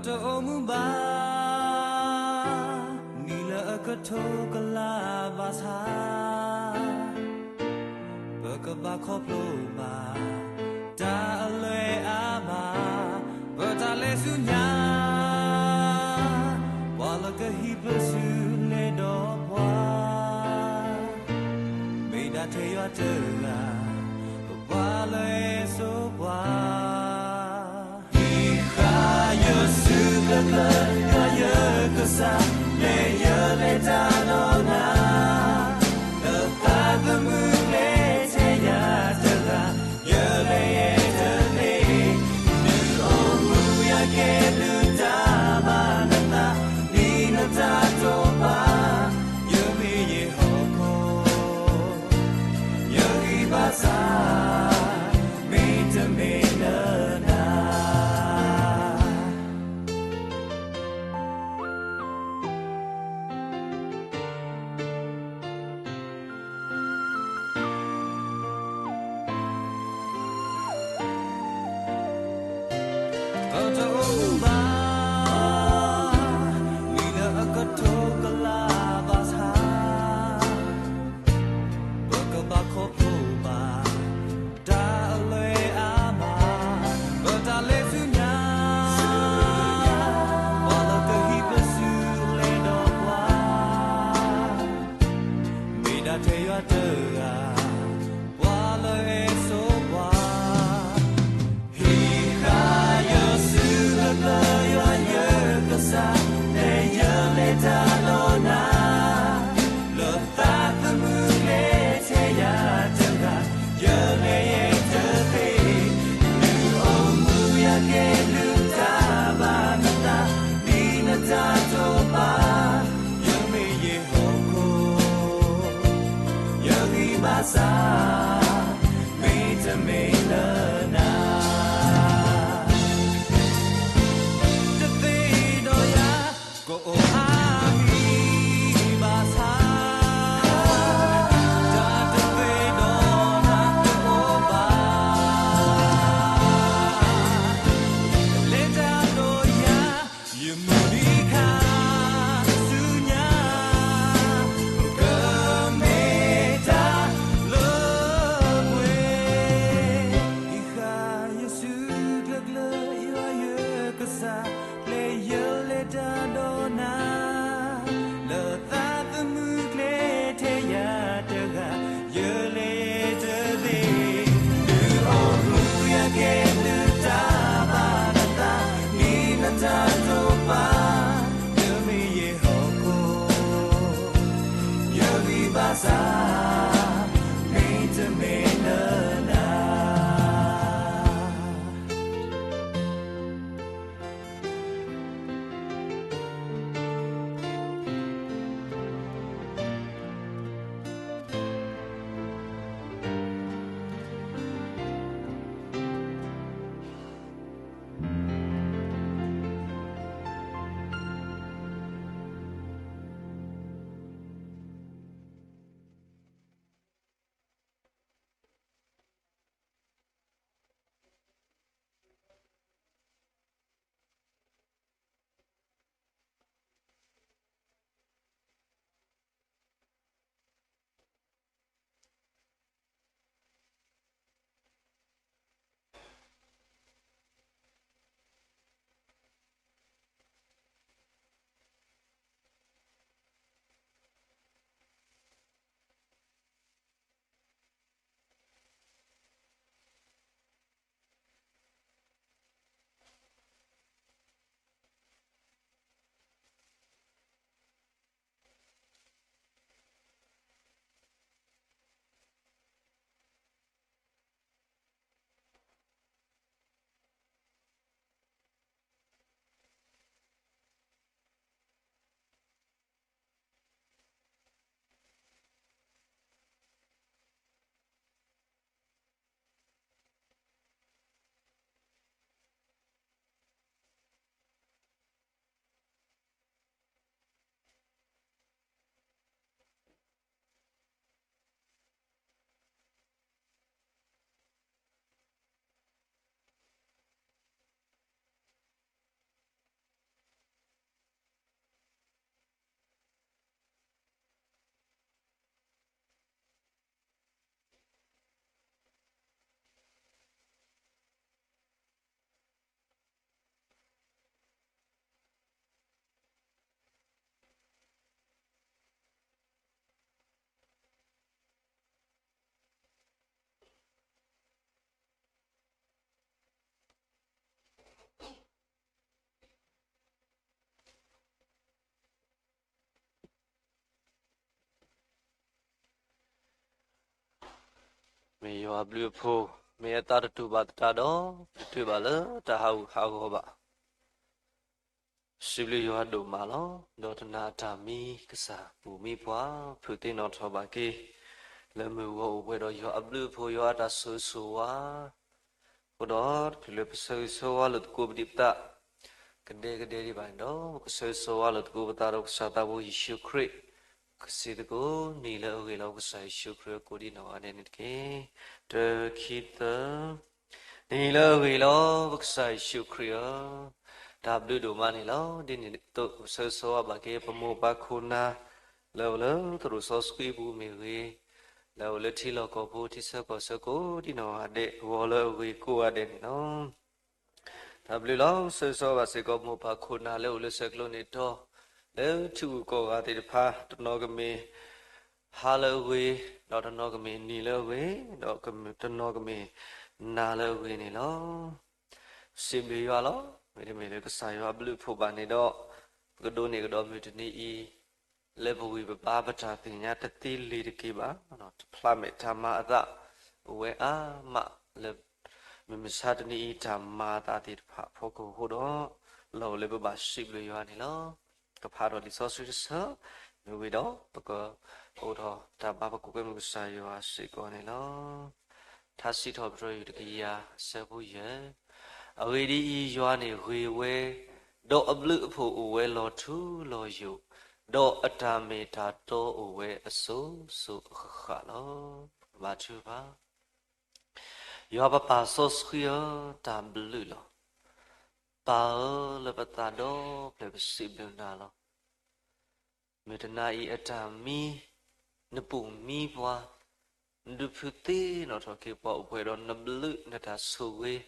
တအိၣ်မူဘၣ် နံၣ်လၢအကထိကလးဘၣ်ဆၣ် ပကဘၣ်ခီဖျိဘၣ် တၢ်အလွဲအမး ပတၢ်လဲၤဆူညါ ပှၤလၢကဟံးပစုလဲၤဒီးပှၤ မ့ၢ်ဒၣ်ထဲယွၤတဂၤ ပပှၤလၢအစိပှၤ ဟံးဃာ်ယစုကျၢၤကျၢၤ ယွၤယကစၢ် လၢယလဲၤတၢ်ဒီးနၤ လၢသးသမူကျဲထဲယၤတဂၤ ယလဲၤယဲတသ့ ဒုးအိၣ်မူယၤကဲဘျုးတၢ်ဘၣ်နသး ဒ်နတၢ်တိာ်ပာ် ယမ့ၢ်ယဟီၣ်ခိၣ် ယဂံၢ်ဘါစၢ် မ့တမ့ၢ်လၢနၤ ပတအိၣ်မူဘၣ် နံၣ်လၢအကထိကလးဘၣ်ဆၣ် ပကဘၣ်ခီဖျိဘၣ် တၢ်အလွဲအမး ပတၢ်လဲၤဆူညါ ပှၤလၢကဟံးပစုလဲၤဒီးပှၤ မ့ၢ်ဒၣ်ထဲယွၤတဂၤ ပှၤလၢအစိပှၤ ဟံးဃာ်ယစုကျၢၤကျၢၤ ယွၤယကစၢ် လၢယလဲၤတၢ်ဒီးနၤ လၢသးသမူကျဲထဲယၤတဂၤ ယလဲၤယဲတသ့ ဒုးအိၣ်မူယၤကဲဘျုးတၢ်ဘၣ်နသး ဒ်နတၢ်တိာ်ပာ် ယမ့ၢ်ယဟီၣ်ခိၣ် ယဂံၢ်ဘါစၢ် မ့တမ့ၢ်လၢနၤ တသ့ဒီးယၤ ကအိၣ်အါမံၤဘၣ်ဆၣ် တၢ်တသ့ဒီးနၤတအိၣ်ဘၣ် လဲၤတၢ်ဒီးယၤ ယမုၢ်နံၤခါဆူညါ ကမ့ၢ်တၢ်လၢပှဲၤ ဟံးဃာ်ယစုကျၢၤကျၢၤ ယွၤယကစၢ် လၢယလဲၤတၢ်ဒီးနၤ လၢသးသမူကျဲထဲယၤတဂၤ ယလဲၤတသ့ ဒုးအိၣ်မူယၤကဲဘျုးတၢ်ဘၣ်နသး ဒ်နတၢ်တိာ်ပာ် ယမ့ၢ်ယဟီၣ်ခိၣ် ယဂံၢ်ဘါစၢ် မ့တမ့ၢ်လၢနၤ မ့ၢ်ယွၤအဘျုးအဖှိၣ်, မ့ၢ်အသးတတူာ်ဘၣ်သတးဒီး တတုၤဘၣ်လၢတၢ်ဟးဂူာ်ဟးဂီၤဘၣ်. စံးဘျုးယွၤဒိၣ်မးလီၤ. ဒီးတနၤအတၢ်မံ ကစၢ်ပူၤမံပှၤ ဖုးသ့ၣ်နီၣ်ထီၣ်ဘၣ်က့ၤ လၢမုၢ်ဂီၤအိၣ်ပှဲၤဒီးယွၤအဘျုးအဖှိၣ် ယွၤအတၢ်ဆိၣ်ဂ့ၤဆိၣ်ဝါ အဃိဒီး တချုးလၢပဆၢဂ့ၤဆၢဝါလိာ်သကိးပဒံးပသး ကဒဲကဒဲဒံးဘၣ်န့ၣ်ဒီး ပကဆၢဂ့ၤဆၢဝါလိာ်သကိးပသးဒီးကစၢ်သးဘိယ့ၣ်ၡူးခရံာ် ကစံးသကိး နံၤလၢအဂ့ၤလီၤ ပကစၢ်ယ့ၣ်ၡူးခရံာ်အကိးဒ်နီၢ်ဂၤဒဲးန့ၣ်တက့ၢ်. တၢ ခံ သၢ နံၤလၢအဂ့ၤလီၤ ပကစၢ်ယ့ၣ်ၡူးခရံာ်ဧၢ, တၢ်ဘျုးဒိၣ်မးန့ၣ်လီၤ. ဒ်န့ၣ်အသိး ပဆၢဂ့ၤဆၢဝါဘၣ်က့ၤ ပမိၢ်ပၢ်ခိၣ်နၢ် လၢအအိၣ်လၢသရိာ်စီဆှံပူၤမ့ၢ်ဂ့ၤ, လၢအအိၣ်လၢထံလီၢ်ကီၢ်ပူၤ ထံဆၢကီၢ်ဆၢကိးဒ်နီၢ်ဂၤဒဲး ဂီၤလၢအဂ့ၤကိးဂၤဒဲးန့ၣ်လီၤ. တၢ်ဘျုးလီၤ. ဆၢဂ့ၤဆၢဝါဘၣ်စ့ၢ်ကီး မိၢ်ပၢ်ခိၣ်နၢ်လၢအအိၣ်လၢဆဲးကျိးန့ၣ်တီၤ လၢထံဂုၤကီၢ်ဂၤသ့ၣ်တဖၣ် တနီၤကမ့ၢ် ဟါလၢအဂ့ၤ, ဒီးတနီၤကမ့ၢ်နံၤလၢအဂ့ၤ, ဒီးတနီၤကမ့ၢ်နၤလၢအဂ့ၤန့ၣ်လီၤ. စံးဘျုးယွၤလီၤ. မ့တမ့ၢ်လၢကစၢ်ယွၤအဘျုးအဖှိၣ်ဘၣ်န့ၣ်ဒီး ပကဒိးန့ၢ်ကဒီးမုၢ်တနံၤအံၤ လၢပဂံၢ်ပဘါပတၢ်သ့ၣ်ညါတသ့လၢၤတက့ၢ်ဘၣ်. တဖျးမဲာ်တၢ်မၤအသး အိၣ်ဝဲအါမးလၢ မုၢ်မဆါတနံၤအံၤ တၢ်မၤအသးသ့ၣ်တဖၣ်အဖီခိၣ်အဃိဒီး လီၢ်အိၣ်လၢပဘၣ်စံးဘျုးယွၤန့ၣ်လီၤ. ကဖးထီၣ်လံာ်စီဆှံတဆၢ မ့ၢ်ဝံၤဒီး ပကအိၣ်ထီၣ်တၢ်ဘါပကိးကွဲမုၢ်ကစၢ်ယွၤစ့ၢ်ကီးန့ၣ်လီၤ. ထါစံးထီၣ်ပတြၢၤ ယူၢ်တကယၤ အဆၢဖိယဲၢ်, အဂ့ၢ်ဒ်အံၤ, ယွၤန့ၣ်ဂ့ၤဝဲ, ဒီးအဘျုးအဖှိၣ်အိၣ်ဝဲလီၤထူလီၤယိာ်, ဒီးအတၢ်မ့ၢ်တၢ်တီအိၣ်ဝဲအစိၤစိၤအဃၣ်ဃၣ်လီၤ. ဘါထုကဖၣ်. ယွၤပပၢ်စီဆှံဧၢ, တၢ်ဘျုးလီၤ. ပၢ်ဧၢ, လၢပသးဒီဖျၢၣ်ပစံးဘျုးနၤလီၤ. မုၢ်တနၤအံၤအတၢ်မံ, နပူၢ်မံပှၤ, နဒုးဖုးသ့ၣ်နီၣ်ထီၣ်က့ၤပှၤအိၣ်ပှဲၤဒီးနဘျုးနတၢ်ဆိၣ်ဂ့ၤ,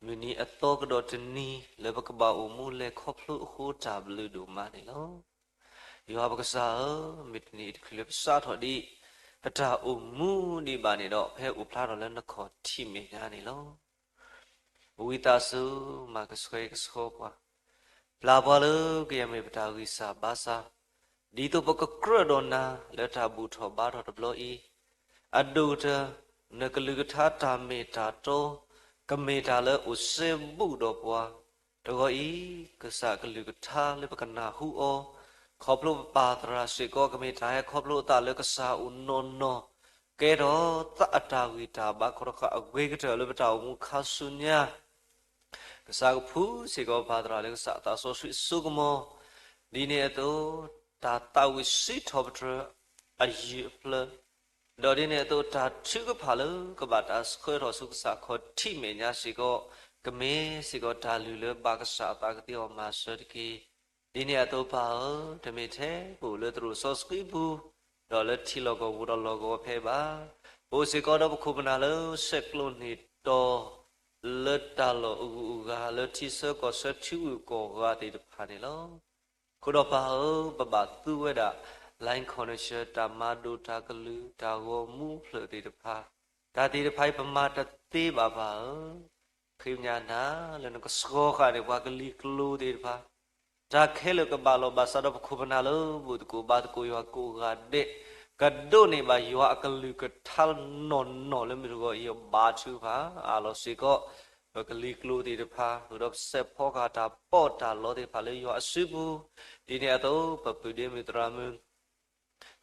မုၢ်နံၤအသီကဒီးတနံၤ လၢပကဘၣ်အိၣ်မူလဲၤခီဖျိအဃိ တၢ်ဘျုးဒိၣ်မးန့ၣ်လီၤ. ယွၤပကစၢ်ဧၢ, မုၢ်တနံၤအံၤတချုးလၢပစးထီၣ်ဒံး ပတၢ်အိၣ်မူဒံးဘၣ်န့ၣ်ဒီး ပဟဲအိၣ်ဖျါထီၣ်လၢနခီၣ်ထံးမဲာ်ညါန့ၣ်လီၤ. ဝံသးစူၤ မၤကဆှဲကဆှီပှၤ, ပျၢ်ပှၤလၢကယဲၢ်မ့ၢ်ပတၢ်ဂံၢ်စၢ်ဘါစၢ်, ဒ်သိးပကကြၢးဒီးနၤလၢတၢ်ဘူၣ်ထီၣ်ဘါထီၣ်တဘျီအံၤ, အဒိၣ်ကတၢၢ် နကလုၢ်ကထါတၢ်မ့ၢ်တၢ်တီ ကမ့ၢ်တၢ်လၢအိၣ်စဲဘူးဒီးပှၤ, တဂီၤအံၤ ကစၢ်ကလုၢ်ကထါလၢပကနၢ်ဟူအီၤ, ခီဖျိပပၢ်သရၣ်စ့ၢ်ကီး ကမ့ၢ်တၢ်ဟဲခီဖျိအသးလၢကစၢ်အိၣ်နီၢ်နီၢ်, ကဲထီၣ်သးအတၢ်ဂံၢ်တၢ်ဘါ ခီတဃာ်အဂ့ၤကတၢၢ်လၢပတၢ်အိၣ်မူခါဆူညါ ကစၢ်ကဖှူစ့ၢ်ကီးပၢ်သရၣ်လၢကစၢ်အသးစီဆှံအစိကမီၤ, ဒ်န့ၣ်အသိး တၢ်သးဝံၣ်စံးထီၣ်ပတြၢၤအယုၢ်အဖျၢၣ်, ဒီးဒ်န့ၣ်အသိး တၢ်ထုကဖၣ်လၢကဘၣ်တၢ်ဆှၢထီၣ်ဆူကစၢ်ခီၣ်ထံးမဲာ်ညါစ့ၢ်ကီး, ကမ့ၢ်စ့ၢ်ကီးတၢ်လုၢ်လၢဘၣ်ကစၢ်အသးကသ့အဂီၢ်မၤစၢၤတက့ၢ်. ဒ်န့ၣ်အသိးပၢ်ဧၢ, တမ့ၢ်ထဲပအိၣ်လၢသရိာ်စီဆှံပူၤ, ဒီးလၢထံလီၢ်ကီၢ်ပူၤဒီးလီၢ်ကဝီၤဖဲဘၣ်, ပအိၣ်စ့ၢ်ကီးဒီးပခိၣ်ပနၢ်လၢဆဲးကျိးန့ၢ်တီၤ လၢတၢ်လီၢ်အဂုၤအဂၤ လၢထံဆၢကီၢ်ဆၢထံဂုၤကီၢ်ဂၤသ့ၣ်တဖၣ်န့ၣ်လီၤ. အဃိဒီးပၢ်ဧၢ, ပဘၣ်သူဝဲဒၣ် လၢခီၣ်နၢၣ်ဆၢ တၢ်မၤဒိၣ်တၢ်ကလုၢ် တၢ်ဂီၤမူဖျၢၣ်သ့ၣ်တဖၣ်, တၢ်သ့ၣ်တဖၣ်အံၤပမၤတသ့ဘၣ်ပၢ်ဧၢ, ဃ့ကညးနၤလၢနကဆှီဃာ်န့ၢ်ပှၤကလံၤကျိၤသ့ၣ်တဖၣ်, တၢ်ခဲလၢာ်ကဘၣ်လီၤဘၣ်စးဒီးပခိၣ်ပနၢ်လၢဘူၣ်သကိးဘါသကိးယွၤကိးဂၤဒဲး, ကဒိးန့ၢ်ဘၣ်ယွၤအကလုၢ်ကထါနီၢ်နီၢ်လၢမုၢ်တဂီၤအံၤ ဘါထုကဖၣ်အါလီၤစ့ၢ်ကီး, ပကလံၤကျိၤသ့ၣ်တဖၣ် ဃုာ်ဒီးပစဲးဖီကဟၣ်တၢ်ပီးတၢ်လီသ့ၣ်တဖၣ်လၢယွၤအစုပူၤ, ဒ်န့ၣ်အသိး ပပုၢ်ဒ့မုၣ်သရၣ်မုၣ်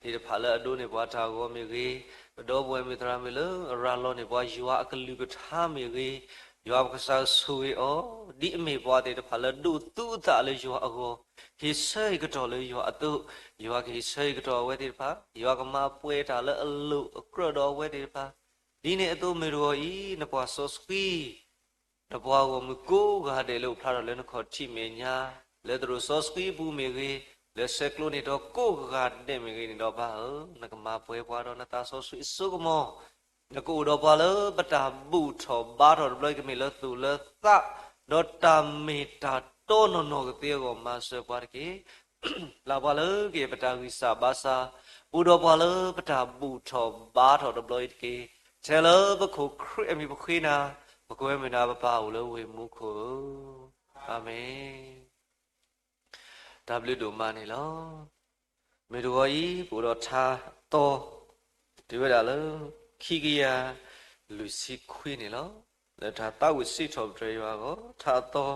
သ့ၣ်တဖၣ်လၢအဒိးန့ၢ်ပှၤတၢ်ဂီၤမ့ၢ်ဂ့ၤ, ပဒီပုၢ်ဝဲၢ်မုၣ်သရၣ်မုၣ်လၢအရၤလီၤန့ၢ်ပှၤယွၤအကလုၢ်ကထါမ့ၢ်ဂ့ၤ, ယွၤပကစၢ်ဆိၣ်ဂ့ၤအီၤ, ဒ်အမ့ၢ်ပှၤသ့ၣ်တဖၣ်လၢဒိးသူအသးလၢယွၤအဂီၢ်, ဟ့ၣ်ဆၢဟ့ၣ်ကတီၢ်လၢယွၤအသိး, ယွၤကဟ့ၣ်ဆၢဟ့ၣ်ကတီၢ်အဝဲသ့ၣ်တဖၣ်, ယွၤကမၤပှဲၤတၢ်လၢအလိၣ်အကြၢးဒီးအဝဲသ့ၣ်တဖၣ်, ဒ်န့ၣ်အသိးမုၢ်တဂီၤအံၤ နပှၤစီဆှံ နပှၤဂီၢ်မုၢ်ကိးဂၤဒဲးလၢအိၣ်ဖျါထီၣ်လၢနခီၣ်ထံးမဲာ်ညါ, လၢသရိာ်စီဆှံပူၤမ့ၢ်ဂ့ၤ, လၢဆဲးကျိးန့ၢ်တီၤကိးဂၤဒဲးမ့ၢ်ဂ့ၤန့ၣ်ဒီးပၢ်ဧၢ, နကမၤပှဲၤပှၤဒီးနသးစီဆှံအစိကမီၤ, နကအိၣ်ဒီးပှၤလၢပတၢ်ဘူၣ်ထီၣ်ဘါထီၣ်တဘျီအံၤ ကမ့ၢ်လၢသူၣ်လၢသး, ဒီးတၢ်မ့ၢ်တၢ်တီနီၢ်နီၢ်ကသ့အဂီၢ်မၤစၢၤပှၤတက့ၢ်. ပျၢ်ပှၤလၢကယဲၢ်ပတၢ်ဂံၢ်စၢ်ဘါစၢ်, ပူၤဒီးပှၤလၢပတၢ်ဘူၣ်ထီၣ်ဘါထီၣ်တဘျီအံၤတက့ၢ်. ထဲလၢပခိၣ်ခရံာ်အမံၤပဃ့နၤ, ပကဝဲမုၢ်နၤပပၢ်အိၣ်လၢဝ့ၢ်မူခိၣ်ဧၢ. အၤမ့ၣ်. တၢ်ဘျုးဒိၣ်မးန့ၣ်လီၤ. မုၢ်တဂီၤအံၤ ပအိၣ်ဒီးထါသီ, တုၤဝဲဒၣ်လၢ ခံကယၤလွံၢ်ဆံခွံန့ၣ်လီၤ. လၢတၢ်သးဝံၣ်စံးထီၣ်ပတြၢၤယွၤအဂီၢ် ထးအသီ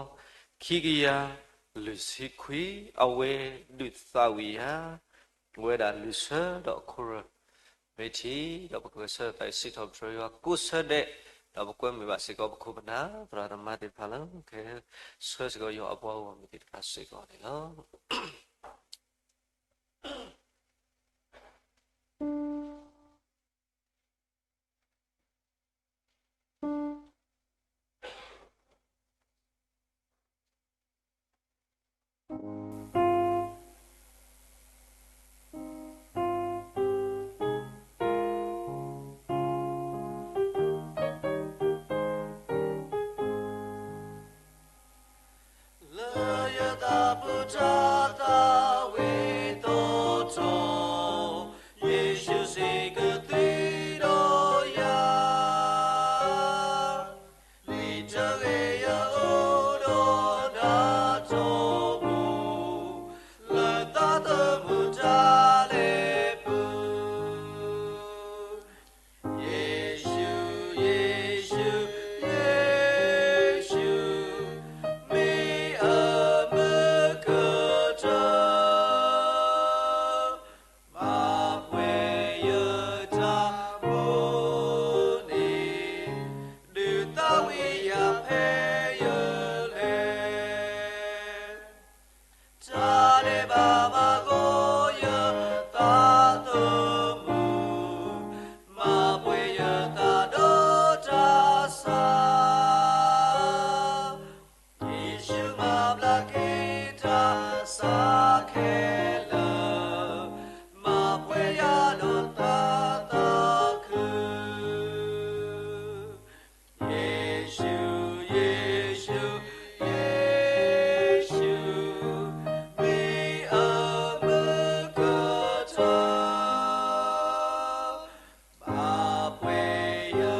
ခံကယၤလွံၢ်ဆံခွံ, အဝဲဒုးသးဝံၣ်ယၤ ဝဲဒၣ်လွံၢ်ဆၢဒီးအခိၣ်ရၢၢ် မ့ၢ်ထံၣ် ဒီးပကဂဲၤဆၢထၢၣ်သးဝံၣ်စံးထီၣ်ပတြၢၤယွၤကိးဆၢဒဲး, ဒီးပကွဲမုာ်ဘၣ်စ့ၢ်ကီးပခိၣ်ပနၢ် သရၣ်သမါသ့ၣ်တဖၣ်လၢ ကဟဲဆှၢစ့ၢ်ကီးယွၤအပှၤဂီၢ်မုၢ်သ့ၣ်တဖၣ်စ့ၢ်ကီးန့ၣ်လီၤ. လၢယသးပူၤတၢ်သးဝံၣ်သီထီၣ်, ယ့ၣ်ၡူးစံးကသံဒီးယၤ, လံာ်တဂ့ၤ ယအိၣ်ဒီးနၤထီဘိ, လၢသးသမူတၢ်လဲၤပူၤ ယ့ၣ်ၡူး, ယ့ၣ်ၡူး, ယ့ၣ်ၡူး, မ့ၢ်အမုၢ်ကတၢၢ်, မၤပှဲၤယတၢ်မိၣ်န့ၣ်, ဒုးသးဝံၣ်ယၤဖဲယလဲၤ တၢ်ဒဲးဘးမၤဂီၤယသးသမူ, မၤပှဲၤယသးဒီးတၢ်ဆါ, ယ့ၣ်ၡူးမၤဘျါက့ၤတၢ်ဆါခဲလၢာ်, မၤပှဲၤယၤဒီးတၢ်သးခု ယ့ၣ်ၡူး, ယ့ၣ်ၡူး, ယ့ၣ်ၡူး, မ့ၢ်အမုၢ်ကတၢၢ်, မၤပှဲၤယ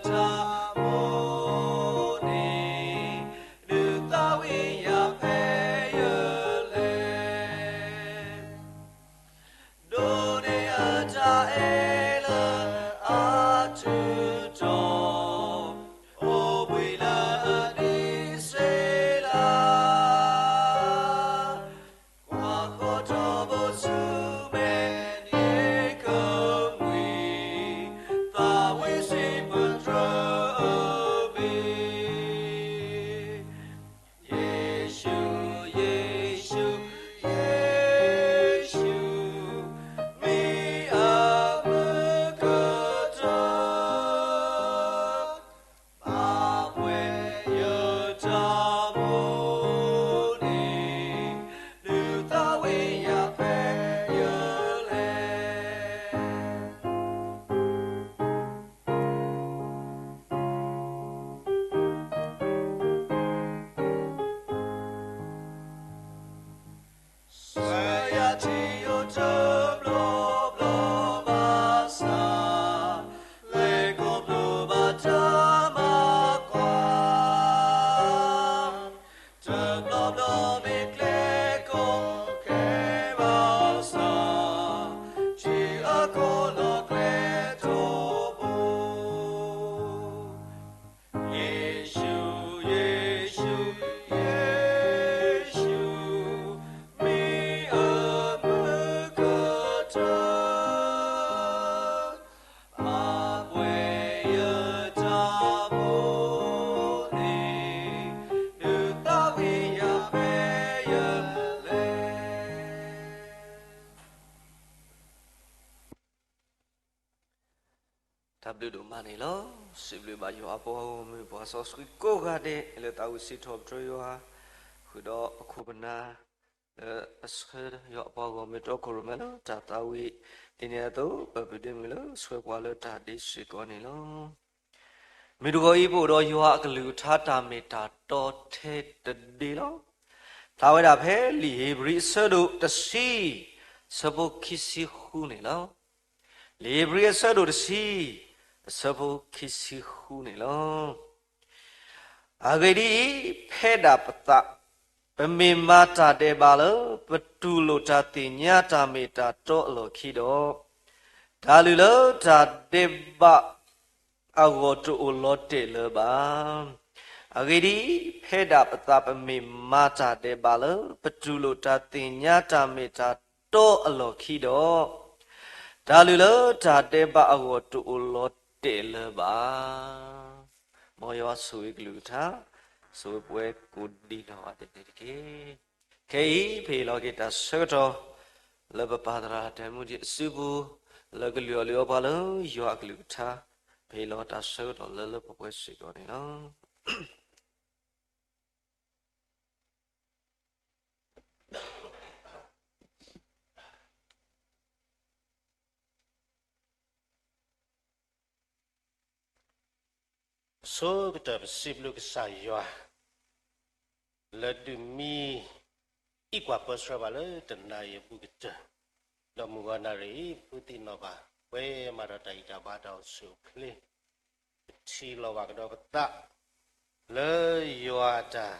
တၢ်မိၣ်န့ၣ်, ဒုးသးဝံၣ်ယၤဖဲယလဲၤ ဒိးန့ၢ်အတၢ်အဲၣ်လၢအထူးတီၤ, အိၣ်ဘှံးလၢအနံၣ်စ့လး, ကွၢ်ဃီထီဘိဆူမဲာ်ညါကမှံ, သးဝံၣ်စံးပတြၢၤအမံၤ ယ့ၣ်ၡူး, ယ့ၣ်ၡူး, ယ့ၣ်ၡူး, မ့ၢ်အမုၢ်ကတၢၢ်, မၤပှဲၤယတၢ်မိၣ်န့ၣ်, ဒုးသးဝံၣ်ယၤဖဲယလဲၤ ဆှၢယၤထံယိာ်တဘျီဘျီဘၣ်ဆၣ်, လဲၤခီဖျိဘၣ်တၢ်မၤကွၢ်, တဘျီဘျီမ့ၢ်ကျဲကိးခဲဘၣ်ဆၣ်, ထံအကီၢ်လီၤကျဲထီဘိ ယ့ၣ်ၡူး, ယ့ၣ်ၡူး, ယ့ၣ်ၡူး, မ့ၢ်အမုၢ်ကတၢၢ်, မၤပှဲၤယတၢ်မိၣ်န့ၣ်, ဒုးသးဝံၣ်ယၤဖဲယလဲၤ တၢ်ဘျုးဒိၣ်မးန့ၣ်လီၤ. စံးဘျုးဘၣ်ယွၤအပှၤဂီၢ်မုၢ် ပှၤစီဆှံကိးဂၤဒဲး လၢသးဝံၣ်စံးထီၣ်ပတြၢၤယွၤ, ဃုာ်ဒီးအခိၣ်ပနၢ် လၢအဆှၢယွၤအပှၤဂီၢ်မုၢ်တီခိၣ်ရိၣ်မဲလၢတၢ်သးဝံၣ် ဒ်န့ၣ်အသိး ပပှၤဒ့မုၣ်လၢဆှၢပှၤလၢတၢ်ဒ့စ့ၢ်ကီးန့ၣ်လီၤ. မုၢ်တဂီၤအံၤ ပအိၣ်ဒီးယွၤအကလုၢ်ကထါတၢ်မ့ၢ်တၢ်တီထဲတဒ့လီၤ. ဖျါဝဲဒၣ်ဖဲလံာ်ဧ့ၤဘြံၤအဆၢဒိၣ်တဆံ အဆၢဖိခံဆံဃုန့ၣ်လီၤ. လံာ်ဧ့ၤဘြံၤအဆၢဒိၣ်တဆံ အဆၢဖိခံဆံဃုန့ၣ်လီၤ. အဂ့ၢ်ဒ်အံၤ, ဖဲဒၣ်ပသး ပမ့ၢ်မၤတၢ်ဒဲးဘးလၢ ပတူၢ်လိာ်တၢ်သ့ၣ်ညါတၢ်မ့ၢ်တၢ်တီအလီၢ်ခံဒီး, တၢ်လုၢ်လၢတၢ်ဒဲးဘး အဂီၢ်တအိၣ်လီၤတဲာ်လၢၤဘၣ်. အဂ့ၢ်ဒ်အံၤ, ဖဲဒၣ်ပသးပမ့ၢ်မၤတၢ်ဒဲးဘးလၢ ပတူၢ်လိာ်တၢ်သ့ၣ်ညါတၢ်မ့ၢ်တၢ်တီအလီၢ်ခံဒီး, တၢ်လုၢ်လၢတၢ်ဒဲးဘးအဂီၢ်တအိၣ်လီၤတဲာ်လၢၤဘၣ်. မ်ယွၤဆိၣ်ဂ့ၤကလုၢ်ကထါ, ဆိၣ်ဂ့ၤပဝဲကိးဒံးနီၢ်ဂၤဒဲးန့ၣ်တက့ၢ်. ခဲအံၤ ပဟ့ၣ်လီၤက့ၤတၢ်ဆၢကတီၢ် လၢပပၢ်သရၣ်ဒဲမူဒံးအစုပူၤ, လၢကလုၢ်အီၣ်လုၢ်အီပှၤလၢယွၤအကလုၢ်ကထါ, ပဟ့ၣ်လီၤတၢ်ဆၢကတီၢ်လၢလၢပှဲၤပှဲၤစ့ၢ်ကီးန့ၣ်လီၤ. အဆိကတၢၢ်ပစံးဘျုးကစၢ်ယွၤ လၢဒုးမံအံၣ်ကွၢ်ပၢဆှၢဘၣ်လၢတနၤအံၤအဘူးကတၢၢ်, ဒီးမုၢ်ဂီၤနၣ်ရံၣ်အံၤ ပဃုသ့ၣ်နီၣ်ဘၣ် ပှဲၤမးဒီးတၢ်ဂံၢ်တၢ်ဘါတၢ်အိၣ်ဆူၣ်အိၣ်ချ့, ပထံၣ်လိာ်ဘၣ်ကဒီးပသး လၢယွၤအတၢ်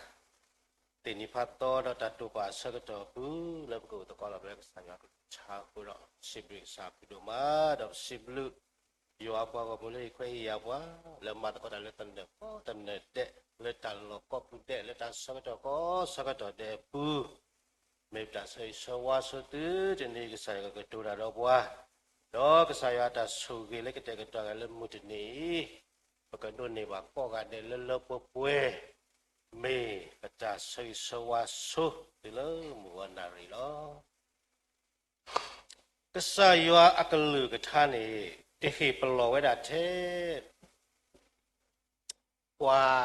သ့ၣ်နီၣ်ဖးသီဒီးတၢ်တိာ်ပာ်အဆၢကတီၢ်အပူၤ လၢပကအိၣ်သကိးလီၤပဝဲကစၢ်ယွၤကလုၢ်ကထါအဃိဒီး စံးဘျုးကစၢ်အဖုဒိၣ်မး ဒီးပစံးဘျုး ယွၤအပှၤဂီၢ်မုၢ်လၢဟ့ၣ်ခွဲးဟ့ၣ်ယာ်ပှၤ လၢမၤသကိးတၢ်လၢသနၢၣ်ကီသနၢၣ်ဒဲး လၢတၢ်လီၢ်ကိးပူၤဒဲး လၢတၢ်ဆၢကတီၢ်ကိးဆၢကတီၢ်ဒဲးအပူၤ, မ့ၢ်ပတၢ်ဆၢဂ့ၤဆၢဝါဆိသုတနံၤအံၤ ကစၢ်ယွၤကကတိၤတၢ်ဒီးပှၤ, ဒီးကစၢ်ယွၤတၢ်ဆိၣ်ဂ့ၤလၢကတဲာ်ကတီၤဂၤလၢမုၢ်တနံၤအံၤ, ပကဒိးန့ၢ်ဘၣ်ကိးဂၤဒဲးလၢလၢပှဲၤပှဲၤ, မ့ၢ်ပတၢ်ဆၢဂ့ၤဆၢဝါဆိသုလၢမုၢ်ဂီၤနၣ်ရံၣ်လီၤ. ကစၢ်ယွၤအကလုၢ်ကထါန့ၣ် တဟ့ၣ်ပလီၢ်ဝဲဒၣ်ထဲ ပှၤ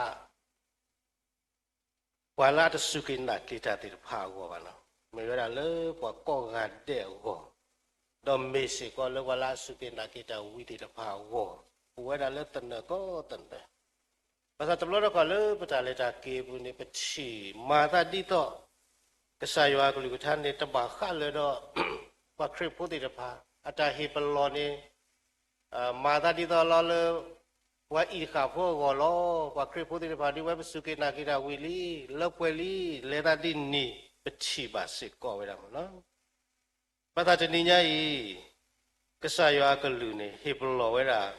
ပှၤလၢအတစူၢ်က့ၤနာ်က့ၤတၢ်သ့ၣ်တဖၣ်အဂီၢ်ဘၣ်နီၤ, မ့ၢ်ဝဲဒၣ်လၢပှၤကိးဂၤဒဲးအဂီၢ်, ဒီးမ့ၢ်စ့ၢ်ကီးလၢပှၤလၢအစူၢ်က့ၤနာ်က့ၤတၢ်ဝံသ့ၣ်တဖၣ်အဂီၢ်, အိၣ်ဝဲဒၣ်လၢသနၢၣ်ကီသနၢၣ် ဘၣ်ဆၣ်တဘျီတခီၣ်လၢပတၢ်လဲၤတၢ်က့ၤအပူၤန့ၣ် ပထံၣ်မၤသးဒ်သိး ကစၢ်ယွၤအကလုၢ်ကထါန့ၣ် တဘၣ်ဃးလၢၤဒီး ပှၤခရံာ်ဖိသ့ၣ်တဖၣ် အတၢ်ဟ့ၣ်ပလီၢ်န့ၣ် မၤသးဒ်သိးလီၤလၢ ပှၤအံၤတဃၣ်ဖိအဂီၢ်လီၤ. ပှၤခရံာ်ဖိသ့ၣ်တဖၣ်ဒ်ဝဲပစူၢ်က့ၤနာ်က့ၤတၢ်ဝံၤလံ, လၢပှဲၤလံ, လဲၤသးဒ်န့ၣ် ပထံၣ်ဘၣ်စ့ၢ်ကီးဝဲဒၣ်မ့ၢ်နီၤ. ဘၣ်ဆၣ်တနံၤညါအံၤ ကစၢ်ယွၤအကလုၢ်န့ၣ် ဟ့ၣ်ပလီၢ်ဝဲဒၣ်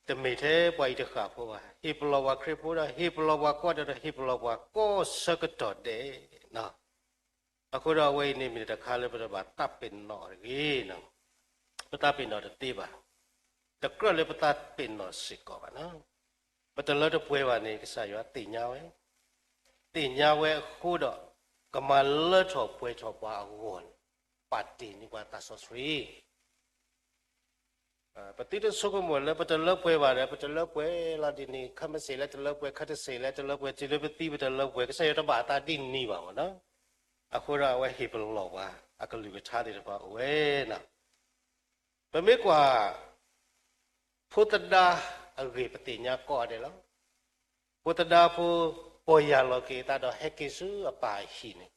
တမ့ၢ်ထဲပှၤအံၤတဃၣ်ဖိဘၣ်. ဟ့ၣ်ပလီၢ်ပှၤခရံာ်ဖိဒီး ဟ့ၣ်ပလီၢ်ပှၤကိးဂၤဒဲးဒီး ဟ့ၣ်ပလီၢ်ပှၤကိးဆၢကတီၢ်ဒဲးနီၤ. အဃိဒီးအဝဲအံၤန့ၣ် မ့ၢ်တၢ်တခါလၢပတဘၣ်သးပ့ၤနီၣ်တဂ့ၤနီၤ. ပသးပ့ၤနီၣ်တသ့ဘၣ်. တကြၢးလၢပသးပ့ၤနီၣ်စ့ၢ်ကီးဘၣ်နီၤ. ပတလၢတပှဲၤဘၣ်န့ၣ် ကစၢ်ယွၤသ့ၣ်ညါဝဲ, သ့ၣ်ညါဝဲအဃိဒီး ကမၤလၢထီၣ်ပှဲၤထီၣ်ပှၤအဂီၢ်န့ၣ် ပာ်တ့ၢ်န့ၢ်ပှၤသးစီဆှံ ပသုတဆိကမိၣ်လၢပတလၢပှဲၤဘၣ်ဒီး ပတလၢပှဲၤလီၤဒ်န့ၣ် ခဲမုၢ်ဆ့ၣ်လၢတလၢပှဲၤ ခဲတစ့ၣ်လၢတလၢပှဲၤ တုၤလၢပသံပတလၢပှဲၤ ကစၢ်ယွၤတဘၣ်သးဒ်န့ၣ်ဘၣ်မ့ၢ်နီၤ. အဃိဒီးအဝဲဟ့ၣ်ပလီၢ်ပှၤ အကလုၢ်ကထါသ့ၣ်တဖၣ်အိၣ်ဝဲနီၤ. ပမ့ၢ်ကွၢ် ဖိသဒါအဂ့ၢ်ပသ့ၣ်ညါကိးဂၤဒဲးလီၤ. ဖိသဒါဖိ ပီၢ်ယၢ်လီၤက့ၤအသးဒီးဟဲက့ၤဆူအပၢ်အဟံၣ်န့ၣ်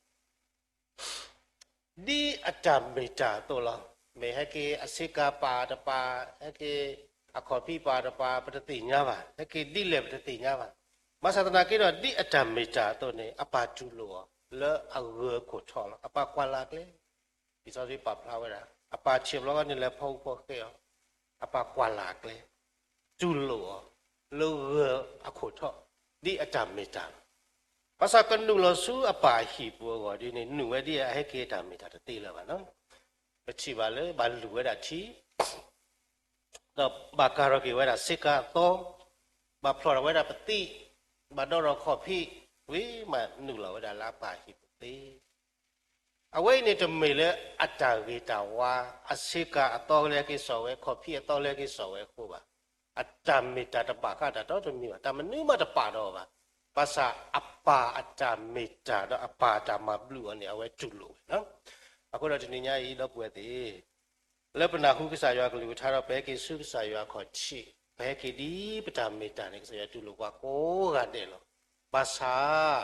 ဒ်အတၢ်မ့ၢ်တၢ်အသိးလီၤ. မ့ၢ်ဟဲက့ၤအဆ့ကၤပာ်တပၤ, ဟဲက့ၤအခီၣ်ဖံးပာ်တပၤ ပတသ့ၣ်ညါဘၣ်. ဟဲက့ၤဒ်လဲၣ်ပတသ့ၣ်ညါဘၣ်. ဘၣ်ဆၣ်သနာ်က့ဒီး ဒ်အတၢ်မ့ၢ်တၢ်အသိးန့ၣ် အပၢ်တူၢ်လိာ်အီၤ လၢအဂၢၤအခိၣ်ထီၣ်လီၤ. အပၢ်ကွၢ်လၢ်ကျဲ လံာ်စီဆှံပာ်ဖျါဝဲဒၣ် အပၢ်ထံၣ်ဘျီန့ၣ် လဲၤဖီၣ်ဃူဖီၣ်ဃဲအီၤ, အပၢ်ကွၢ်လၢ်ကျဲ, တူၢ်လိာ်အီၤ လၢဂၢၤအခိၣ်ထီၣ် ဒ်အတၢ်မ့ၢ်တၢ်လီၤ. ဘၣ်ဆၣ်ကနုာ်လီၤဆူအပၢ်အဟံၣ်ပူၤအဂီၢ်ဒ်န့ၣ် နုာ်ဝဲဒ်အဟဲက့ၤအတၢ်မ့ၢ်တၢ်တသ့လၢၤဘၣ်နီၤ. ပထံၣ်ဘၣ်လၢဘၣ်လူၤဝဲဒၣ်ထံ ဒီးဘၣ်ကၤထီၣ်က့ၤဝဲဒၣ်ဆ့ကၤအသီ, ဘၣ်ဖျီၣ်ထီၣ်ဝဲဒၣ်ပသံၣ်, ဘၣ်ဒီဒီးခီၣ်ဖံး, ဝံၤမးနုာ်လီၤဝဲဒၣ်လၢအပၢ်ဟံၣ်ပူၤသ့. အဝဲအံၤန့ၣ်တမ့ၢ်လၢအတၢ်ဂ့ၤတၢ်ဝါ, အဆ့ကၤအသီလၢဟဲက့ၤစိာ်ဝဲ, ခီၣ်ဖံးအသီလၢဟဲက့ၤစိာ်ဝဲအဃိဘၣ်. အတၢ်မ့ၢ်တၢ်တဘၣ်ဃးတၢ်ဒီတမံၤဘၣ်, တၢ်မနုၤမးတပာ်ဒီးအီၤဘၣ်. ဘၣ်ဆၣ်အပၢ်အတၢ်မ့ၢ်တၢ်ဒီးအပၢ်အတၢ်မၤဘျုးအီၤန့ၣ် အဝဲတူၢ်လိာ်ဝဲလီၤ. အဃိဒီးတနံၤညါအံၤ ဒီပုၢ်ဝဲၢ်သ့ၣ် လၢပနၢ်ဟူကစၢ်ယွၤအကလုၢ်ကထါဒီး ပဟဲက့ၤဆူကစၢ်ယွၤအခီၣ်ထံး, ပဟဲက့ၤဒ်ပတၢ်မ့ၢ်တၢ်န့ၣ် ကစၢ်ယွၤတူၢ်လိာ်ပှၤကိးဂၤဒဲးလီၤ. ဘၣ်ဆၣ်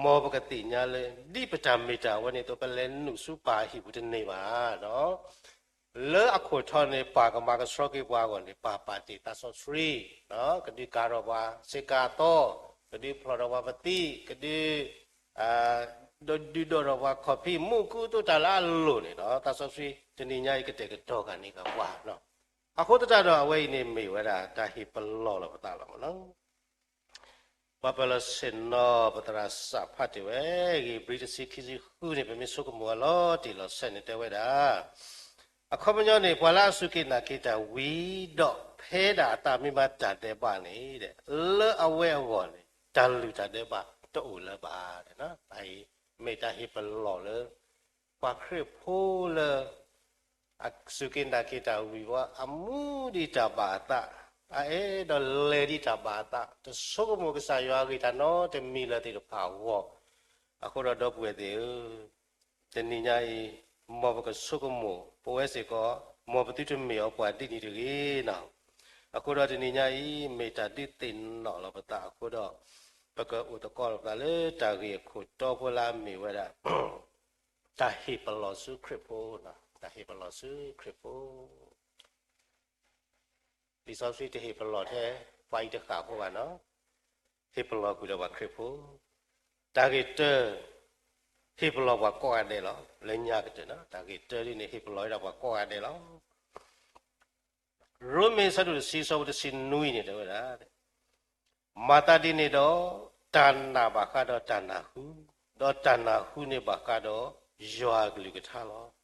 မ်ပကသ့ၣ်ညါလၢ ဒ်ပတၢ်မ့ၢ်တၢ်ဝဲန့ၣ်အသိး ပလဲၤနုာ်ဆူပၢ်အဟံၣ်ပူၤတန့ၢ်ဘၣ်ဒီး လၢအခိၣ်ထီၣ်န့ၣ် ပၢ်ကမၤကဆှီက့ၤပှၤအဂီၢ်န့ၣ် ပၢ်ပာ်တ့ၢ်သးစီဆှံ, ကဒုးကၤထီၣ်ပှၤဆ့ကၤအသီ, ကဒုးဖျီၣ်ထီၣ်ပှၤပသံၣ်, ကဒုး ဒုးဒိးထီၣ်ပှၤခီၣ်ဖံး, မူးကူသိးတၢ်လၢအလိၤန့ၣ်ဒီး သးစီဆှံတနံၤညါအံၤကတဲာ်ကတီၤဂၤန့ၣ်ဂၤပှၤလီၤ. အဃိသတးဒီးအဝဲအံၤန့ၣ်မ့ၢ်ဝဲဒၣ်တၢ်ဟ့ၣ်ပလီၢ်လီၤပသးလီၤမ့ၢ်နီၤ. ပှၤပၢၤလီၢ်ဆ့ၣ်နီၤ ပသရၣ်စးဖးတ့ၢ်ဝဲ ဧ့ၤဘြံၤတဆံခံဆံဃုန့ၣ် ပမ့ၢ်ဆိကမိၣ်အလီၤတံၢ်လီၤဆဲးန့ၣ်တဲဝဲဒၣ် အခီပညီန့ၣ် ပှၤလၢအစူၢ်က့ၤနာ်က့ၤတၢ်ဝံၤဒီး ဖဲဒၣ်အသးမ့ၢ်မၤတၢ်ဒဲးဘးန့ၣ် လၢအဝဲအဂီၢ်န့ၣ် တၢ်လုၢ်တၢ်ဒဲးဘးတအိၣ်လၢၤဘၣ်. မ့ၢ်တၢ်ဟ့ၣ်ပလီၢ်လၢ ပှၤခရံာ်ဖိလၢ အစူၢ်က့ၤနာ်က့ၤတၢ်ဝံၤဝဲ အမူဒံးတၢ်ဘၣ်အသး, အအဲၣ်ဒိးလဲၤဒံးတၢ်ဘၣ်အသး, တဆိကမိၣ်ကစၢ်ယွၤအဂ့ၢ်တၢ်နီတမံၤလၢၤသ့ၣ်တဖၣ်အဂီၢ်, အဃိဒီးဒီပုၢ်ဝဲၢ်သ့ၣ်ဧၢ, တနံၤညါအံၤ မ်ပကဆိကမိၣ် ပဝဲစ့ၢ်ကီး မ်ပသုတမ့ၢ်အီၤပှၤဒ်န့ၣ်တဂ့ၤနီၤ. အဃိဒီးတနံၤညါအံၤ မ့ၢ်တၢ်ဒုးသ့ၣ်နီၣ်လီၤပသးအဃိဒီး ပကအိၣ်သကိးလီၤပသးလၢတၢ်ဂ့ၢ်အခိၣ်တီဖိလၢအမ့ၢ်ဝဲဒၣ် တၢ်ဟ့ၣ်ပလီၢ်ဆူခရံာ်ဖိ, တၢ်ဟ့ၣ်ပလီၢ်ဆူခရံာ်ဖိ. လံာ်စီဆှံတဟ့ၣ်ပလီၢ်ထဲ ပှၤအံၤတဃၣ်ဖိဘၣ်နီၤ, ဟ့ၣ်ပလီၢ်ကွံာ်ဒီးပှၤခရံာ်ဖိ, တၢ်ဂ့ၢ်တၢ ဟ့ၣ်ပလီၢ်ပှၤကိးဂၤဒဲးလီၤ. လၢညါကတၢၢ်နီၤ တၢ်ဂ့ၢ်တၢဒ်န့ၣ် ဟ့ၣ်ပလီၢ်ဝဲဒၣ်ပှၤကိးဂၤဒဲးလီၤ. ရိမ့ၤအဆၢဒိၣ်တဆံ အဆၢဖိတဆံနွံန့ၣ် တဲဝဲဒၣ် မၤသးဒ်န့ၣ်ဒီး တၢ်နာ်ဘၣ်ဃးဒီးတၢ်နၢ်ဟူ, ဒီးတၢ်နၢ်ဟူန့ၣ်ဘၣ်ဃးဒီးယွၤအကလုၢ်ကထါလီၤ.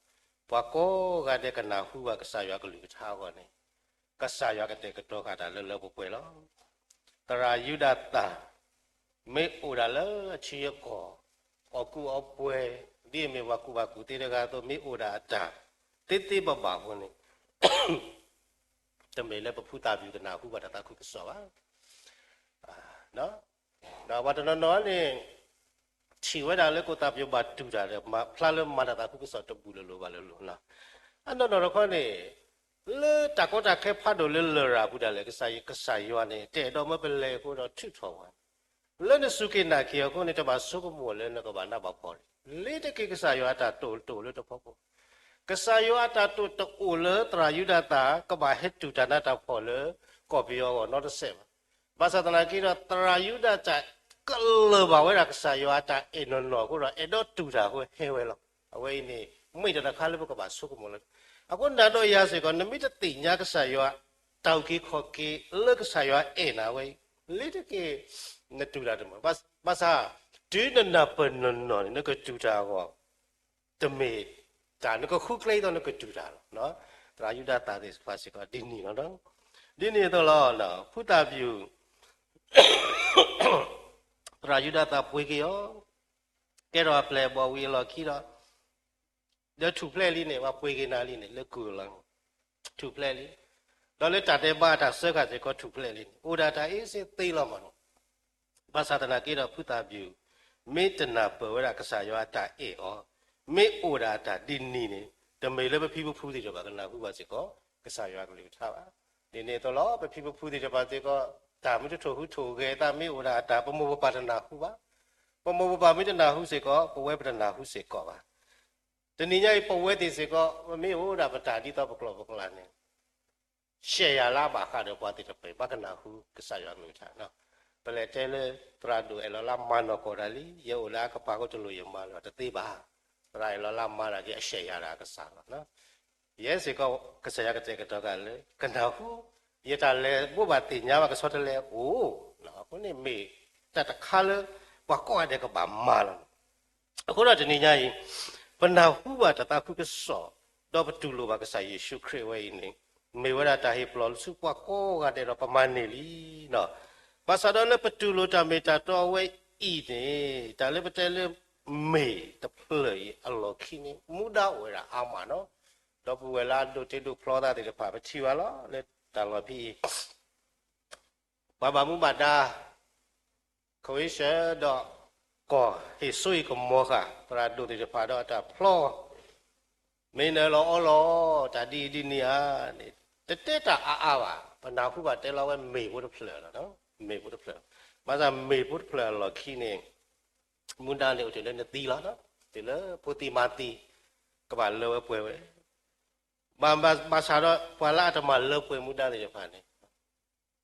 ပှၤကိးဂၤဒဲးကနၢ်ဟူဘၣ်ကစၢ်ယွၤအကလုၢ်ကထါအဂီၢ်န့ၣ် ကစၢ်ယွၤကတဲာ်ကတီၤဃာ်တၢ်လၢလၢပှဲၤပှဲၤလီၤ. သရၣ်ယူဒၤသၢ် မ့ၢ်အိၣ်ဒၣ်လၢအထံအကီၢ် အီၣ်ကူအီပှဲၤ ဒ်အမ့ၢ်ပှၤကူၣ်ဘၣ်ကူၣ်သ့တဂၤအသိး မ့ၢ်အိၣ်ဒၣ်အတၢ်သ့သ့ဘၣ်ဘၣ်အဃိန့ၣ် တမ့ၢ်လၢပဖုသၣ်ပျူၤကနၢ်ဟူဘၣ်တၢ်သးခုကစီၣ်ဘၣ်. ဒီးပှၤတနီၤနီၤန့ၣ် ထံၣ်ဝဲဒၣ်လၢခိၣ်သၣ်ပျူၤဘၣ်တူၢ်တၢ်ဒီး ဖျါလၢမၤတၢ်သးခုကစီၣ်တဘူၣ်လၢၤလၢၤဘၣ်လၢၤလၢၤ. အနီၢ်နီၢ်တခီန့ၣ် လၢတၢ်ကီတၢ်ခဲဖးဒိၣ်လၢလရာ်ပူၤဒၣ်လဲာ် ကစၢ်ယွၤန့ၣ် တအဲၣ်ဒိးမၢပလဲၤအဃိဒီးထုးထီၣ်ပှၤ လၢနစူၢ်က့ၤနာ်က့ၤအဃိန့ၣ် တဘၣ်ဆိကမိၣ်လၢနကဘၣ်နးဘၣ်ဖှီၣ်န့ၣ် လ့ၤတက့ၤကစၢ်ယွၤအတၢ်တိာ်တအိၣ်လၢတဖီခိၣ်, ကစၢ်ယွၤအတၢ်တိာ်တအိၣ်လၢသရၣ်ယူဒၤသၢ် ကဘၣ်ဟဲတူၢ်တၢ်နးတၢ်ဖှီၣ်လၢကီၢ်ပယီၤအဂီၢ်နီတစဲးဘၣ်. ဘၣ်ဆၣ်သနာ်က့ဒီး သရၣ်ယူဒၤသၢ် ကလၢာ်ဘၣ်ဝဲဒၣ်ကစၢ်ယွၤအတၢ်အဲၣ်နီၢ်နီၢ်အဃိဒီး အဲၣ်ဒိးတူၢ်တၢ်အဃိဟဲဝဲလီၤ. အဝဲအံၤန့ၣ် မ့ၢ်တၢ်တခါလၢပကဘၣ်ဆိကမိၣ်လီၤ. အဃိနၤဒီးယၤစ့ၢ်ကီး နမ့ၢ်တသ့ၣ်ညါကစၢ်ယွၤ တၢ်အုၣ်က့ၤခီၣ်က့ၤလၢကစၢ်ယွၤအဲၣ်နၤဝဲအံၤ လ့ၤတက့ၤ နတူၢ်တၢ်တမုာ်, ဘၣ်ဆၣ် တုၤနနၢ်ပၢၢ်နီၢ်နီၢ်န့ၣ် နကတူၢ်တၢ်အဂီၢ် တမ့ၢ်တၢ်နကဃုကျဲအသိးနကတူၢ်တၢ်လီၤ. သရၣ်ယူဒၤသၢ်သ့ၣ်တဖၣ်စ့ၢ်ကီးဒ်န့ၣ်လီၤ. ဒ်န့ၣ်အသိးလီၤ ဖုသၣ်ပျူၤ သရၣ်ယူဒၤသၢ်ပှ့ၤက့ၤအီၤ, ကဲထီၣ်အပျဲၢ်အဘီၣ်ဝံၤအလီၢ်ခံဒီး ဒီးထူၣ်ဖျဲးလံန့ၣ် ပှၤပှ့ၤက့ၤနၤလံန့ၣ် လၢကုၢ်အလီၢ်န့ၣ် ထူၣ်ဖျဲးလံ, ဒီးလၢတၢ်ဒဲးဘးအတၢ်စၢဃာ်စ့ၢ်ကီးထူၣ်ဖျဲးလံန့ၣ် အိၣ်ဒၣ်တၢ်အ့စ့သ့လီၤမးန့ၣ်. ဘၣ်ဆၣ်သနာ်က့ဒီး ဖုသၣ်ပျူၤ မ့ၢ်တနၢ်ပၢၢ်ဝဲဒၣ်ကစၢ်ယွၤအတၢ်အဲၣ်အီၤ, မ့ၢ်အိၣ်ဒၣ်အတၢ်ဒ်န့ၣ်န့ၣ် တမ့ၢ်လၢပဖံပဖုသ့ၣ်တဖၣ်ကနၢ်ဟူဘၣ်စ့ၢ်ကီး ကစၢ်ယွၤအကလုၢ်ကထါဘၣ်. ဒ်န့ၣ်အသိးလီၤ ပဖံပဖုသ့ၣ်တဖၣ်စ့ၢ်ကီး တၢ်မ့ၢ်တထိၣ်ဟူးထိၣ်ဂဲၤအသး မ့ၢ်အိၣ်ဒၣ်အတၢ် ပမိၢ်ပပၢ်တနၢ်ဟူဘၣ်. ပမိၢ်ပပၢ်မ့ၢ်တနၢ်ဟူစ့ၢ်ကီး ပဝဲပတနၢ်ဟူစ့ၢ်ကီးဘၣ်. တနံၤညါအံၤ ပဝဲသ့ၣ်စ့ၢ်ကီး ပမ့ၢ်အိၣ်ဒၣ်ပတၢ်ဒ်သိးပကျိာ်ပကျါန့ၣ် ရှဲးယၤလၢအဘၣ်ဃးဒီးပှၤသ့ၣ်တဖၣ် ဘၣ်ကနၢ်ဟူကစၢ်ယွၤအကလုၢ်ကထါ. ပလဲၤတဲလၢ သရၣ်ဒိၣ်အဲၣ်လီၤလၢမၤနီၢ်ကီၢ်တၢ်လံ, ယအိၣ်လၢအကပၤဃိတလိၣ်ယမၤလၢၤတသ့ဘၣ်. သရၣ်အဲၣ်လီၤလၢမၤတၢ်က့ၤအရှဲးယၤတၢ်ကစၢ်လီၤ. ယဲစ့ၢ်ကီး ကစၢ်ယွၤကတဲာ်ကတီၤက့ၤလၢ ကနၢ်ဟူ ယတၢ်လဲၤဘိးဘၣ်သ့ၣ်ညါဘၣ်ကဆီတလဲအိၣ်, အဃိန့ၣ်မ့ၢ်တၢ်တခါလၢ ပှၤကိးဂၤဒဲးကဘၣ်မၤလီၤ. အဃိဒီးတနံၤညါအံၤ ပနၢ်ဟူဘၣ်တၢ်သးခုကစီၣ် ဒီးပတူၢ်လိာ်ဘၣ်ကစၢ်ယ့ၣ်ၡူးခရံာ်ဝဲအံၤန့ၣ် မ့ၢ်ဝဲဒၣ်တၢ်ဟ့ၣ်ပလီၢ်ဆူပှၤကိးဂၤဒဲးဒီးပမၤန့ၢ်လံ. ဘၣ်ဆၣ်ဒီးလၢပတူၢ်လိာ်တၢ်မ့ၢ်တၢ်တီအဝဲအံၤန့ၣ် တၢ်လၢပတဲလၢမ့ၢ်တဖျၢၣ်အံၤအလီၢ်ခံန့ၣ် မူဒါအိၣ်ဝဲဒၣ်အါမးနီၤ. ဒီပုၢ်ဝဲၢ်လၢအဒိးတ့ဒိးဖျီသးသ့ၣ်တဖၣ် ပထံၣ်ဘၣ်လီၤ လၢတၢ်လီၢ်ဖဲအံၤ ပှၤဘၣ်မူဘၣ်ဒါ ခဝ့ၡၢၣ်ဒီး ကီၢ်ဟ့ၣ်စိအံၤကမီၤဃာ် သရၣ်ဒိၣ်သ့ၣ်တဖၣ်ဒီးအတၢ်ဖျီ မ့ၢ်နၢၤလီၤအီလီၤ တၢ်ဒ်အံၤဒ်န့ၣ်ဧါန့ၣ် တတဲတၢ်အါအါဘၣ်. ပနၢ်ဟူဘၣ်တဲလီၤဝဲမ့ၢ်ဖိတဖျၢၣ်လီၤ. မ့ၢ်ဖိတဖျၢၣ်, ဘၣ်ဆၣ်မ့ၢ်ဖိတဖျၢၣ်အလီၢ်ခံန့ၣ် မူဒါန့ၣ်အိၣ်တ့ၢ်လၢနသံလီၤ. တ့ၢ်လၢဖိသံမၤသံ ကဘၣ်လၢဝဲပှဲၤဝဲ ဘၣ်ဆၣ်ဒီးပှၤလၢအတမၤလၢပှဲၤမူဒါသ့ၣ်တဖၣ်န့ၣ်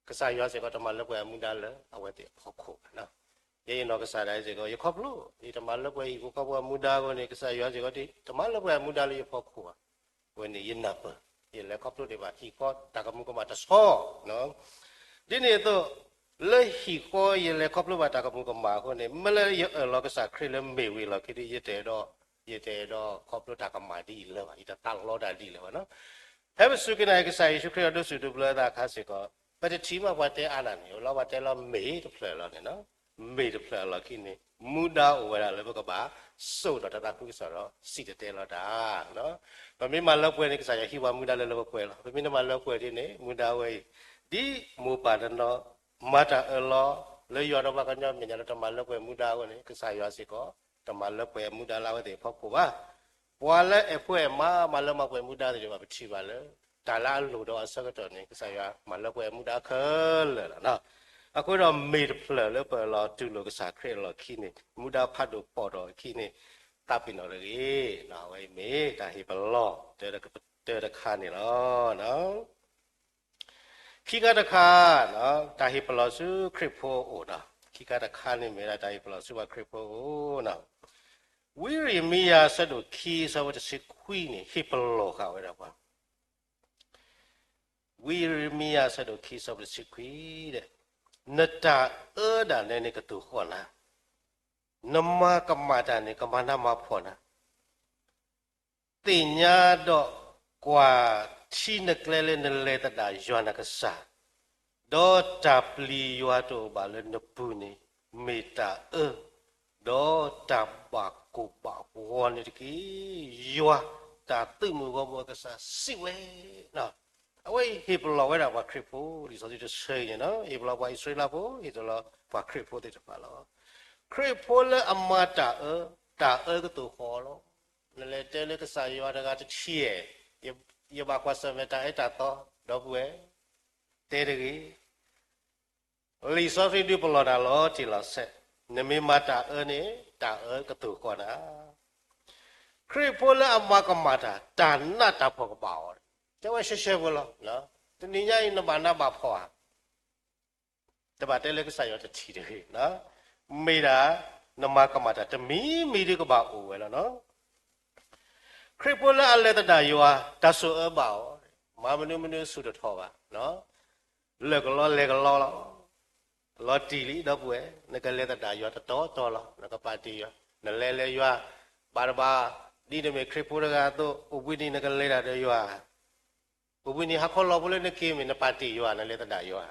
ကစၢ်ယွၤစ့ၢ်ကီးတမၤလၢပှဲၤအမူဒါလၢအဝဲသ့ၣ်အဖီခိၣ်ဘၣ်. ယဲယနီၢ်ကစၢ်ဒၣ်အံၤစ့ၢ်ကီး ယခီဖျိ ယတမၤလၢပှဲၤဟံၣ်ဖိဃီဖိအမူဒါအဃိန့ၣ် ကစၢ်ယွၤစ့ၢ်ကီး တမၤလၢပှဲၤအမူဒါလၢယဖီခိၣ်ဘၣ်. အဝဲန့ၣ်ယနၢ်ပၢၢ် ယလဲၤခီဖျိဒံးဘၣ်ဟံၣ်ဃီတၢ်ကမူၤကမၣ်တဆီ, ဒ်န့ၣ်အသိး လၢဟံၣ်ဃီယလဲၤခီဖျိဘၣ်တၢ်ကမူၤကမၣ်အဃိန့ၣ် မ့ၢ်လၢယအၢၣ်လီၤကစၢ်ခရံာ်လၢမ့ၢ်ဝံၤအလီၢ်ခံဒီး ယတအဲၣ်ဒိး, ယတအဲၣ်ဒိးခီဖျိတၢ်ကမၣ်ဒ်အံၤလၢၤဘၣ်, ယတသးလီတၢ်ဒ်အံၤလၢၤဘၣ်နီၤ. ဖဲပစူၢ်က့ၤနာ်က့ၤကစၢ်ယ့ၣ်ၡူးခရံာ်ဒီးဒိးစူၣ်ဒိးဘျၢသးအခါစ့ၢ်ကီး ပတထံၣ်မးပှၤတဲအါနၤန့ၣ် လီၤပှၤတဲလီၤမ့ၢ်တဖျၢၣ်လီၤန့ၣ်နီၤ, မ့ၢ်တဖျၢၣ်အလီၢ်ခံန့ၣ် မူဒါအိၣ်ဝဲဒၣ်လၢပကဘၣ်စိာ်ဒီးတၢ်သးခုကစီၣ်ဒီးစံၣ်တဲၤတဲလီၤတၢ် ပမ့ၢ်မၤလၢပှဲၤန့ၣ် ကစၢ်ယွၤဟံးဝဲမူဒါလၢလၢပှဲၤပှဲၤလီၤ. ပမ့ၢ်တမၤလၢပှဲၤဒ်န့ၣ် မူဒါဝဲအံၤ ဒ်မိၢ်ပၢ်တနီၤ မၤတၢ်အၢလီၤ လၢယွၤဒီးပှၤကညီမဲာ်ညါဒီးတမၤလၢပှဲၤမူဒါအဃိန့ၣ် ကစၢ်ယွၤစ့ၢ်ကီး တမၤလၢပှဲၤမူဒါလၢအဝဲသ့ၣ်အဖီခိၣ်ဘၣ်. ပှၤလၢအဲၣ်ဖိအဲၣ်မါမၤလၢမၤပှဲၤမူဒါသ့ၣ်တဖၣ် ပထံၣ်ဘၣ်လၢ တၢ်လၢအလိၣ်ဒီးအဆၢကတီၢ်န့ၣ် ကစၢ်ယွၤမၤလၢပှဲၤမူဒါခဲလၢာ်လီၤ. အဃိဒီးမ့ၢ်တဖျၢၣ်လၢပလီၤတူၢ်လိာ်ကစၢ်ခရံာ်အလီၢ်ခံန့ၣ် မူဒါဖးဒိၣ်ပီၢ်ထီၣ်အခံန့ၣ် သးပ့ၤနီၣ်တဂ့ၤ. အဝဲအံၤမ့ၢ်တၢ်ဟ့ၣ်ပလီၢ် တၢတခါန့ၣ်လီၤ. ခံခါတခါ တၢ်ဟ့ၣ်ပလီၢ်ဆူခရံာ်ဖိအအိၣ်နီၤ. ခံခါတခါန့ၣ်မ့ၢ်ဒၣ်တၢ်ဟ့ၣ်ပလီၢ်ဆူပှၤခရံာ်ဖိအအိၣ်နီၤ. ဝံယံးရမံယၤအဆၢဒိၣ်ခံအဆၢဖိတဆံခွံန့ၣ် ဟ့ၣ်ပလီၢ်ဃာ်ဝဲဒၣ်ပှၤ ဝံယံးရမံယၤအဆၢဒိၣ်ခံအဆၢဖိတဆံခွံ နတၢ်အၢဒၣ်လဲာ်န့ၣ်ကတိၤဃီနၤ, နမၤကမၣ်တၢ်န့ၣ် ကမၤနးမၤဖှီၣ်နၤ, သ့ၣ်ညါဒီးကွၢ်ထံနကျဲလၢနလဲၤသဒၣ်ယွၤနကစၢ်, ဒီးတၢ်ပျံၤယွၤတအိၣ်ဘၣ်လၢနပူၤန့ၣ် မ့ၢ်တၢ်အၢ, ဒီးတၢ်ဘၣ်ကိၢ်ဘၣ်ဂီၤန့ၣ်တက့ၢ်. ယွၤတၢ်သုးမုၢ်ဂီၢ်မုၢ်အကစၢ်စံးဝဲ အဝဲအံၤဟ့ၣ်ပလီၢ်ဝဲဒၣ်ပှၤခရံာ်ဖိ လံာ်စီဆှံတဆၢအံၤန့ၣ်နီၤ ဟ့ၣ်ပလီၢ်ပှၤအံၣ်စရ့လးဖိ ဟ့ၣ်ပလီၢ်ပှၤခရံာ်ဖိသ့ၣ်တဖၣ်လီၤ. ခရံာ်ဖိလၢအမၤတၢ်အၢ, တၢ်အၢကတိၤဃီလီၤ. နလဲၤတဲလၢကစၢ်ယွၤတဂၤတထံၣ်, ယဘၣ်ကွၢ်ဆၢၣ်မဲာ်တၢ်အၢတၢ်သီ, ဒီပုၢ်ဝဲၢ်, တဲတဂ့ၤ. လံာ်စီဆှံဒုးပလီၢ်နၤလီၤတံၢ်လီၤဆဲး, နမ့ၢ်မၤတၢ်အၢန့ၣ် တၢ်အၢကတိၤဃီနၤ. ခရံာ်ဖိလၢအမၤကမၣ်တၢ်, တၢ်နးတၢ်ဖှီၣ်ကဘၣ်အီၤ, တဲဝဲရှဲရှဲဖိလီၤ. တနံၤညါအံၤနဘၣ်နးဘၣ်ဖှီၣ်ဧါ, တဘၣ်တဲလၢကစၢ်ယွၤတထံၣ်တဂ့ၤ, မ့ၢ်ဒၣ် နမၤကမၣ်တၢ်တမံၤမံၤဒုးကဘၣ်အိၣ်ဝဲလီၤ. ခရံာ်ဖိလၢအလဲၤသဒၣ်ယွၤ တၢ်ဆိၣ်အၢဘၣ်အီၤ, မၤမနုၤမနုၤဆူၣ်တထီၣ်ဘၣ်, လၢၢ်ကလီလဲၤကလီလီၤ. လီၤတံၢ်လံ ဒီပုၢ်ဝဲၢ်, နကလဲၤသဒၣ်ယွၤတတီၤတီၤလီၤ. နကပာ်တ့ၢ်ယွၤ, နလဲၤလၢယွၤ, ဘၣ်တဘၣ်, ဒ်နမ့ၢ်ခရံာ်ဖိတဂၤအသိး အိၣ်ဘှံးနံၤနကလဲၤတၢ်ဒီးယွၤ, အိၣ်ဘှံးနံၤဟါခီလီၤဖိလၢနက့ၤမ့ၢ်နပာ်တ့ၢ်ယွၤ နလဲၤသဒၣ်ယွၤ,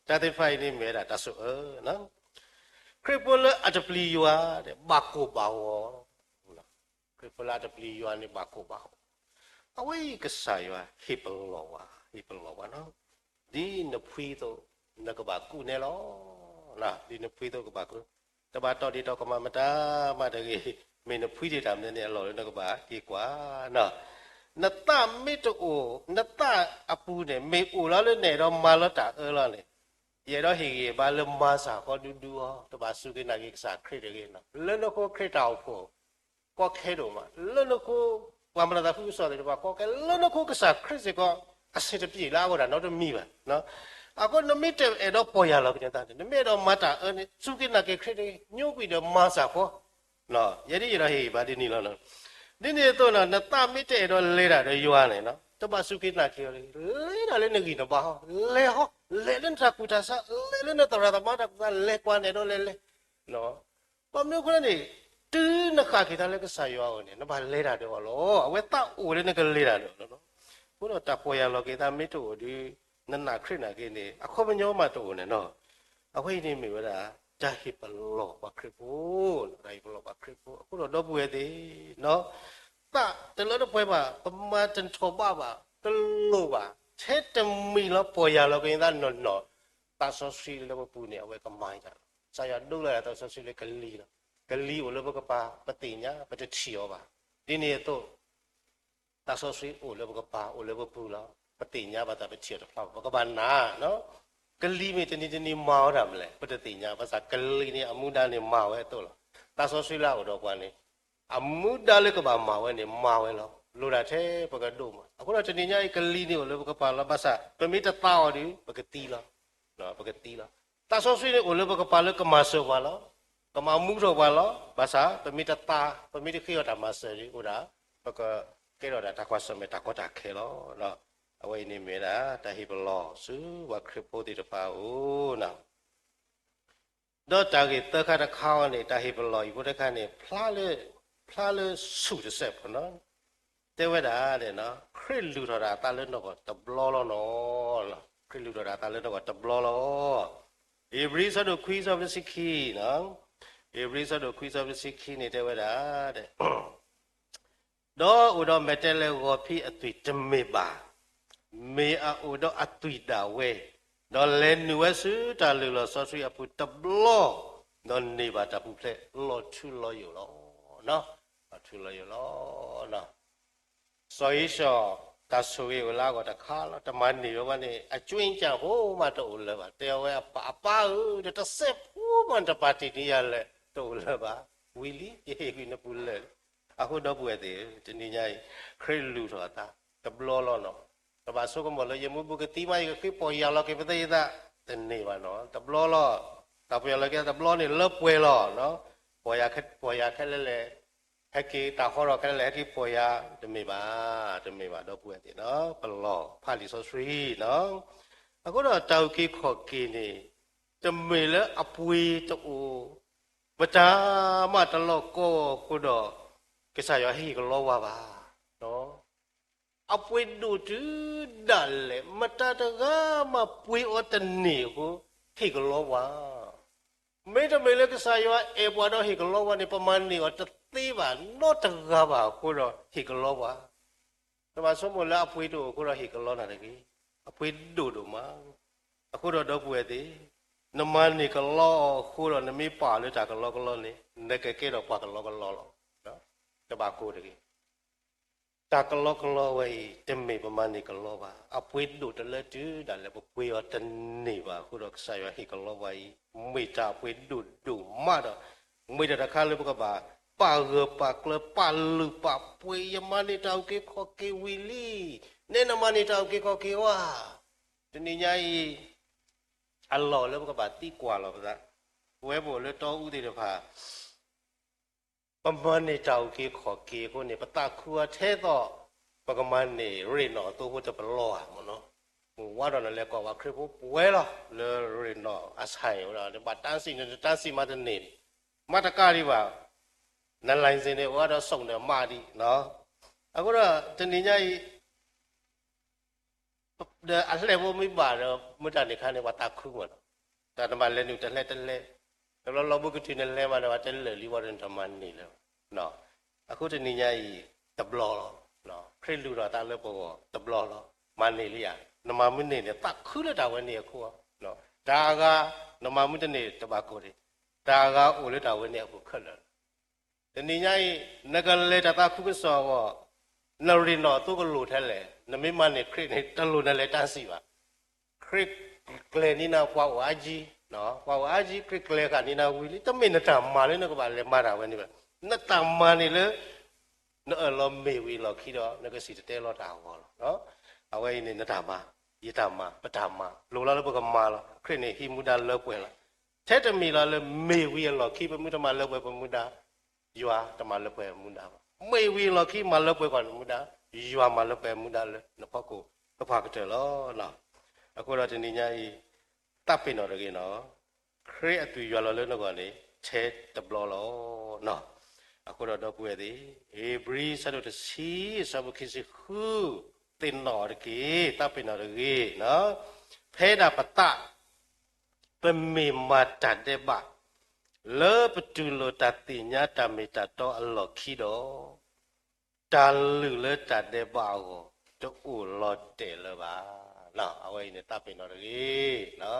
တၢ်သ့ၣ်တဖၣ်အံၤန့ၣ်မ့ၢ်ဝဲဒၣ်တၢ်ဆိၣ်အၢ ခရံာ်ဖိလၢအတပျံၤယွၤ ဘၣ်ကိၢ်ဘၣ်ဂီၤ, ခရံာ်ဖိလၢအတပျံၤယွၤန့ၣ်ဘၣ်ကိၢ်ဘၣ်ဂီၤ, အဝဲအံၤကစၢ်ယွၤဟ့ၣ်ပလီၢ်ဝဲ, ဟ့ၣ်ပလီၢ်ဝဲနီၤ, ဒ်နဖှံသိး နကဘၣ်ကူးနဲလီၤ, ဒ်နဖှံသိးကဘၣ်ကူး, တဘၣ်တီၢ်ဒ့ၣ်တီၢ်ကမၣ်မတၤမးတဂ့ၤ, မ့ၢ်နဖှံဒံးတၢ်မနုၤန့ၣ် အလီၢ်လၢနကဘၣ်က့ၤကွၢ်နီၤ, နသးမ့ၢ်တအိၣ်, နသးအပူၤန့ၣ် မ့ၢ်အိၣ်လီၤလၢနအဲၣ်ဒိးမၤလီၤတၢ်အၢလီၤန့ၣ် ယအဲၣ်ဒိးဟ့ၣ်ဂံၢ်ဘါလၢမၤစၢ်ဃီဒူဒူအီၤ, တဘၣ်စူၢ်က့ၤနာ်က့ၤကစၢ်ခရံာ်တဂ့ၤ, လၢနဃိခရံာ်တၢ်အိၣ်ဖှိၣ် ကီခဲဒိၣ်မး, လၢနဃိ ပှၤမၤတၢ်သးခုကစီၣ်သ့ၣ်တဖၣ်ကီခဲ, လၢနဃိကစၢ်ခရံာ်စ့ၢ်ကီး အဆင်တပြေလၢအဂီၢ်တၢ်နီတမံၤဘၣ်. အဃိနမ့ၢ်တအဲၣ်ဒိးပီၢ်ယၢ်လီၤက့ၤနသးန့ၣ်, နမ့ၢ်အဲၣ်ဒိးမၤတၢ်အၢန့ၣ် စူၢ်က့ၤနာ်က့ၤခရံာ်တဂ့ၤ, ညိကွံာ်ဒီးမၤစၢ်ဃီ ယဲဒၣ်ယအဲၣ်ဒိးဟ့ၣ်ဂံၢ်ဘါဒ်န့ၣ်လီၤ. ဒ်န့ၣ်အသိးနီၤ, နသးမ့ၢ်တအဲၣ်ဒိးလဲၤတၢ်ဒီးယွၤန့ၣ်, တဘၣ်စူၢ်က့ၤနာ်က့ၤအီၤတဂ့ၤ, လဲၤဒၣ်လၢနဂံၢ်နဘါဟီ, လဲၤဟီ, လဲၤလၢနတၢ်ကူၣ်တၢ်ဆး, လဲၤလၢနသရၣ်သမါတၢ်ကူၣ်တၢ်ဆး, လဲၤကွၢ်နအဲၣ်ဒိးလဲၤလဲၤ ဘၣ်မနုၤအဃိလဲၣ်န့ၣ်, တုၤနဃၣ်က့ၤတၢ်လၢကစၢ်ယွၤအအိၣ်န့ၣ် နဘၣ်လဲၤတၢ်ဒီးအီၤလီၤ. အဝဲသးအိၣ်လၢနကလဲၤတၢ်ဒီးအီၤလီၤ. အဃိဒီးတၢ်ပီၢ်ယၢ်လီၤက့ၤသးမ့ၢ်တအိၣ်ဒီး နနာ်ခရံာ်နာ်က့ၤန့ၣ် အခီပညီမးတအိၣ်န့ၣ်နီၤ. အဝဲအံၤန့ၣ်မ့ၢ်ဝဲဒၣ် တၢ်ဟ့ၣ်ပလီၢ်ပှၤခရံာ်ဖိ, တၢ်ဟ့ၣ်ပလီၢ်ပှၤခရံာ်ဖိ. အဃိဒီးဒီပုၢ်ဝဲၢ်သ့ၣ် သးတလၢတပှဲၤဘၣ်, ပမၤတထီၣ်ဘးဘၣ်, တလိၣ်ဘၣ်, ထဲတမံၤလီၤ ပီၢ်ယၢ်လီၤက့ၤသးနီၢ်နီၢ်, သးစီဆှံလၢပပူၤန့ၣ် အဝဲကမၤယၤလီၤ. ကစၢ်ယွၤဒိးလၢသးစီဆှံလၢကလံၤလီၤ. ကလံၤအိၣ်လၢပကပၤ ပသ့ၣ်ညါ ပတထံၣ်အီၤဘၣ်. ဒ်န့ၣ်အသိး သးစီဆှံအိၣ်လၢပကပၤ အိၣ်လၢပပူၤလီၤ. ပသ့ၣ်ညါဘၣ်သး ပထံၣ်အီၤတဖျါဘၣ်. ပကဘၣ်နာ် ကလံၤမ့ၢ်တနံၤတနံၤမၤဝဲဒၣ်မနုၤလဲၣ် ပတသ့ၣ်ညါ. ဘၣ်ဆၣ်ကလံၤန့ၣ် အမူဒါန့ၣ်မၤဝဲအသိးလီၤ. သးစီဆှံလၢအအိၣ်ဒီးပှၤန့ၣ် အမူဒါလၢကဘၣ်မၤဝဲန့ၣ် မၤဝဲလီၤ. လိၣ်ဒၣ်ထဲပကဒိၣ်မး. အဃိဒီးတနံၤညါအံၤ ကလံၤန့ၣ်အိၣ်လၢပကပၤလီၤ. ဘၣ်ဆၣ် ပမ့ၢ်တသါအီၤဒီး ပကသံလီၤ. ပကသံလီၤ. သးစီဆှံန့ၣ်အိၣ်လၢပကပၤလၢကမၤစၢၤပှၤလီၤ. ကမၤမူထီၣ်ပှၤလီၤ. ဘၣ်ဆၣ် ပမ့ၢ်တသါ, ပမ့ၢ်တဃ့အီၤတၢ်မၤစၢၤဒီး အိၣ်ဒၣ် ပက ကဲထီၣ်ဒၣ်တၢ်ကွၢ်ဆၢၣ်မဲာ်တၢ်ကီတၢ်ခဲလီၤ. အဝဲအံၤန့ၣ်မ့ၢ်ဝဲဒၣ် တၢ်ဟ့ၣ်ပလီၢ်ဆူပှၤခရံာ်ဖိသ့ၣ်တဖၣ်အအိၣ် ဒီးတၢ်ဂ့ၢ်သၢခါတခါအံၤန့ၣ် တၢ်ဟ့ၣ်ပလီၢ်အံၤဖိတခါန့ၣ် ဖျါလၢ ဖျါလၢဆူၣ်တစဲးဖိနီၤ, တဲဝဲဒၣ် ခရံာ်လုၢ်ထီၣ်တၢ်အသးလၢနဂီၢ်တဘျီလီၤနီၤ. ခရံာ်လုၢ်ထီၣ်တၢ်အသးလၢနဂီၢ်တဘျီလီၤ. ဧ့ၤဘြံၤဆၢဒိၣ်ခွံဆၢဖိတဆံခံနီၤ, ဧ့ၤဘြံၤဆၢဒိၣ်ခွံဆၢဖိတဆံခံန့ၣ်တဲဝဲဒၣ် ဒီးအိၣ်ဒီးမဲာ်တဲးလဲးဂီၤဖံးအသွံၣ်တမ့ၢ်ဘၣ်, မ့ၢ်အအိၣ်ဒီးအသွံၣ်ဒၣ်ဝဲ, ဒီးလဲၤနုာ်ဝဲဆူတၢ်လုၢ်လီၢ်စီဆှံအပူၤတဘျီ, ဒီးန့ၢ်ဘၣ်တၢ်ပူၤဖျဲးလီၤထူလီၤယိာ်လီၤ. လီၤထူလီၤယိာ်လီၤ. စီၤဧ့ၡီၤ တၢ်ဆိၣ်ဂ့ၤအိၣ်လၢအဂီၢ်တခါလီၤ, တမၤန့ၢ်ဝဲဘၣ်န့ၣ် အကၠွ့ကၠၢ်ဖိမးတအိၣ်လၢၤဘၣ်. တဲအဝဲအပၢ်, အပၢ်ဧၢ, ဒီးတစဲးဖိမးနတပာ်တ့ၢ်န့ၢ်ယၤလၢၤ, တအိၣ်လၢၤဘၣ်. ဝံၤလံ, ယဟ့ၣ်ကွံာ်နပူၤလၢာ်လံ. အဃိဒီပုၢ်ဝဲၢ်သ့ၣ်ဧၢ, တနံၤညါအံၤ ခရံာ်လုၢ်ထီၣ်အသး တဘျီလီၤနီၤ. တဘၣ်ဆိကမိၣ်လၢယမ့ၢ်ဘူးကသံမး ယကဃ့ပီၢ်ယၢ်လီၤက့ၤပသးယသး, တန့ၢ်ဘၣ်နီၤ, တဘျီလီၤ. တၢ်ပီၢ်ယၢ်လီၤက့ၤတဘျီန့ၣ် လၢပှဲၤလီၤ. ပီၢ်ယၢ်ခဲ, ပီၢ်ယၢ်ခဲလၢာ်လဲၣ်, ဟဲက့ၤတၢ်ဟီထီၣ်ခဲလၢာ်လဲၣ် ဟဲက့ၤပီၢ်ယၢ်, တမ့ၢ်ဘၣ်, တမ့ၢ်ဘၣ် ဒီပုၢ်ဝဲၢ်သ့ၣ်နီၤ, ပလီၢ်ဖးလံာ်စီဆှံနီၤ. အဃိဒီးတၢ်အုၣ်က့ၤခီၣ်က့ၤန့ၣ် တမ့ၢ်လၢအပှ့ၤတအိၣ်, မတၤမးတလီၢ်ကီအဃိဒီး ကစၢ်ယွၤဟ့ၣ်ကလီဝါဘၣ်. အပှ့ၤဒိၣ်တုၤဒၣ်လဲာ်, မတၤတဂၤမးပှ့ၤအီၤတန့ၢ်အဃိ ဟ့ၣ်ကလီဝါ. မ့တမ့ၢ်လၢကစၢ်ယွၤအဲၣ်ပှၤဒီးဟ့ၣ်ကလီဝါန့ၣ် ပမၤန့ၢ်အီၤတသ့ဘၣ်နီတဂၤဘၣ်အဃိဒီး ဟ့ၣ်ကလီဝါ. တဘၣ်ဆိကမိၣ်လၢအပှ့ၤတအိၣ်အဃိဒီးဟ့ၣ်ကလီနၤတဂ့ၤ. အပှ့ၤဒိၣ်ဒိၣ်မး. အဃိဒီးဒီပုၢ်ဝဲၢ်သ့ၣ်, နမၤန့ၢ်ကလီအီၤအဃိဒီး နမ့ၢ်ပာ်လၢတၢ်ကလီကလီန့ၣ် နကကဲထီၣ်ပှၤကလီကလီလီၤ. တဘၣ်ကိၢ်တဂ့ၤ. တၢ်ကလီကလီဝဲအံၤ တမ့ၢ်ပမၤန့ၢ်ကလီဘၣ်. အပှ့ၤဒိၣ်တလၢတုၤဒၣ်လဲာ် ပပှ့ၤအီၤတန့ၢ်ဘၣ်အဃိဒီး ကစၢ်ယွၤဟ့ၣ်ကလီဝဲအံၤ မ့ၢ်တၢ်အပှ့ၤဒိၣ်ဒိၣ်မးဒီး မ့ၢ်တၢ်တခါလၢပကဘၣ်ပာ်ဂၢၢ်ပာ်ကျၢၤ ပာ်လုၢ်ပာ်ပှ့ၤ ယမၤန့ၢ်တၢ်အုၣ်က့ၤခီၣ်က့ၤဝံၤလံ. နဲနမၤန့ၢ်တၢ်အုၣ်က့ၤခီၣ်က့ၤဧါ. တနံၤညါအံၤ အလီၢ်လၢပကဘၣ်သံကွၢ်လီၤပသး, ပဝဲပအိၣ်လၢတီအူသ့ၣ်တဖၣ် ပမၤန့ၢ်တၢ်အုၣ်က့ၤခီၣ်က့ၤအဃိန့ၣ် ပသးခုအီၤထဲသိး ပကမၤန့ၢ်ရ့ၣ်နီၣ်အသိဖိတပလီဧါမ့ၢ်နီၤ. မုၢ်ဝါဒီးနလဲၤကွၢ်ပှၤခရံာ်ဖိပှဲၤလီၤ လၢရ့ၣ်နီၣ်အဆၢအံၤဝဲဒၣ် နဘၣ်တၢ်စံၣ်န့ၣ် နတၢ်စံၣ်မးတန့ၢ်န့ၣ် မၤတကးဒံးဘၣ်. န license န့ၣ် အိၣ်ဒီးစိာ်န့ၣ်မးဒံးနီၤ. အဃိဒီးတနံၤညါအံၤ ဒီးအဟျဲၣ်ဖိမ့ၢ်ဘၣ်ဒီး မ့ၢ်တၢ်န့ၣ်ခါန့ၣ် ပှၤသးခုမးနီၤ. တၢ်နဘၣ်လဲၤနုာ်တလဲၤတလဲၤ, တဘျီလီၤဘူးကတုၤနလဲၤမးဒီး ပှၤတဲလၢာ်လံဝဲဒီးနတမၤန့ၢ်လၢၤဘၣ်. အဃိတနံၤညါအံၤ တဘျီလီၤ. ခရံာ်လုၢ်ထီၣ်အသးလၢပဂီၢ်တဘျီလီၤ. မၤန့ၢ်လံဧါ. နမၤမုၢ်န့ၢ်န့ၣ် သးခုလၢတၢ်ဝဲန့ၣ်အဃိဧါ. တၢ်အဂၤ နမၤမုၢ်တန့ၢ်တဘၣ်ကိၢ်ဒံး, တၢ်အဂၤအိၣ်လၢတၢ်ဝဲန့ၣ်အပူၤခဲလၢာ်လီၤ. တနံၤညါအံၤ နကလဲၤတၢ်သးခုကစီၣ်အဂီၢ်, နရ့ၣ်နီၣ်အသိကလိၣ်ထဲလဲၣ်. နမ့ၢ်မၤန့ၢ်ခရံာ်န့ၣ် တလိၣ်နလဲၤတၢ်စံၣ်ဘၣ်. ခရံာ်ကျဲၤန့ၢ်နၤပှၤအိၣ်အါကံ, ပှၤအိၣ်အါကံ ခရံာ်ကျဲၤဃာ်န့ၢ်နၤဝံၤလံ. တမ့ၢ်နတၢ်မၤလၢနကဘၣ်လဲၤမၤတၢ်ဝဲန့ၣ်ဘၣ်. နတၢ်မၤန့ၣ်လၢ နအၢၣ်လီၤမ့ၢ်ဝံၤအလီၢ်ခံဒီး နကစံၣ်တဲၤတဲလီၤတၢ်အဂီၢ်လီၤ. အဝဲအံၤန့ၣ် နတၢ်မၤ, ယတၢ်မၤ, ပတၢ်မၤ, လိၣ်လီၤလၢပကမၤလီၤ. ခရံာ်န့ၣ်ဟံးမူဒါလၢပှဲၤလီၤ. ထဲတမံၤလီၤလၢမ့ၢ်ဝံၤအလီၢ်ခံ ပမ့ၢ်တမၤလၢပှဲၤပမူဒါ, ယွၤတမၤလၢပှဲၤမူဒါဘၣ်. မ့ၢ်ဝံၤအလီၢ်ခံ မၤလၢပှဲၤကွၢ်နမူဒါ, ယွၤမၤလၢပှဲၤမူဒါလၢနဖီခိၣ် ပပှၤကတၢၢ်လီၤ. အဃိဒီးတနံၤညါအံၤ သးပ့ၤနီၣ်တဂ့ၤနီၤ. ခရံာ်အသွံၣ်ယွၤလီၤလၢနဂီၢ်န့ၣ် ထဲတဘျီလီၤ. အဃိဒီးဒီပုၢ်ဝဲၢ်သ့ၣ်, ဧ့ၤဘြံၤဆၢဒိၣ်တဆံ အဆၢဖိခံဆံဃု, သ့ၣ်နီၣ်တက့ၢ်, သးပ့ၤနီၣ်တဂ့ၤနီၤ. ဖဲဒၣ်ပသး ပမ့ၢ်မၤတၢ်ဒဲးဘး လၢပတူၢ်လိာ်တၢ်သ့ၣ်ညါတၢ်မ့ၢ်တၢ်တီအလီၢ်ခံဒီး တၢ်လုၢ်လၢတၢ်ဒဲးဘးအဂီၢ် တအိၣ်လီၤတဲာ်လၢၤဘၣ်. အဝဲအံၤန့ၣ် သးပ့ၤနီၣ်တဂ့ၤ.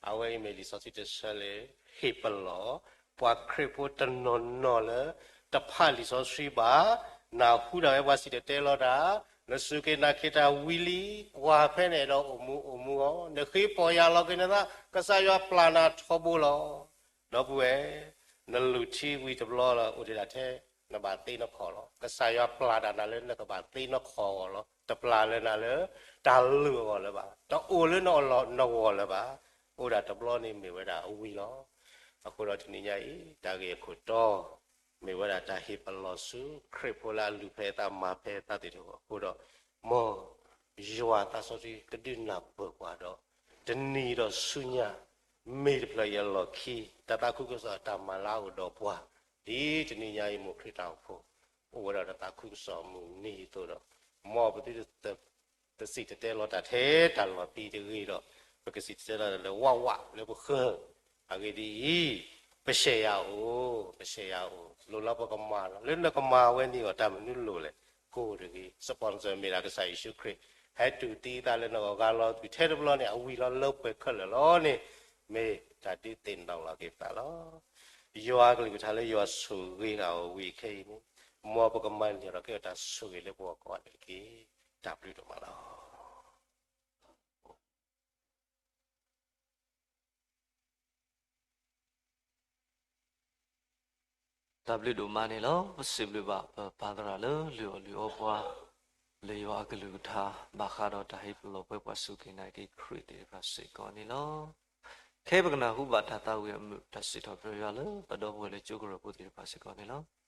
အဝဲအံၤမ့ၢ်လံာ်စီဆှံတဆၢလၢ ဟ့ၣ်ပလီၢ် ပှၤခရံာ်ဖိတနီၤနီၤလၢ တဖးလံာ်စီဆှံဘၣ်, နၢ်ဟူဒၣ်ဝဲပှၤစံၣ်တဲၤတဲလီၤတၢ်, နစူၢ်က့ၤနာ်က့ၤတၢ်ဝံၤလံ, ကွၢ်ဖဲန့ၣ်ဒီးအိၣ်မူအိၣ်မူအီၤ, နဃ့ပီၢ်ယၢ်လီၤက့ၤနသး, ကစၢ်ယွၤပျၢ်နၤထီဘိလီၤ. ဒီပုၢ်ဝဲၢ်, နလုၢ်ထံဝံၤတဘျီလီၤ အိၣ်ဒံးဒၣ်ထဲ နဘၣ်သ့နခီၣ်လီၤ. ကစၢ်ယွၤပျၢ်တၢ်နၤလၢနကဘၣ်သ့နခီၣ်အဂီၢ်လီၤ. တပျၢ်လၢနၤလၢ တၢ်လုၢ်အဂီၢ်လၢၤဘၣ်. တအိၣ်လၢနဂီၢ်လၢၤဘၣ်. အိၣ်ဒၣ်တဘျီန့ၣ်မ့ၢ်ဝဲဒၣ်အဝံၤလီၤ. အဃိဒီးတနံၤညါအံၤ တၢ်ဂ့ၢ်အခိၣ်တီ မ့ၢ်ဝဲဒၣ်တၢ်ဟ့ၣ်ပလီၢ်ဆူခရံာ်ဖိလၢအလုၢ်ဖဲအသးမၤဖဲအသးသ့ၣ်တဖၣ်အဃိဒီး, မ်ယွၤသးစီဆှံကဒုးနၢ်ပၢၢ်ပှၤဒီး, တနံၤဒီးဆူညါ မ့ၢ်တဖျၢၣ်အံၤအလီၢ်ခံ တၢ်သးခုကစီၣ်အတၢ်မၤလၢအအိၣ်ဒီးပှၤ, ဒ်တနံၤညါအံၤ မိၢ်ခရံာ်တၢ်အိၣ်ဖှိၣ် အိၣ်ဝဲဒၣ်တၢ်သးခုကစီၣ်မုၢ်နံၤအသိးဒီး, မ်ပသုတ တစံၣ်တဲၤတဲလီၤတၢ်ထဲတၢ်လီၢ်သံတဂ့ၤဒီး, ပကစံၣ်တဲၤတဲလီၤတၢ်လၢဝးဝးလၢပဃၢၤ, အဂ့ၢ်ဒ်အံၤ, ပရှဲၣ်ယၤအိၣ်, ပရှဲၣ်ယၤအိၣ်, လိၣ်လၢပကမၤလီၤ, လၢနကမၤဝဲန့ၣ်အီၤတၢ်မနုၤလိၣ်လဲၣ်, ကိးတဂ့ၤ, sponsor မ့ၢ်ဒၣ်ကစၢ်ယ့ၣ်ၡူးခရံာ်, ဟဲတူၢ်သံသးလၢနဂီၢ်ဂၤလီၤ, တုၤထဲတဘျီန့ၣ် အဝံၤလီၤလၢပှဲၤခဲလၢာ်လီၤန့ၣ်, မ့ၢ်တၢ်ဒုးသ့ၣ်နီၣ်လီၤက့ၤပသးလီၤ. ယွၤအကလုၢ်ကထါလၢယွၤဆိၣ်ဂ့ၤအီၤဝံၤခဲအံၤန့ၣ်, မ်ပကမၤန့ၢ်ဒီးကဲထီၣ်တၢ်ဆိၣ်ဂ့ၤလၢပဂီၢ်ကိးဂၤဒဲးတက့ၢ်. တၢ်ဘျုးဒိၣ်မးလီၤ. တၢ်ဘျုးဒိၣ်မးန့ၣ်လီၤ. ပစံးဘျုးဘၣ်ပပၢ်သရၣ်လၢလုၢ်အီၣ်လုၢ်အီပှၤ လၢယွၤအကလုၢ်ကထါ ဘၣ်ဃးဒီးတၢ်ဟ့ၣ်ပလီၢ်ပှဲၤပှၤစူၢ်က့ၤနာ်က့ၤခရံာ်သ့ၣ်တဖၣ်စ့ၢ်ကီးန့ၣ်လီၤ. ခဲအံၤပကနၢ်ဟူဘၣ်တၢ်သးဝံၣ်အမုာ် တၢ်စံးထီၣ်ပတြၢၤယွၤလၢပဒီပုၢ်ဝဲၢ်လၢကၠိကရၢၢ်ဖိသ့ၣ်တဖၣ်စ့ၢ်ကီးန့ၣ်လီၤ.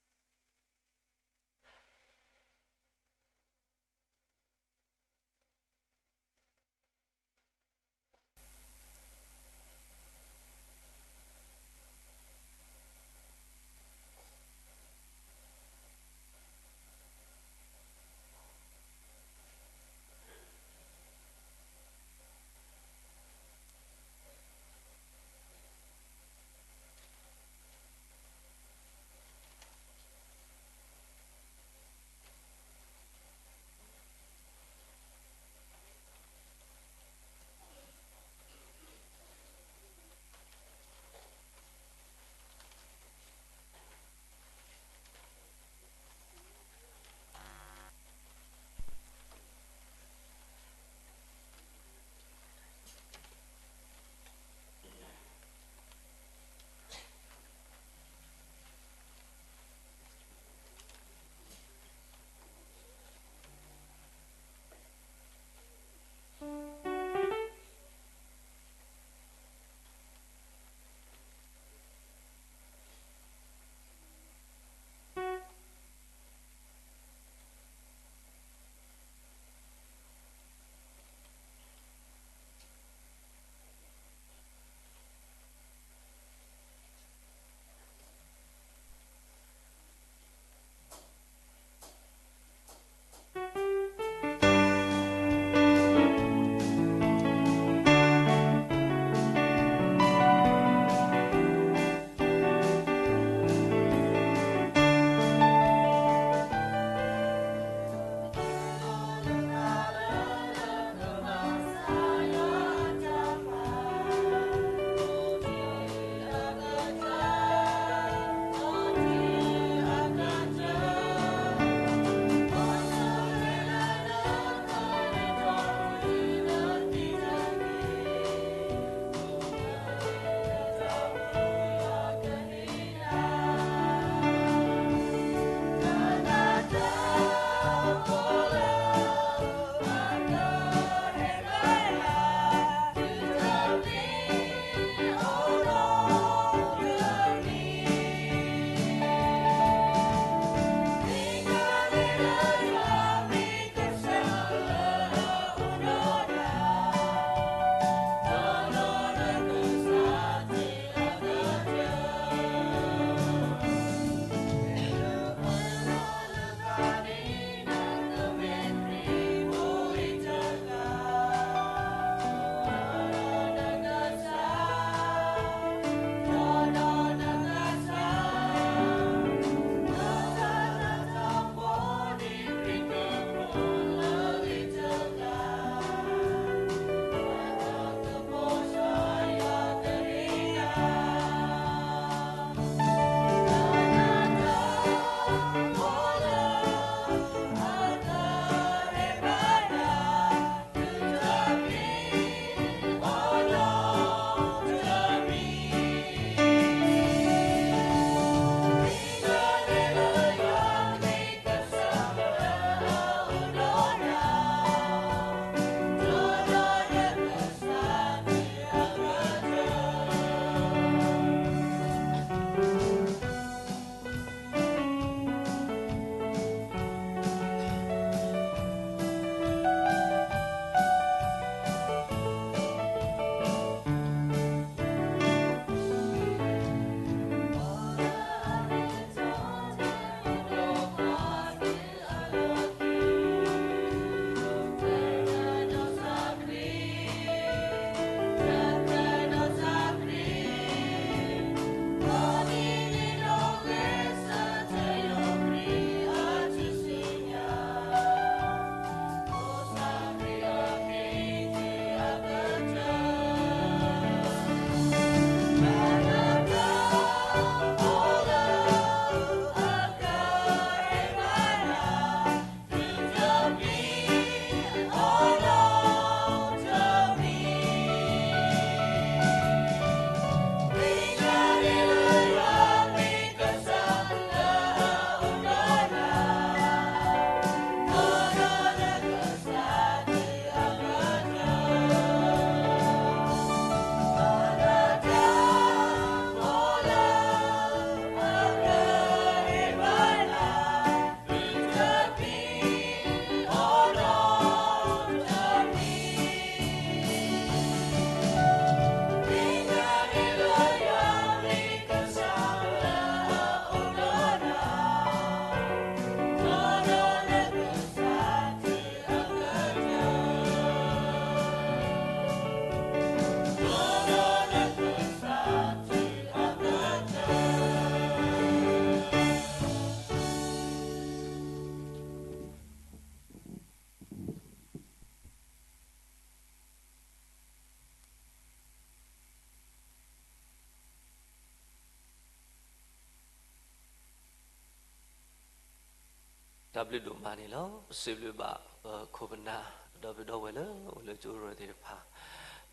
တၢ်ဘျုးဒိၣ်မးန့ၣ်လီၤ. ပစံးဘျုးဘၣ်ပခိၣ်ပနၢ် ဒီပုၢ်ဝဲၢ်လၢအိၣ်လၢကၠိရိၤသ့ၣ်တဖၣ်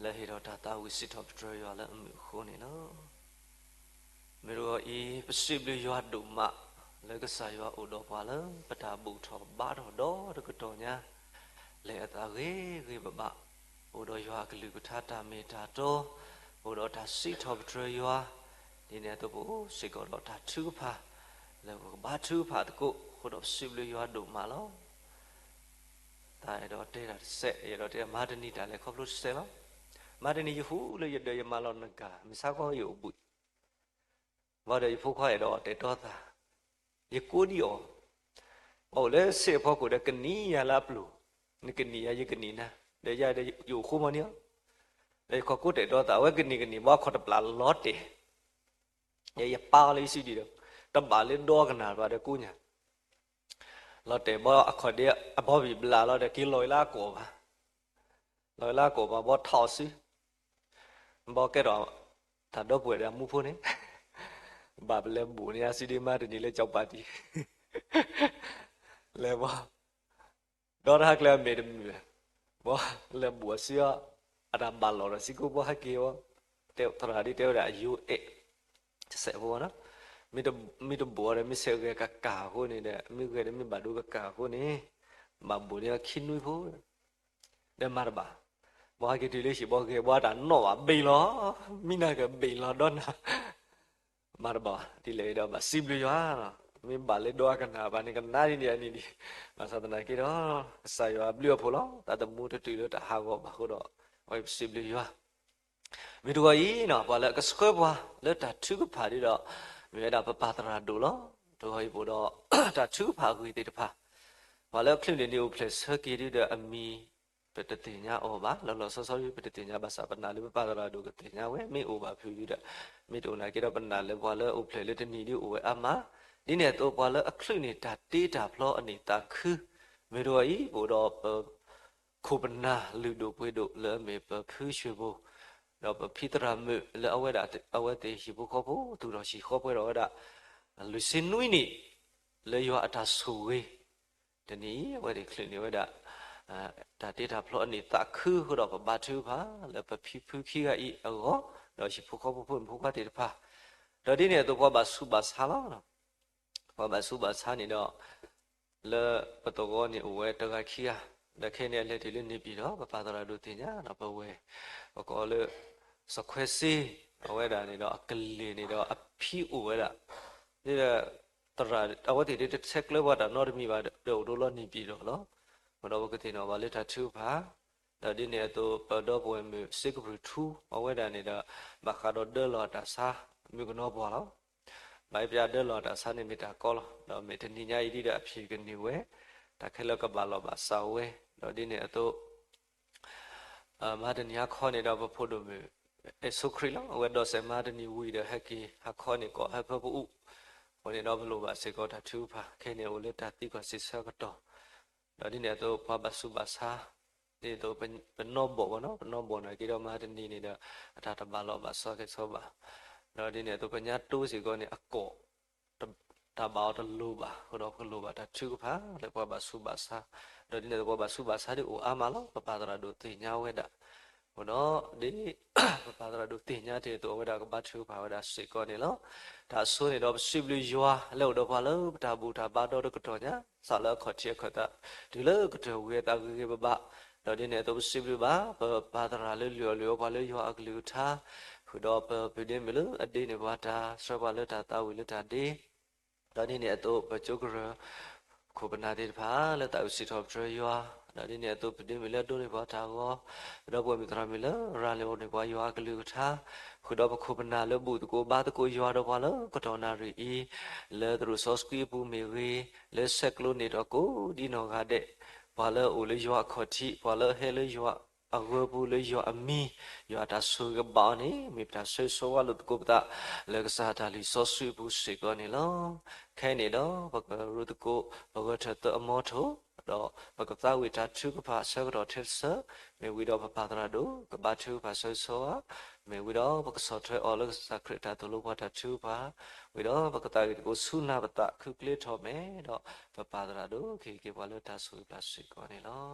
လၢဟ့ၣ်ထီၣ်တၢ်သးဝံၣ်စံးထီၣ်ပတြၢၤယွၤလၢအမုာ်အဃိန့ၣ်လီၤ. မ့ၢ်တဂီၤအံၤ ပစံးဘျုးယွၤဒိၣ်မး လၢကစၢ်ယွၤအိၣ်ဒီးပှၤလၢပတၢ်ဘူၣ်ထီၣ်ဘါထီၣ်ဒီတကတီၢ်ညါ လဲၤအသးဂ့ၤဂ့ၤဘၣ်ဘၣ်, အိၣ်ဒီးယွၤအကလုၢ်ကထါတၢ်မ့ၢ်တၢ်တီ, အိၣ်ဒီးတၢ်စံးထီၣ်ပတြၢၤယွၤ, ဒ်န့ၣ်အသိးပအိၣ်စ့ၢ်ကီးဒီးတၢ်ထုကဖၣ် လၢပကဘါထုကဖၣ်သကိး အဃိဒီးပစံးဘျုးယွၤဒိၣ်မးလီၤ. တၢ်အဲၣ်ဒိးတဲတၢ်တစဲး ယအဲၣ်ဒိးတဲမၤတနံၤတၢ်လဲၤခီဖျိတစဲးလီၤ. မၤတနံၤယဟူလၢယဒၢးယမၤလီၤနဂၤ မ့ၢ်ဆါခီယအိၣ်ဘှံး ဘၣ်ဒီးယဖိခွါအဲၣ်ဒိးတဲာ်တီသး, ယကိးဒံးအီၤ, ပှၤအိၣ်လၢဆ့ၣ်အဖီခိၣ်ဒီးကနံၤယၤလၢအပျိၢ်, နကနံၤယၤယကနံၤနၤ, ဒီးယၤဒီးယအိၣ်ဃိမီၤန့ၣ်လီၤ. ဒီးယခီၣ်ကိးတဲာ်တီသး အဝဲကနံၤကနံၤ ဘၣ်ခီၣ်တပျၢ်လီၤတဲာ်, ယပာ်အီၤလၢယစုဒံးဒီး တဘၣ်လၢဒီကနၣ်တဘၣ်ဒီးကိးညါ လီၤတဲာ်ဘီအခီၣ်ဒ့အဘီဘံၣ်ဘျးလီၤဒီးက့ၤလီၤဝဲလၢအကိာ်ဘၣ်, လီၤဝဲလၢအကိာ်ဘၣ် ဘီထီၣ်အီၤစု, ဘီကဲထီၣ် တၢ်ဒီပုၢ်ဝဲၢ်ဒီးအမူဖိန့ၣ်, ဘၣ်ပလဲၤဘူၣ်န့ၢ်အစုဒ့မၤတနံၤလၢကၠီပၤတံၢ်, လဲၤဘီ ဒီတဟါကျဲအမဲာ်တမုာ်, ဘီလဲၤဘူၣ်အီၤစုအီၤ, အတၢ်ဘၣ်လီၤဒီးစံကိးဘီဟဲက့ၤဝဲ, သရၣ်ဒ်တဲဝဲဒၣ်အယိအဲၣ် တစဲးဖိဘၣ်နီၤ, မ့ၢ်တဘူၣ်အီၤဒီးမ့ၢ်ဆဲးဂဲၤကကၢ်အဃိန့ၣ်ဒီး မ့ၢ်ဂဲၤဒီးမ့ၢ်ဘၣ်ဒိကကၢ်အဃိန့ၣ်, ဘၣ်ဘူၣ်န့ၢ်အီၤခံနွံဖိ ဒီးမၤတဘၣ်, ဘီဟဲက့ၤတုၤလၢဟံၣ်ဘီဂဲၤဘီတၢ်နီၣ်ဘၣ်ဘ့ၣ်လီၤ, မံနၤကဘ့ၣ်လီၤဒီးနၤ မၤတဘၣ်ဘၣ်, ဒ်လဲၣ်ဒီးဘၣ်စံးဘျုးယွၤ, မ့ၢ်ဘၣ်လၢဒီအကနၣ်ဘၣ်န့ၣ် ကနၣ်ဒ်န့ၣ်အနံၤဒံး, ဘၣ်ဆၣ်သနာ်က့ဒီး ကစၢ်ယွၤအဘျုးအဖှိၣ်လီၤ, တၢ်တမူတတုၤလၢတၢ်ဟးဂီၤဘၣ်အဃိဒီး အဝဲပစံးဘျုးယွၤ မ့ၢ်တဂီၤအံၤနီၤ ပှၤလၢအကဆှၢပှၤလၢတၢ်ထုကဖၣ်ဒ်ဒီး မ့ၢ်ဝဲဒၣ်ပပၢ်သရၣ်ဒိၣ်လီၤ. တဂီၤအံၤပအိၣ်ဒီး တၢ်ထုကဖၣ်အဂ့ၢ်သ့ၣ်တဖၣ်, ပှၤလၢအချုးန့ၣ်န့ၣ်အိၣ်ဖျဲၣ်ဆၢက့ၤဒ်ဒီးအမံၤ ပတသ့ၣ်ညါအီၤဘၣ်, လီၤလီၤဆီဆီဒ်ပတသ့ၣ်ညါဘၣ်ဆၣ် ပနာ်လၢပပၢ်သရၣ်ဒိၣ်ကသ့ၣ်ညါဝဲ မ့ၢ်အိၣ်ဘၣ်ဖုးဒ်ဒီး, မ့ၢ်တအိၣ်နာ်က့ဒီးပနာ်လၢပှၤလၢအိၣ်ဖျဲၣ်လၢတနံၤဒ်အိၣ်ဝဲအါမး, ဒ်န့ၣ်အသိးပှၤလၢအချုးန့ၣ်တၢ်တ့တၢ်ဖျီအနံၣ်သးခု, မ့ၢ်တဂီၤအံၤ ပအိၣ်ဒီးပ ခိၣ်ပနၢ်လုၢ်ဒိၣ်ပှ့ၤဒိၣ်လၢအမ့ၢ်ပဖုၣ်ဆှၢဘိ, ဒီးပဖံသရၣ်မုၣ်လၢအဝဲဒၣ် အဝဲသ့ၣ်ဟံၣ်ဖိဃီဖိသူၣ်ထီၣ်ဟံၣ်ဃီပှဲၤထီၣ်ဝဲဒၣ် လွံၢ်ဆံနွံနံၣ် လၢယွၤအတၢ်ဆိၣ်ဂ့ၤ, တနံၤအံၤ အဝဲသ့ၣ်ချုးန့ၢ်ဝဲဒၣ် တၢ်တ့တၢ်ဖျီအနံၣ်သးခုအဃိဒီး ပဘါထုကဖၣ်လၢပဖံဖုခံဂၤအံၤအဂီၢ်, ဒီးဟံၣ်ဖိဃီဖိဖိမုၣ်ဖိခွါသ့ၣ်တဖၣ်, ဒီးဒ်န့ၣ်အသိးပှၤဘၣ်ဆူးဘၣ်ဆါလီၤ. ပှၤဘၣ်ဆူးဘၣ်ဆါန့ၣ်ဒီး လၢပသဝီန့ၣ်အိၣ်ဝဲတဂၤခံဂၤ, ဒီးခဲအံၤန့ၣ်အလဲၤတုၤလၢန့ၣ်ပၠံၣ်တီၣ် ပပၢ်သရၣ်ဒိၣ်သ့ၣ်ညါဒီးပဝဲၢ်, ပကိးလၢ စီၤခွဲစ့, အဝဲဒၣ်န့ၣ်ဒီးအကလ့ၢ်န့ၣ်ဒီးအဖံအိၣ်ဝဲဒၣ်, ဒ်ဒီး သရၣ်အဝဲသ့ၣ်ဒ်တဆဲးကျၢပှၤတၢ်နီတမံၤဘၣ်ဒီးအိၣ်တ့ၢ်လီၤန့ၣ်ပၠံၣ်တီၣ်လီၤ. ဒီးပကသ့ၣ်နီၣ်ဘၣ်လၢတၢ်ထုကဖၣ်, ဒီးဒ်န့ၣ်အသိးပဒီပုၢ်ဝဲၢ်မုၣ်စ့ကပူၤထူ အဝဲဒၣ်န့ၣ်ဒီး ဘၣ်ဃးဒီးဒၢလီၤတၢ်ဆါ မုၣ်ကနီၤပှၢ်လီၤ. ဘၣ်အံၤပဒၢလီၤတၢ်ဆါန့ၣ်မ့ၢ်တၢ်ကီလီၤ. ဒီးမ့ၢ်တနံၤညါအံၤဒ်ဒီးအဖံးကန့ၢ်ဝဲ, တၢ်ခဲလၢာ်ကဘၣ်လီၤဘၣ်စးဝဲ, ဒီးဒ်န့ၣ်အသိး မဟါတနံၤဟါခီန့ၣ်ဒီးပဖိဒိၣ်မုၣ် အဲၣ်ဆိခရံာ်လီၤ. အဝဲဒိးစဲးမဟါတနံၤဝံၤဒီးဟဲက့ၤဟါခီန့ၣ်ကိးဟဲဖၢပအူ, အဃိန့ၣ်ဒီးပလိၣ်ဘၣ်စ့ၢ်ကီးတၢ်ထုကဖၣ်, ခဲအံၤန့ၣ်အိၣ်လၢတၢ်သံကွၢ်စံးဆၢကတီၢ်, ဒီးဒ်န့ၣ်အသိးပှၤဘၣ်ဆူးဘၣ်ဆါ, ဒ်န့ၣ်အသိးပနီၣ်ဘီၣ်ဘၣ်နီၤ, ပနီၣ်ဘီၣ်နာ်က့ဒီးမဟါတနံၤန့ၣ်ဒီး အတၢ်တဘၣ်လီၤဘၣ်စးကဲဆီဘၣ်, ဒီးဒ်န့ၣ်အသိးပညါတိစ့ၢ်ကီးန့ၣ်အကိာ် တၢ်ဘၣ်အီၤတလိၤဘၣ်အဃိဒီး ပကလိၣ်ဘၣ်တၢ်ထုကဖၣ်လၢပှၤဘၣ်ဆူးဘၣ်ဆါ, ဒီးဒ်န့ၣ်အသိးပှၤဘၣ်ဆူးဘၣ်ဆါဒ်အိၣ်အါမးလီၤ. ပပၢ်သရၣ်ဒိၣ်သ့ၣ်ညါဝဲဒၣ်, အဃိဒီး ဒ်ပပၢ်သရၣ်ဒိၣ်သ့ၣ်ညါတ့ၢ်အသိး အဝဲဒၣ်ကဘါထုကဖၣ်ဝဲဒၣ်စ့ၢ်ကီးန့ၣ်လီၤ. တၢ်အဆိန့ၣ်ဒီးပစံးဘျုးယွၤလၢအိၣ်ဒီးပှၤလၢပတၢ်ဘူၣ်တၢ်ဘါဒီတကတီၢ်ညါ, စးလၢအခီၣ်ထံးအခီၣ်သး တုၤလၢကတၢၢ်ဝံၤအသးဂ့ၤဂ့ၤဘၣ်ဘၣ်, ဒီးဒ်န့ၣ်အသိးပစံးဘျုးဘၣ် ပပၢ်သရၣ်လၢလုၢ်အီၣ်လုၢ်အီပှၤလၢယွၤအကလုၢ်ကထါ, ဃုာ်ဒီးပပဒ့မုၣ်လၢအဒ့န့ၢ်ပှၤတၢ်ဆှၢပှၤလၢတၢ်သးဝံၣ်လၢတၢ်ဒ့ ဒီးဒ်န့ၣ်အသိးပကၠိကရၢ ခိၣ်ပနၢ်သ့ၣ်တဖၣ်လၢသးဝံၣ်စံးထီၣ်ပတြၢၤယွၤ, ဒီးဒ်န့ၣ်အသိးပဒ့မုၣ်လၢအဒိးန့ၢ်ပှၤတၢ်ဂီၤ, ဒီပုၢ်ဝဲၢ်မုၣ်သရၣ်မုၣ်လၢရၤလီၤန့ၢ်ပှၤယွၤအကလုၢ်ကထါ, ဃုာ်ဒီးပခိၣ်ပနၢ်လၢဘူၣ်သကိးဘါသကိးယွၤဒီးပှၤလၢကတီၢ်နၣ်ရံၣ်အံၤ, လၢသရိာ်စီဆှံအပူၤမ့ၢ်ဂ့ၤ, လၢဆဲးကျိးန့ၢ်ဒီးကိးဒံနီၢ်ဂၤဒဲး, ပှၤလၢအအိၣ်လၢယွၤအခီၣ်ထံး, ပှၤလၢအဟဲလၢယွၤ အဂၢၢ်ပူၤလၢယွၤအမံၤ, ယွၤအတၢ်ဆိၣ်ဂ့ၤကဘၣ်အီၤန့ၣ် မ့ၢ်ပတၢ်ဆၢဂ့ၤဆၢဝါလိာ်သကိးပသး လၢကစၢ်တၢ်လံာ်စီဆှံအပူၤစ့ၢ်ကီးန့ၣ်လီၤ. ခဲအံၤန့ၣ်ဒီး ပကရူသကိး ပဂၢၢ်ထၢၣ်သၢအမီထိၣ် ဒီးပကသးဝံၣ်တၢ်ထုကဖၣ်အဆၢကတီၢ်ထဲတဆၢ, မ့ၢ်ဝံၤဒီးပပၢ်သရၣ်ဒိၣ်ကဘါထုကဖၣ်ဆၢဂ့ၤဆၢဝါ, မ့ၢ်ဝံၤဒီးပကဆီၣ်ထွဲအီၤလၢကစၢ်ခရံာ်အတၢ်သိၣ်လိပှၤတၢ်ထုကဖၣ်, ဝံၤဒီးပကသးဝံၣ်တကိးဆူနၢ်ပသး ခုၣ်ကျ့ထီၣ်မဲာ်ဒီး ပပၢ်သရၣ်ဒိၣ်ကဟ့ၣ်က့ၤပှၤလၢတၢ်ဆိၣ်ဂ့ၤပျၢ်စ့ၢ်ကီးန့ၣ်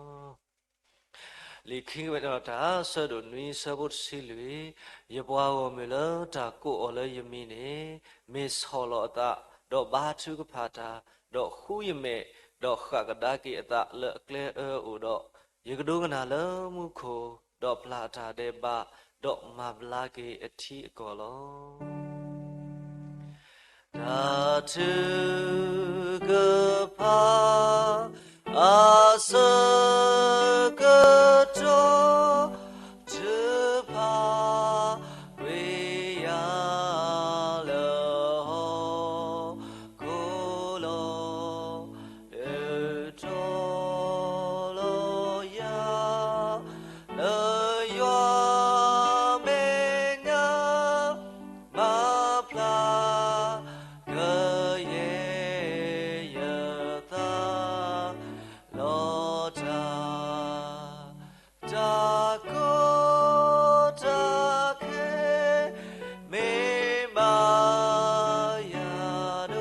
လီၤ. လံာ်ခံကွဲးနီၣ်တၢ် ဆၢဒိၣ်နွံ ဆၢဖိတဆံလွံၢ်, ယပှၤဂီၢ်မုၢ်လၢတၢ်ကိးအီၤလၢယမံၤန့ၣ်, မ့ၢ်ဆီၣ်လီၤအသး, ဒီးဘါထုကဖၣ်တၢ်, ဒီးဃူယမဲာ်, ဒီးဃၣ်ကဒါက့ၤအသးလၢအကျဲအၢအအိၣ်ဒီး, ယကဒိကနၣ်လၢမူခိၣ်, ဒီးပျၢ်အတၢ်ဒဲးဘး, ဒီးမၤဘျါက့ၤအထံအကီၢ်လီၤ. တၢ်ထုကဖၣ်အဆၢကတီၢ် ထုကဖၣ်ကွံာ်ယၤလၢဟီၣ်ခိၣ်လီၤ. ဒုးတီၤလီၤယၤ လၢယွၤမဲာ်ညါ မၤဖျါကယဲၢ်ယသးလီၤတၢ်, တၢ်ကီတၢ်ခဲ မ့ၢ်ဘၣ်ယၤ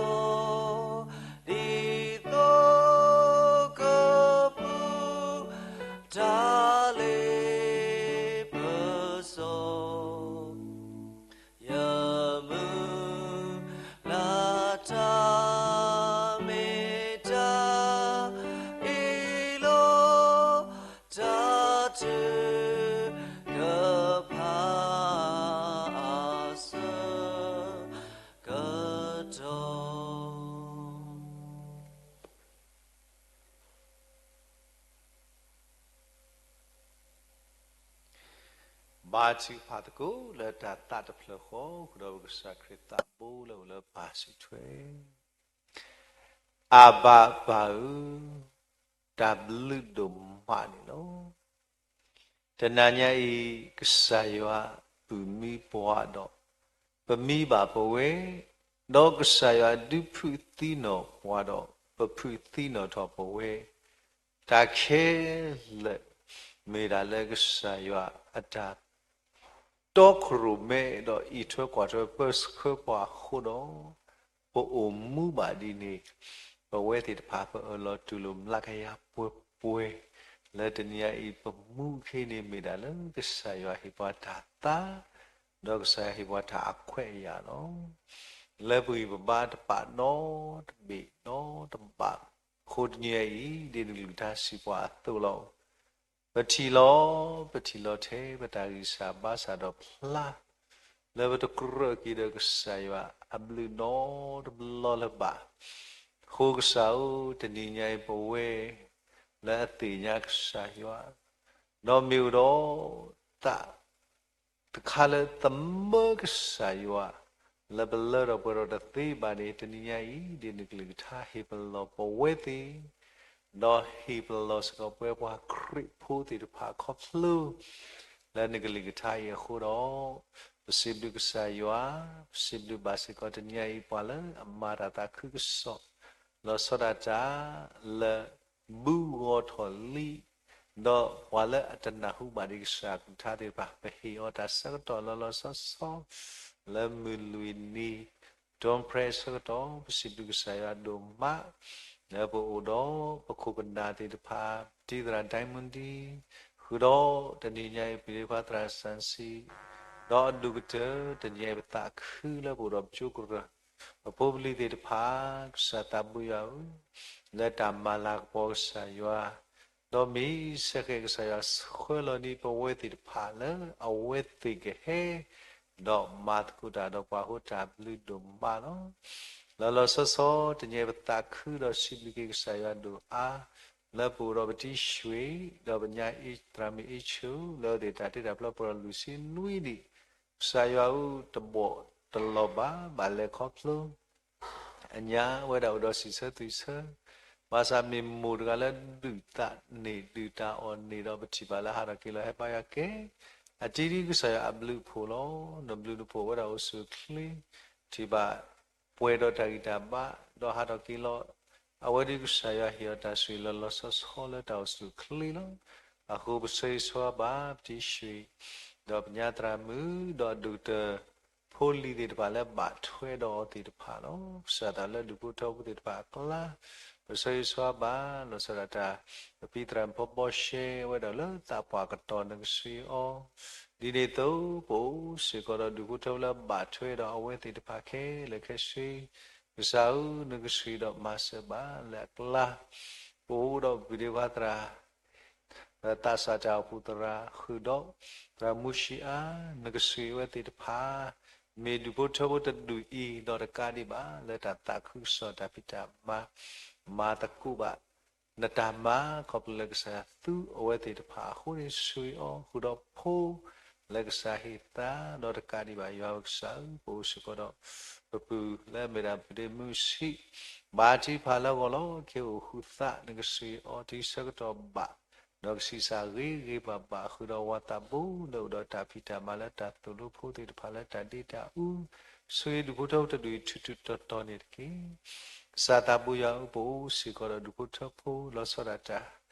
ဒီး ဒ်သိးကပူၤ တၢ်လ့ပစီ ယမုၢ်လၢ်တၢ်မ့ၢ်တၢ်အ့ၣ်လိာ်, တၢ်ထုကဖၣ်အဆၢကတီၢ် ဘါထုကဖၣ်သကိးလၢတၢ်သးတဖျၢၣ်ဃီ, ဃုာ်ဒီးပကစၢ်ခရံာ်သးဘိလၢအိၣ်လၢပၢ်စုထွဲ, အၤဘၤပၢ်ဧၢ, တၢ်ဘျုးဒိၣ်မးန့ၣ်လီၤ. တနၤညါအံၤ ကစၢ်ယွၤပုၢ်မံပှၤဒီး ပမံဘၣ်ပဝဲ, ဒီးကစၢ်ယွၤဒုးဖုးသံနီၣ်ပှၤဒီး ပဖုးသံနီၣ်ထီၣ်ပဝဲ, တၢ်ခဲလၢာ် မ့ၢ်ဒၣ်လၢကစၢ်ယွၤအတၢ် တီခိၣ်ရိၣ်မဲဒီးအံးထွဲကွၢ်ထွဲ ပၢဆှၢပှၤအဃိဒီး, ပအိၣ်မူဘၣ်ဒ်န့ၣ်, ပဝဲသ့ၣ်တဖၣ် ပအၢၣ်လီၤတူၢ်လိာ်မျးကယၤပှဲၤပှဲၤ, လၢတနံၤညါအံၤ ပမူခဲအံၤန့ၣ် မ့ၢ်ဒၣ်လၢကစၢ်ယွၤဟ့ၣ်ပှၤတၢ်သါ, ဒီးကစၢ်ယွၤဟ့ၣ်ပှၤတၢ်အခွဲးအယာ်လီၤ. လၢပဂံၢ်ပဘါတပာ်နီတဘ့ၣ်နီတဘ့ၣ်အဃိ တနံၤညါအံၤ ဒ်နကလုၢ်ကထါစံးပှၤအသိးလီၤ. ပထံၣ်လီၤ, ပထံၣ်လီၤထဲပတၢ်ဂံၢ်စၢ်ဘါစၢ်ဒီးဖျါ, လၢပတကြၢးက့ၤဒီးကစၢ်ယွၤအဘျုးနီတဘျီလၢၤဘၣ်. အဃိကစၢ်ဧၢ, တနံၤညါအံၤပဝဲ လၢအသ့ၣ်ညါကစၢ်ယွၤ, ဒီးမ့ၢ်အိၣ်ဒီးသး တခါလၢသမၢကစၢ်ယွၤ လၢပလၢထီၣ်ပှဲၤထီၣ်တသ့ဘၣ်န့ၣ်, တနံၤညါအံၤ ဒ်နကလုၢ်ကထါဟ့ၣ်ပလီၢ်ပဝဲသ့ၣ်, ဒီးဟ့ၣ်ပလီၢ်စ့ၢ်ကီးပဝဲပှၤခရံာ်ဖိသ့ၣ်တဖၣ်ခီဖျိ လၢနကလုၢ်ကထါအံၤအဃိဒီး, ပစံးဘျုးကစၢ်ယွၤ, ပစံးဘျုးဘၣ်စ့ၢ်ကီးတနံၤညါအံၤ ပှၤလၢအမၤတၢ်သးခုကစီၣ် လီၤဆီဒၣ်တၢ် လၢ ဘူးဂီၤထီၣ်လံ, ဒီးပှၤလၢအတနၢ်ဟူဘၣ်ဒံးကစၢ်အကလုၢ်ကထါသ့ၣ်တဖၣ် ပဟ့ၣ်အီၤတၢ်ဆၢကတီၢ်လီၤလီၤဆီဆီ လၢမုၢ်လွံၢ်နံၤ တွၢ်ဖရဲဆၢကတီၢ် ပစံးဘျုးကစၢ်ယွၤဒိၣ်မး လၢပအိၣ်ဒီးပခိၣ်ပနၢ်သ့ၣ်တဖၣ် ပတံၤသရၣ်ဒဲမုၣ်ဒံ ဃုာ်ဒီးတနံၤညါအံၤ ပလံၤခွါသရၣ်စၣ်စံ ဒီးအဒိၣ်ကတၢၢ် တနံၤညါအံၤ ပသးခုလၢပအိၣ်ဒီးပကၠိကရၢ ပဖိပလံၤသ့ၣ်တဖၣ် ကစၢ်သးဘိယွၤဧၢ, လၢတၢ်မၤလၤကပီၤကစၢ်ယွၤ, ဒီးမ့ၢ်ဆၢဃဲးကစၢ်ယွၤဆှၢလီၤန့ၢ်ပဝဲသ့ၣ်တဖၣ်လၢအဝဲသ့ၣ်ကဟဲ ဒီးမၤသကိးတၢ်ဒီးပှၤအဃိ တၢ်ဘျုးဒိၣ်မးလီၤ. လီၤလီၤဆီဆီ တနံၤအံၤ ပသးခုဒီးစံးဘျုးက့ၤကစၢ်ယွၤဒိၣ်အါ လၢပအိၣ်ဒီးပတံၤဆှံ ဒီးပညါအံၤ သရၣ်မုၣ်အ့ၣ်ဆူၣ် လၢအဝဲသ့ၣ်တၢ်တ့တၢ်ဖျီ ပှဲၤဒီးလွံၢ်ဆံနွံနံၣ် ကစၢ်ယွၤဧၢ တဘီၣ်တလီၤဘၣ် ဘၣ်လဲၤခီဖျိ အညါဝဲဒၣ်အိၣ်ဒီးစံးဆၢသွံၣ်ဆၢ, ဘၣ်ဆၣ်မ့ၢ်မိၢ်တဂၤလၢဒုၣ်တၢ်န့ၢ်ဒုၣ်တၢ်အီၣ်န့ၢ်ဒီး ပထံၣ်ဘၣ်လၢဟးထီၣ်က့ၤလီၤဟဲဘါယွၤကဲ, အတံၤဒ်ကစၢ်ယွၤအဘျုးအဖှိၣ်လီၤ. နဘျုးနဖှိၣ်ဝဲဒၣ်အိၣ်ဆူၣ်အိၣ်ချ့, ထံၣ်ဘၣ်ပှဲၤဒီးတၢ်ဂံၢ်တၢ်ဘါ, ဒီးဟးထီၣ်က့ၤလီၤ အဝဲဒၣ်ကစၢ်ယွၤဟ့ၣ်အီၤတၢ်ဆိၣ်ဂ့ၤလီၤလီၤဆီဆီလၢတၢ်အိၣ်ဆူၣ်အိၣ်ချ့လီၤ. အဃိပဆၢဂ့ၤဆၢဝါဘၣ်ပတံၤဆှံ, ဒီးပညါသရၣ်မုၣ်, ဒီးအဒိၣ်ကတၢၢ်ဖိလံၤသ့ၣ်တဖၣ်လၢဘၣ်ထွဲဒီးအီၤသ့ၣ်တဖၣ်လီၤ. ကစၢ်သးလၢဒူၣ်ဖိထၢဖိသ့ၣ်တဖၣ်အကျါ ပဆၢဂ့ၤဆၢဝါဘၣ် လီၤဆီဒၣ်တၢ် ပဖံသရၣ်မုၣ်ဖီဘီရှဲဝဲဒၣ်လၢသးပှၢ်ကတီၢ် နကဆှံအီၤ, ဒ်န့ၣ်အသိး ပအိၣ်စ့ၢ်ကီးဒီးဒူၣ်ဖိထၢဖိလၢဘၣ်ထွဲဒီးအဝဲသ့ၣ်တဖၣ်ခဲလၢာ်ခဲဆ့, ကစၢ်ဧၢ နကဆှံဒီးမၤစၢၤဘၣ်လၢအကျါ ပအိၣ်ဒီးပဒ့ခွါသရၣ် သးစၢ်တၢ်အိၣ်ဖှိၣ်သရၣ်ဃုာ်ဒီး သရၣ်မူဆံအါ နကဆှံဝဲသ့ၣ်တဖၣ် မ့ၢ်ဒူၣ်ဖိထၢဖိတဒူၣ်အံၤ ဒီးတကးဒံးဘၣ် လၢတၢ်သးခုကစီၣ်တၢ်ဖံးတၢ်မၤ မၤသကိးဘၣ် နတၢ်မၤ ခီဖျိလၢကစၢ်ယွၤသူအဝဲသ့ၣ်တဖၣ်အဃိန့ၣ် ဆှံအီၤဃုာ်ဒီးဖိ လၢကစၢ်ဟ့ၣ်သါ ဒီးတကးဒံးဘၣ် ယွၤပကစၢ်ဧၢ ပအိၣ်စ့ၢ်ကီးဒီး ပပုၢ်လၢအမ့ၢ်ဒၣ်ပဒ့မုၣ်ဆံး ဘါထုကဖၣ်လၢအဂီၢ်လီၤ. ကဟ့ၣ်အိၣ်ဃုာ်သး နကဆှံအီၤတုၤဆၢကတီၢ်ဘၣ် ဒီးကဆံးစၢ်ဂ့ၤဂ့ၤဘၣ်ဘၣ် ဃုာ်ဒီးဝၤသးဘိလၢအိၣ်ဒီးတၢ်ဖံးတၢ်မၤလၢတၢ်သိၣ်လိဖိသ့ၣ်တဖၣ်လၢတၢ်ဒ့တၢ်အူ ဆှံဒူၣ်ဖိထၢဖိတဒူၣ်အံၤ ထူးထူးတီၤတီၤန့ၣ်တက့ၢ်. ကစၢ်သးဘိယွၤဧၢ ပအိၣ်စ့ၢ်ကီးဒီးဒူၣ်ဖိထၢဖိ လီၤဆီဒၣ်တၢ်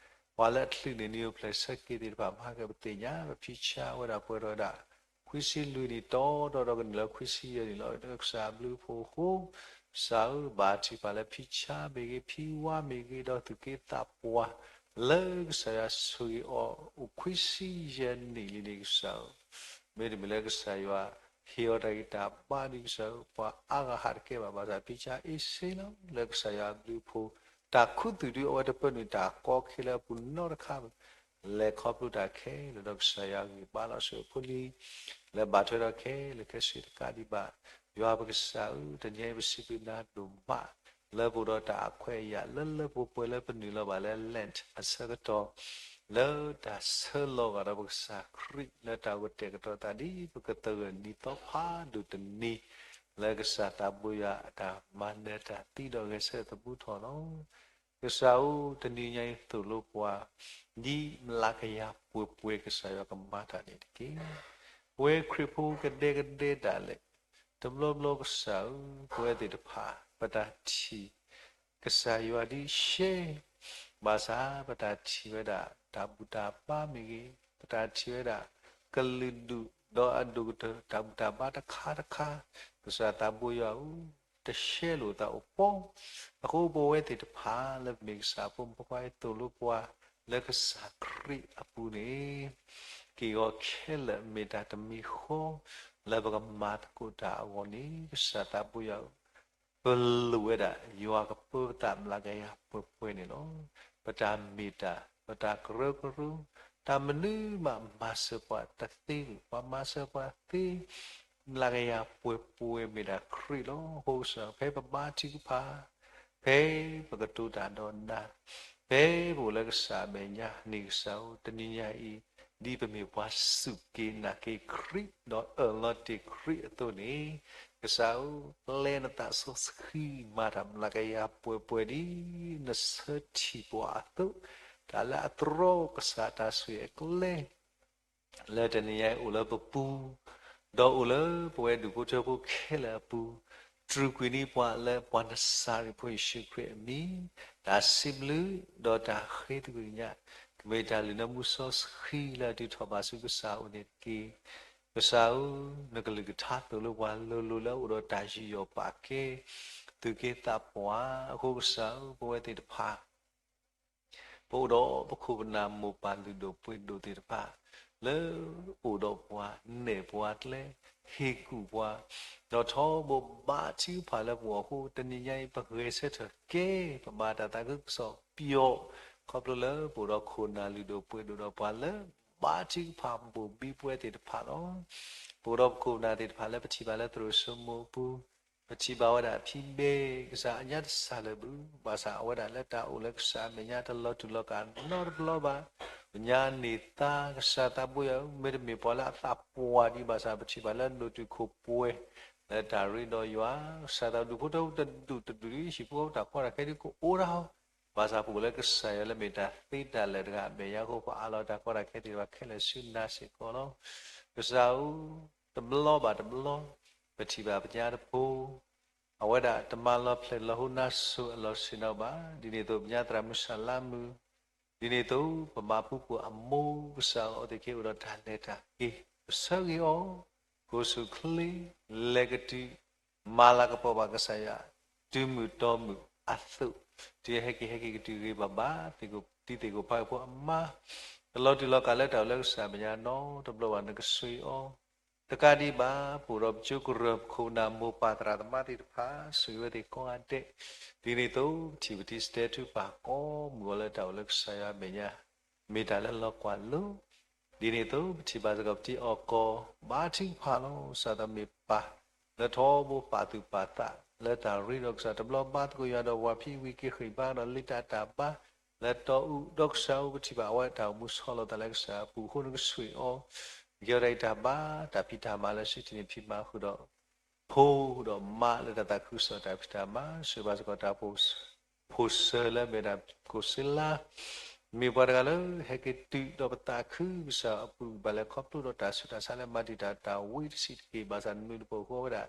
ပှၤလၢအချုးန့ၢ် နံၣ်အိၣ်ဖျဲၣ်ဆၢက့ၤသ့ၣ်တဖၣ် မၤက့ၤပသ့ၣ်ညါ ပဖံဆါဝဲဒၣ်ပှဲၤထီၣ်ဝဲဒၣ် ခွံဆံလွံၢ်နံၣ်တီတီဒီးကနုာ်လၢခွံဆံယဲၢ်နံၣ်လီၤ. ကစၢ်အဘျုးအဖှိၣ်အဃိ ကစၢ်ဧၢ ဘါထုကဖၣ်လၢဖံဆါမ့ၢ်ဂ့ၤ ဖံဝါမ့ၢ်ဂ့ၤ ဒီးသူၣ်က့သးပှၢ် လၢကစၢ်ယွၤဆိၣ်ဂ့ၤအီၤအိၣ်ခွံဆံယဲၢ်နံၣ်လံန့ၣ် ကစၢ်ဧၢ မ့တမ့ၢ်လၢကစၢ်ယွၤ ဟ့ၣ်အီၤတၢ်ဂံၢ်တၢ်ဘါဒီး ကစၢ်ဧၢ ပှၤအါဂၤဟးတကဲဘၣ် ဘၣ်ဆၣ်ဖံဆါအ့ၣ်စ့လီၤ လၢကစၢ်ယွၤအဘျုးအဖှိၣ် တၢ်ခူသူၣ်ဒု အဝဲတပၢနုာ်တၢ်ကီခဲလၢအပူၤနီတခါ လဲၤခီဖျိတၢ်ခဲလၢာ်ဒီး ကစၢ်ယွၤဂံၢ်ဘါလီၤဆူအဖိလံၤ လၢဘၣ်ထွဲဒီးခဲလၢာ်ခဲဆ့တကးဒံးဘၣ် ယွၤပကစၢ်ဧၢ တနံၤအံၤပစံးဘျုးနၤဒိၣ်မး လၢပအိၣ်ဒီးတၢ်အခွဲးအယာ်လၢလၢပှဲၤပှဲၤလၢပနုာ်လီၤဘၣ်လၢ Lent အဆၢကတီၢ် လၢတၢ်ဆၢလီၤဂာ်ဒီးပကစၢ်ခရံာ် လၢတၢ်အိၣ်ကတဲာ်ကတီၤသးဒ် ပကသဂၢၢ်နံၤသီဖးဒိၣ်တနံၤ လၢကစၢ်သးဘိယွၤအတၢ်မၤနၢၤတၢ်သံဒီးဂဲၤဆၢထၢၣ်သမူထီၣ်လီၤ. ကစၢ်ဧၢ တနံၤညါအံၤသိၣ်လိပှၤ ဒ်မျးကယၤပှဲၤပှဲၤ ကစၢ်ယွၤကမၤတၢ်န့ၣ်တက့ၢ်. ပဝဲခရံာ်ဖိကဒဲကဒဲဒၣ်လဲာ် တဘျီဘျီကစၢ်ဧၢ ပဝဲသ့ၣ်တဖၣ် ပတၢ်ထံၣ် ကစၢ်ယွၤဒ်ရှဲ ဘၣ်ဆၣ်ပတၢ်ထံၣ်ဝဲဒၣ် တၢ်ဘူၣ်တၢ်ဘါမ့ၢ်ဂ့ၤ, ပတၢ်ထံၣ်ဝဲဒၣ် ကလုာ်ဒူၣ်ဒီးအဒိၣ်ကတၢၢ် တၢ်ဘူၣ်တၢ်ဘါတခါတခါ, ကစၢ်သးဘိယွၤဧၢ, တရှဲလိာ်သးအိၣ်ပီ, အဃိပဝဲသ့ၣ်တဖၣ်လၢပမ့ၢ်ကစၢ်ဖိမုၣ်ဖိခွါအံၤ သိၣ်လိပှၤ လၢကစၢ်ခရံာ်အပူၤန့ၣ် က့ၢ်ဂီၤခဲလၢာ်မ့ၢ်တၢ်တမံၤဃီ လၢပကမၤသကိးတၢ်အဂီၢ်န့ၣ် ကစၢ်သးဘိယွၤဧၢ, ပလိၣ်ဝဲဒၣ် ယွၤကပၢပသးမျးကယၤပှဲၤပှဲၤန့ၣ်လီၤ. ပတၢ်မ့ၢ်တၢ်, ပတၢ်ကရၢကရိ, တၢ်မနုၤမးမၤစၢၤပှၤတသ့, ပှၤမၤစၢၤပှၤသ့ မျးကယၤပှဲၤပှဲၤမ့ၢ်ဒၣ်ခရံာ်လီၤ. အဃိကစၢ် ဖဲပဘါထုကဖၣ်, ဖဲပကတိၤတၢ်ဒီးနၤ, ဖဲပအိၣ်လၢကစၢ်အမဲာ်ညါန့ၣ် ကစၢ်ဧၢ, တနံၤညါအံၤ ဒ်ပမ့ၢ်ပှၤစူၢ်က့ၤနာ်က့ၤခရံာ် ဒီးအၢၣ်လီၤတ့ၢ်ခရံာ်အသိးန့ၣ်, ကစၢ်ဧၢ, ပျဲနသးစီဆှံမၤတၢ်မျးကယၤပှဲၤပှဲၤဒ်နဆၢထံၣ်ပှၤအသိး, တၢ်လၢအတြီကစၢ်တၢ်ဆိၣ်ဂ့ၤအကျဲ လၢတနံၤညါအံၤအိၣ်လၢပပူၤ, ဒီးအိၣ်လၢပဝဲဒူၣ်ဖိထၢဖိခဲလၢာ်အပူၤ, တြူာ်ကွံာ်န့ၢ်ပှၤလၢပှၤနစၤရ့းဖိယ့ၣ်ၡူးခရံာ်အမံၤ, တၢ်စံးဘျုးဒီးတၢ်ဃ့သကွံာ်ကညး, ကမ့ၢ်တၢ်လုၢ်နၢမူစီဆှံလၢအဒုးထီၣ်ဘးဆူကစၢ်အအိၣ်န့ၣ်တက့ၢ်. ကစၢ်ဧၢ, နကလုၢ်ကထါသိၣ်လိပှၤလိၤလိၤလၢအအိၣ်ဒီးတၢ်ယူးယီၣ်ပာ်ကဲ, သူၣ်က့သးပှၢ်, အဃိကစၢ်ဧၢ, ပဝဲသ့ၣ်တဖၣ် ပအိၣ်ဒီးပခိၣ်ပနၢ်မိၢ်ပၢ်လုၢ်ဒိၣ်ပှ့ၤဒိၣ်သ့ၣ်တဖၣ်, လၢအိၣ်ဒီးပှၤ, နဲၣ်ပှၤကျဲ, ဟ့ၣ်ကူၣ်ပှၤ, ဒီးထီဘိဘါထုကဖၣ်လၢပဂီၢ်အဃိ, တနံၤညါအံၤ ပဂဲၤဆၢထၢၣ်ကဲ, ပဘၣ်တၢ်သးခုကစီၣ်ပျီ, ခီဖျိလၢပအိၣ်ဒီးခိၣ်နၢ်လုၢ်ဒိၣ်ပှ့ၤဒိၣ်ဒီးပှၤလၢ ဘါထုကဖၣ်ဘိၣ်ဘံပဝဲသ့ၣ်တဖၣ်လီၤ. ပအိၣ်ဒီးပခိၣ်ပနၢ်သ့ၣ်တဖၣ်လၢပထံၣ်ဘၣ်လၢသရိာ်စိမိၤအပူၤ, ပထံၣ်ဘၣ်ဝဲဒၣ်ဖံဘဲ ကစၢ်အညါတစၢ်လၢၤဘၣ်, ဘၣ်ဆၣ်အဝဲဒၣ်လၢတၢ်အိၣ်လၢကစၢ်အမဲာ်ညါတလီၤတူာ်လီၤကာ်နီတဘျီဘၣ်. ပညါန့ၢ်သါကစၢ်သးဘိယွၤဧၢ, မ့တမ့ၢ်ပှၤလၢအသးပှၢ်ဒံးဘၣ်ဆၣ် ပထံၣ်ဘၣ်လၢဒိၣ်တုာ်ခိၣ်ပှဲၤ လၢတၢ်ရ့ဒီးယွၤ, ကစၢ်သးဒူၣ်ဖိထၢဖိတဒူၣ်တဒူၣ်ဒ်ဟံၣ်ဖိဃီဖိတၢ်ကီတၢ်ခဲဒ်ကအိၣ်ဒၣ်အီၤ, ဘၣ်ဆၣ်ပအိၣ်လၢကစၢ်ယွၤလၢမ့ၢ်တၢ်သ့တၢ်လၢာ်တဂၤအမဲာ်ညါအဃိ ပအးလီၤတၢ်ကီတၢ်ခဲသ့ၣ်တဖၣ်ခဲလၢာ်ဆူနၤစ့ၢ်ကီးလီၤ. ကစၢ်ဧၢ, တဘျီဘၣ်တဘျီ, ပထံၣ်ဘၣ်ပညါတဖိ အဝဲဒၣ်တမၤလီၤဖျဲးလီၤဟိနါစိၤအလီၢ်ဆ့ၣ်နီၤဘၣ်. ဒ်န့ၣ်အသိး ပညါသရၣ်မုၢ်ဆၣ်လါမုၢ်, ဒ်န့ၣ်အသိး ပမၤပူၤကွံာ်အမိၢ်ကစၢ်အီၤသ့ၣ်က့ အိၣ်ဒီးတၢ်လဲၤတၢ်က့ၤ, ပဆၢဂ့ၤအီၤ, ကအိၣ်ဆူၣ်အိၣ်ချ့, လဲၤကတုၤ, မၤလၤကပီၤဘၣ်ကစၢ်ယွၤ, တုၤမုၢ်တီမုၢ်အသိး, တုၤဟဲက့ၤဟဲက့ၤကတုၤဂ့ၤဘၣ်ဘၣ်, သ့ၣ်ကိးတံၢ်သ့ၣ်ကိးဖးဂ့ၤဖိအမါ, တလီၤတူာ်လီၤကာ်လၢတၢ်အိၣ်လၢကစၢ်မဲာ်ညါနီတဘျီဘၣ် နကဆှၢအီၤ တကးဒံးဘၣ် ပအိၣ်ဒီးပကၠိကရၢၢ် ပခိၣ်ပနၢ်မိၢ်ပၢ်သရၣ်သမါသ့ၣ်တဖၣ် ဆှၢအဝဲသ့ၣ်ကိးဂၤဒဲး, ဒ်န့ၣ်အသိး ပထံၣ်ပတံၤစတဲထုကဖၣ်ကိးမုၢ်ဂီၤလၢတၢ်အိၣ်လၢကစၢ်ယွၤမဲာ်ညါ မ့ၢ်တၢ်လၢလီၤကွၢ်လိ, ဒ်န့ၣ်အသိး ပထံၣ်ဘၣ်စ့ၢ်ကီးပတံၤအီၣ်ကီၢ် ဘါထုကဖၣ်လီၤ. ကစၢ်သးမ့ၢ်ပၢ် လၢထီဘိပာ်သူၣ်ပာ်သး လၢတၢ်ရ့ဒီးကစၢ်တဘျီဘါသကိးယွၤဒီးပှၤဖံးဝံၤက့ၤဃ့ၢ်ဘါဒီးလံာ်တၢ်တၢ်ဘါ လၢတီအူဒီးကစၢ်အူ ပထံၣ်ဘၣ်အဝဲတၢ်အိၣ်မူဆီလီၤသးလၢကစၢ်အပူၤအဃိ နကဆှၢအီၤ နကဟ့ၣ်အီၤတၢ်အံၤတၢ်ဘါ တၢ်ဖံးတၢ်မၤလၢစံးထံန့ၣ်ဖံးမၤဃုာ်ဒီး ဖိဒီးမါလၢတၢ်သးခုကစီၣ်တၢ်ဖံးတၢ်မၤ ဆှၢဘၣ်စ့ၢ်ကီးတၢ် ဖိၣ်စၢၤလၢအမ့ၢ်ဒၣ်ကိၣ်စ့လါ မ့ၢ်ပှၤတဂၤလၢဟဲက့ၤတုၤဒီးပသးခုကစၢ်အပူၤ ဘၣ်လဲၤခီဖျိဒီးတၢ်ဆူးတၢ်ဆါလၢမၤတံာ်တာ်တၢ်ဝံတဆံးတက့ၢ် ဘၣ်ဆၣ်နမ့ၢ်တပိာ်ဃီဝဲဒၣ်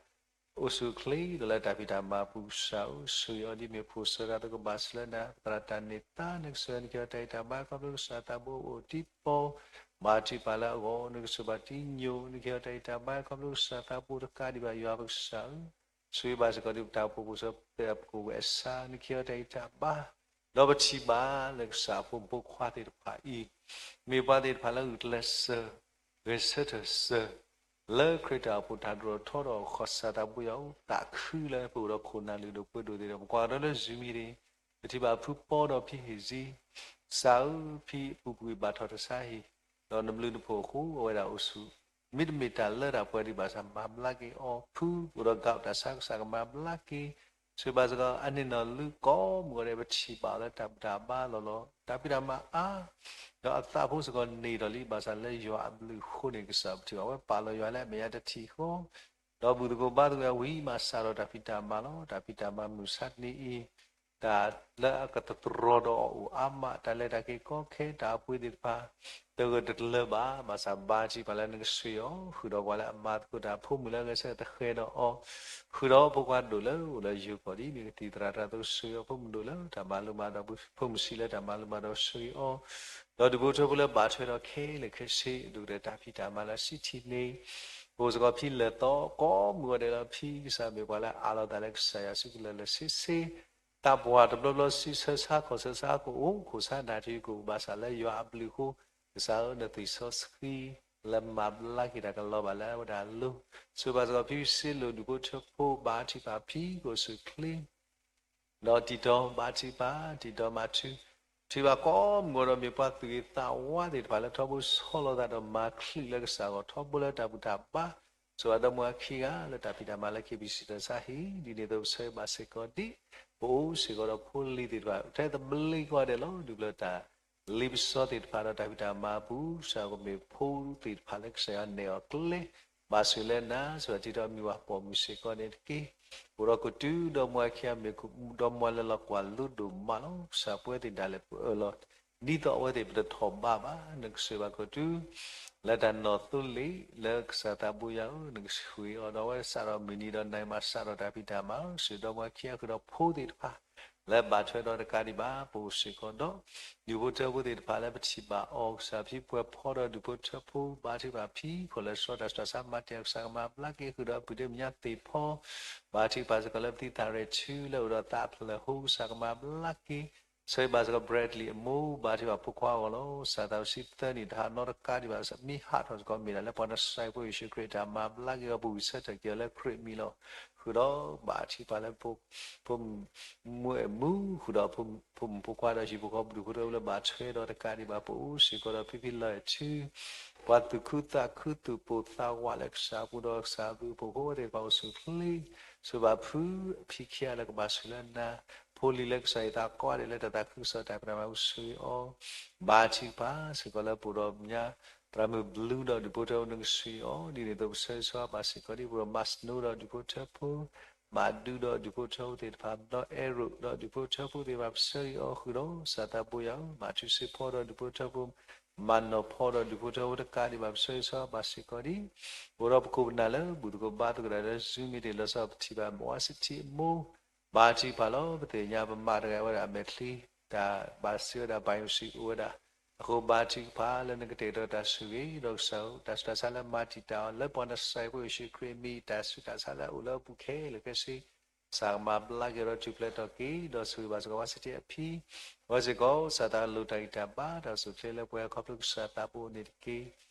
အိၣ်ဆူၣ်အိၣ်ချ့ဒီးလၢတၢ်ဖံးတၢ်မၤအပူၤ ကစၢ်ဧၢ ဆှၢအီၤဒ်မ့ၢ်ဖိၣ်စၢၤတၢ်သကိးဘၣ်စၢၤလၢနၤ သရၣ်တၢ်န့ၢ်သါ နကဆှၢ နကဟ့ၣ်အီၤတၢ်အံၤတၢ်ဘါ ခီဖျိကစၢ်သးဘိအိၣ်ဒံးပီၤ ဘါထုကဖၣ်လၢအဂီၢ် နကဆှၢဘၣ်တံၤညိး နကဟ့ၣ်အီၤတၢ်အံၤတၢ်ဘါ ခီဖျိကစၢ်သးဘိတကးဒံးဘၣ် ယွၤပကစၢ်ဧၢ ဆှၢဘၣ်စ့ၢ်ကီးဒ်ပတၢ်အိၣ်ဖှိၣ်ဖိၣ်စၢၤ ပကိၣ်ဝဲအဆါ နကဟ့ၣ်အီၤတၢ်အံၤတၢ်ဘါ ဒီးပထံၣ်ဘၣ်လၢကစၢ်အဖိမုၣ်ဖိခွါသ့ၣ်တဖၣ်အံၤ မ့ၢ်ပှၤသ့ၣ်တဖၣ်လၢဂုာ်ကျဲးစၢး ဂဲၤဆၢထၢၣ်စၢၤ လၢခရံာ်တၢ်အိၣ်ဖှိၣ်တၢ်ဒိၣ်ထီၣ်ထီထီၣ်အဃိ ကစၢ်သးဘိယွၤဧၢ သးခုလၢပအိၣ်ဒီးခိၣ်နၢ်လုၢ်ဒိၣ်ပှ့ၤဒိၣ်သ့ၣ်ဒီး ပကွၢ်ကဒီးလၢ Zoom အံၤန့ၣ် ပထံၣ်ဘၣ်ဖုပီဒီးဖံဟ့ၣ်စံ ကစၢ်ဧၢ ဖံအပူၤကွံာ်ဘၣ်ထီၣ်တၢ်ဆါဟံၣ် ဒီးနဘျုးနဖှိၣ်အဃိ အဝဲဒၣ်အိၣ်ဆူၣ် မ့တမ့ၢ်တၢ်လၢတၢ်ပှဲၤဒံးဘၣ်ဆၣ် မၤဘျါက့ၤအီၤ ဖုအိၣ်ဒီး gout တၢ်ဆါကစၢ်ကမၤဘျါက့ၤ ဆှၢဘၣ်စ့ၢ်ကီး အန့ၣ်နီၢ်လုၢ်ကိးမုၢ်ဂီၤဒဲး ပထံၣ်ဘၣ်အီၤလၢတၢ်ဘူၣ်တၢ်ဘါလီၤလီၤ တၢ်ဖံးတၢ်မၤအါ ဒီးအသးဖိစ့ၢ်ကီးန့ၢ်ဒီးလံ ဘၣ်ဆၣ်လၢယွၤအဘျုးအဃိန့ၣ် ကစၢ်ပထံၣ်ဘၣ်ဝဲပာ်လီၤယွၤလၢအမဲာ်ညါတထံၣ်ဃီ ဒီးဘူၣ်သကိးဘါသကိးယွၤဝံၤမး စးထီၣ်တၢ်ဖံးတၢ်မၤလီၤ တၢ်ဖံးတၢ်မၤမုၢ်ဆါတနံၤအံၤ တၢ်လၢအကတတြီဒီးအီၤအိၣ်အါမး တၢ်လဲၤတၢ်က့ၤကီခဲ တၢ်အပှ့ၤသ့ၣ်တဖၣ် တဂၢၢ်တကျၢၤဘၣ် ဘၣ်ဆၣ်ဘါထုကဖၣ်လၢနကဆှၢအီၤ ဃုာ်ဒီးပှၤလၢအမၤသကိးတၢ် ဖိမုၣ်လၢအဂဲၤဆၢထၢၣ်သဃဲၤဒီးအီၤ ဃုာ်ဒီးဖိခွါဒိၣ်လၢအိၣ်လၢယိၤကီၢ်ဒ်မ့ၢ်ကသံၣ်သရၣ်တၢ်သိးဆှၢအီၤ ဖိမုၣ်ဒိၣ်လၢတၢ်မၤလိမၤဒိး ဖိမုၣ်ဆံးလၢတၢ်မၤလိမၤဒိးဆှၢအီၤ ဒီးဒူၣ်ဖိထၢဖိလၢဘၣ်ထွဲဒီးခဲလၢာ်ခဲဆ့ ဒူၣ်ကတၢၢ်တၢ်ဖံးတၢ်မၤလၢစံးထံၣ်န့ၣ် ပအိၣ်စ့ၢ်ကီးဖံလဲၤသီကိးမုၢ်ဂီၤဒဲးလီၤ ဖံကစၢ်မ့ၢ်ပှၤလၢအးလီၤသးလၢကစၢ်ယွၤစုကလၢၤလၢဆ့ဆ့ သးပှၢ်တဘျီဘျီ ဆံးဆၢဆါခီၣ်ဆၢဆါကအိၣ်ခိၣ်ဆါနၢ်ထံကအိၣ် ဘၣ်ဆၣ်လၢယွၤအဘျုးအဃိ ကစၢ်ဧၢ နသွံၣ်စီဆှံ လၢမၤဘျါက့ၤတၢ်ကလီၤဘၣ်လၢအဝဲဒၣ်အလိၤ ဆိၣ်ဂ့ၤဘၣ်စ့ၢ်ကီးဖံစ့လိာ်ဒူၣ်ဖိထၢဖိ ဘါထုကဖၣ်ဖံကအိၣ်ဆူၣ်ချ့ ဒီးတံၤတီၤဘါထုကဖၣ် တံၤတီၤမၤထု ထံၣ်ဘၣ်ကိးမုၢ်ဂီၤဒီး မ့ၢ်ပှၤသူၣ်ဂ့ၤသးဝါသ့ၣ်တဖၣ်လၢထီဘိဆီလီၤသးဒီးမၤချုးလၢကစၢ်ဂီၢ်ထီဘိလၢတၢ်ဘူၣ်တၢ်ဘါ ဆိၣ်ဂ့ၤဒီးမုၢ်အခံဂၤလၢတၢ်ဖံးတၢ်မၤလၢ KBC တၢ်ဆါဟံၣ် ဒ်န့ၣ်အသိးပဆၢဂ့ၤဘၣ်စ့ၢ်ကီးဒ် ပအိၣ်စ့ၢ်ကီးဒီးဖိလံၤသ့ၣ်တဖၣ် ထဲသဘျ့ကီးဒဲးလီၤ ဒူၣ်ဖျၢၣ်တၢ် လ့ပစီသ့ၣ်တဖၣ်ဒီးတၢ်ဖံးတၢ်မၤအပူၤ ကစၢ်ကမ့ၢ်ဖိသ့ၣ်တဖၣ်လၢကစၢ်ယွၤနဲၣ်အီၤကျဲ ဘၣ်ဆိၣ်လၢနၤ ဆိၣ်ဂ့ၤတံၤတီၤမံၤဝၤပိာ်မုၣ်စ့ၢ်ကီးန့ၣ်တက့ၢ်. အိၣ်ဒီးကတုၤဒီးမွၤခံဂၤမ့ၢ်ဒီးမွၤလၢလီၤကွၢ်လိဒိၣ်မးလီၤ. ကစၢ်ပဝဲသ့ၣ်ဒၣ်လဲာ်ပအၢၣ်လီၤ ဒ်သိးအဝဲသ့ၣ်ပတထီၣ်ဘးဘၣ် နကစၢၢ်ဘၣ်ကတုၤ လၢတၢ်နီၢ်သိလ့ၣ်လၢကစၢ်သးဘိယွၤဧၢ နကဆှၢအီၤဒီးအဝဲစးထီၣ်မုၢ်နံၤဒီးနၤမၤစးထီၣ်တၢ်ဖံးတၢ်မၤ ဆိၣ်ဂ့ၤဒီးမွၤခံဂၤဃုာ်ဒီးဖိသ့ၣ်တဖၣ် လၢဘၣ်ထွဲဒီးတကးဒံးဘၣ် ပအိၣ်စ့ၢ်ကီးဒီး ဒူၣ်ဖိထၢဖိသ့ၣ်တဖၣ်လၢပထံၣ်ဘၣ်အီၤ ကစၢ်ဖံပှဲၤဖီဒီးဒူၣ်ဖိထၢဖိ ဘါထုကဖၣ်ဖံ ခိၣ်လၢာ်စီတၢ်ဆူးတၢ်ဆါမၤတ့ၢ်အီၤ ကစၢ်ကမၤဘျါက့ၤဃုာ်ဒီးအပုၢ်ဒ့မဲာ်ညါသ့ၣ်ဖီ ဘါထုကဖၣ်စ့ၢ်ကီးလၢပသံၣ်သရၣ်ထူလၢအိၣ်ဒီးသးဖျၢၣ်ဟူ ကစၢ်ကမၤဘျါက့ၤ ဆၢဂ့ၤဘၣ်စ့ၢ်ကီး Bradley အမိၢ် ဘါထုကဖၣ်ဖိခွါအဂီၢ်လီၤ. စးသးဝဲဆံသၢနံၣ်တဟးနီတကးဒံးဘၣ် မ့ၢ်ဟးထီၣ်စ့ၢ်ကီးမ့ၢ်ဒၣ်လၢပှၤနစၤရ့းဖိယ့ၣ်ၡူးခရံာ်တၢ်မၤဘျါက့ၤအီၤ ပဝံၣ်ဆၢထၢၣ်က့ၤအီၤလၢခရံာ်မံၤလီၤ. ဃုာ်ဒီးဘါထုကဖၣ်လၢ ဖိမုၣ်မူအဲၣ်မူ ဃုာ်ဒီးဖိမုၣ်ဖိခွါဒီးဟံၣ်ဖိဃီဖိဒူၣ်ဖိထၢဖိလၢဘၣ်ထွဲဒီးတကးဒံးဘၣ် ပအိၣ်စ့ၢ်ကီးဒီးဖံဖံလီၤအဲၣ်ထူ ပှၤသူၣ်ခုသးခုသူၣ်ပိၢ်သးဝးလၢကစၢ်အပူၤဒီးကစၢ်အဘျုးအဖှိၣ်အဃိ အဝဲသ့ၣ်တဖၣ်အိၣ်ဆူၣ်အိၣ်ချ့ ဆိၣ်ဂ့ၤဘၣ်ဖုဖံခံဂၤလၢကဘၣ်ဆိၣ်ဂ့ၤလၢနၤ ဖိလံၤလၢကစၢ်ယွၤသးကိးဂၤဒဲးလၢတၢ်သးခုကစီၣ်တၢ်ဖံးတၢ်မၤအပူၤဆိၣ်ဂ့ၤအီၤ ဘါထုကဖၣ်စ့ၢ်ကီးလၢပအိၣ်ဒီးမဲာ်ညါ သရၣ်မုၣ်ဘျုးဒီးဒူၣ်ဖိထၢဖိနကဆိၣ်ဂ့ၤအီၤ ဒ်န့ၣ်အသိးပဆၢဂ့ၤဆၢဝါဘၣ်စ့ၢ်ကီးဒ် ပအိၣ်ဒီးမၤစနိဒီးဒူၣ်ဖိထၢဖိ မၤဒူဒီးဒူၣ်ဖိထၢဖိသ့ၣ်တဖၣ် ဒီးအဲရိၣ်ဒီးဒူၣ်ဖိထၢဖိသ့ၣ်တဖၣ် ပဆၢဂ့ၤအီၤဃုာ်ဒီး ကစၢ်သးဘိယွၤဧၢ မၤထူစ့ဖီဒီးဒူၣ်ဖိထၢဖိ ဖ မၤနီၢ်ဖီဒီးဒူၣ်ဖိထၢဖိတကးဒံးဘၣ် ပဆၢဂ့ၤဆၢဝါဘၣ်စ့ၢ်ကီးဒံး, အိၣ်ဒီးပခိၣ်ပနၢ်လၢဘူၣ်သကိးဘါသကိးတၢ်လၢ Zoom meeting လီၤဆီပထံၣ်ဘၣ် မၤဝါစထံအမိၢ် ဘါထုကဖၣ်လီၤ. ပသ့ၣ်ညါပမၤတဂၤဝဲဒၣ်အမဲာ်ချံ, တၢ်ဘၣ်စံးဝဲဒၣ် biopsy အိၣ်ဝဲဒၣ်, အဃိဘါထုကဖၣ်လၢနကတဲာ်ကတီၤတၢ်ဆိၣ်ဂ့ၤ ဒီးကစၢ်ဧၢ တၢ်ဆူးတၢ်ဆါလၢမၤတံာ်တာ်အီၤ လၢပှၤနစၤရ့းဖိယ့ၣ်ၡူးခရံာ်အမံၤ တၢ်ဆူးတၢ်ဆါလၢအအိၣ်လၢအပူၤခဲလၢာ်ခဲဆ့ ကစၢ်ကမၤဘျါက့ၤဒီးထူၣ်ဖျဲးထီၣ်က့ၤ ဒီးဆိၣ်ဂ့ၤဘၣ်စ့ၢ်ကီးဝါစထံအဖံ, အဝဲစ့ၢ်ကီး ကစၢ်သးလီၤတၢ်ဂံၢ်တၢ်ဘါ တၢ်အိၣ်ဆူၣ်အိၣ်ချ့လၢပှဲၤခီဖျိကစၢ်သးဘိန့ၣ်တက့ၢ်.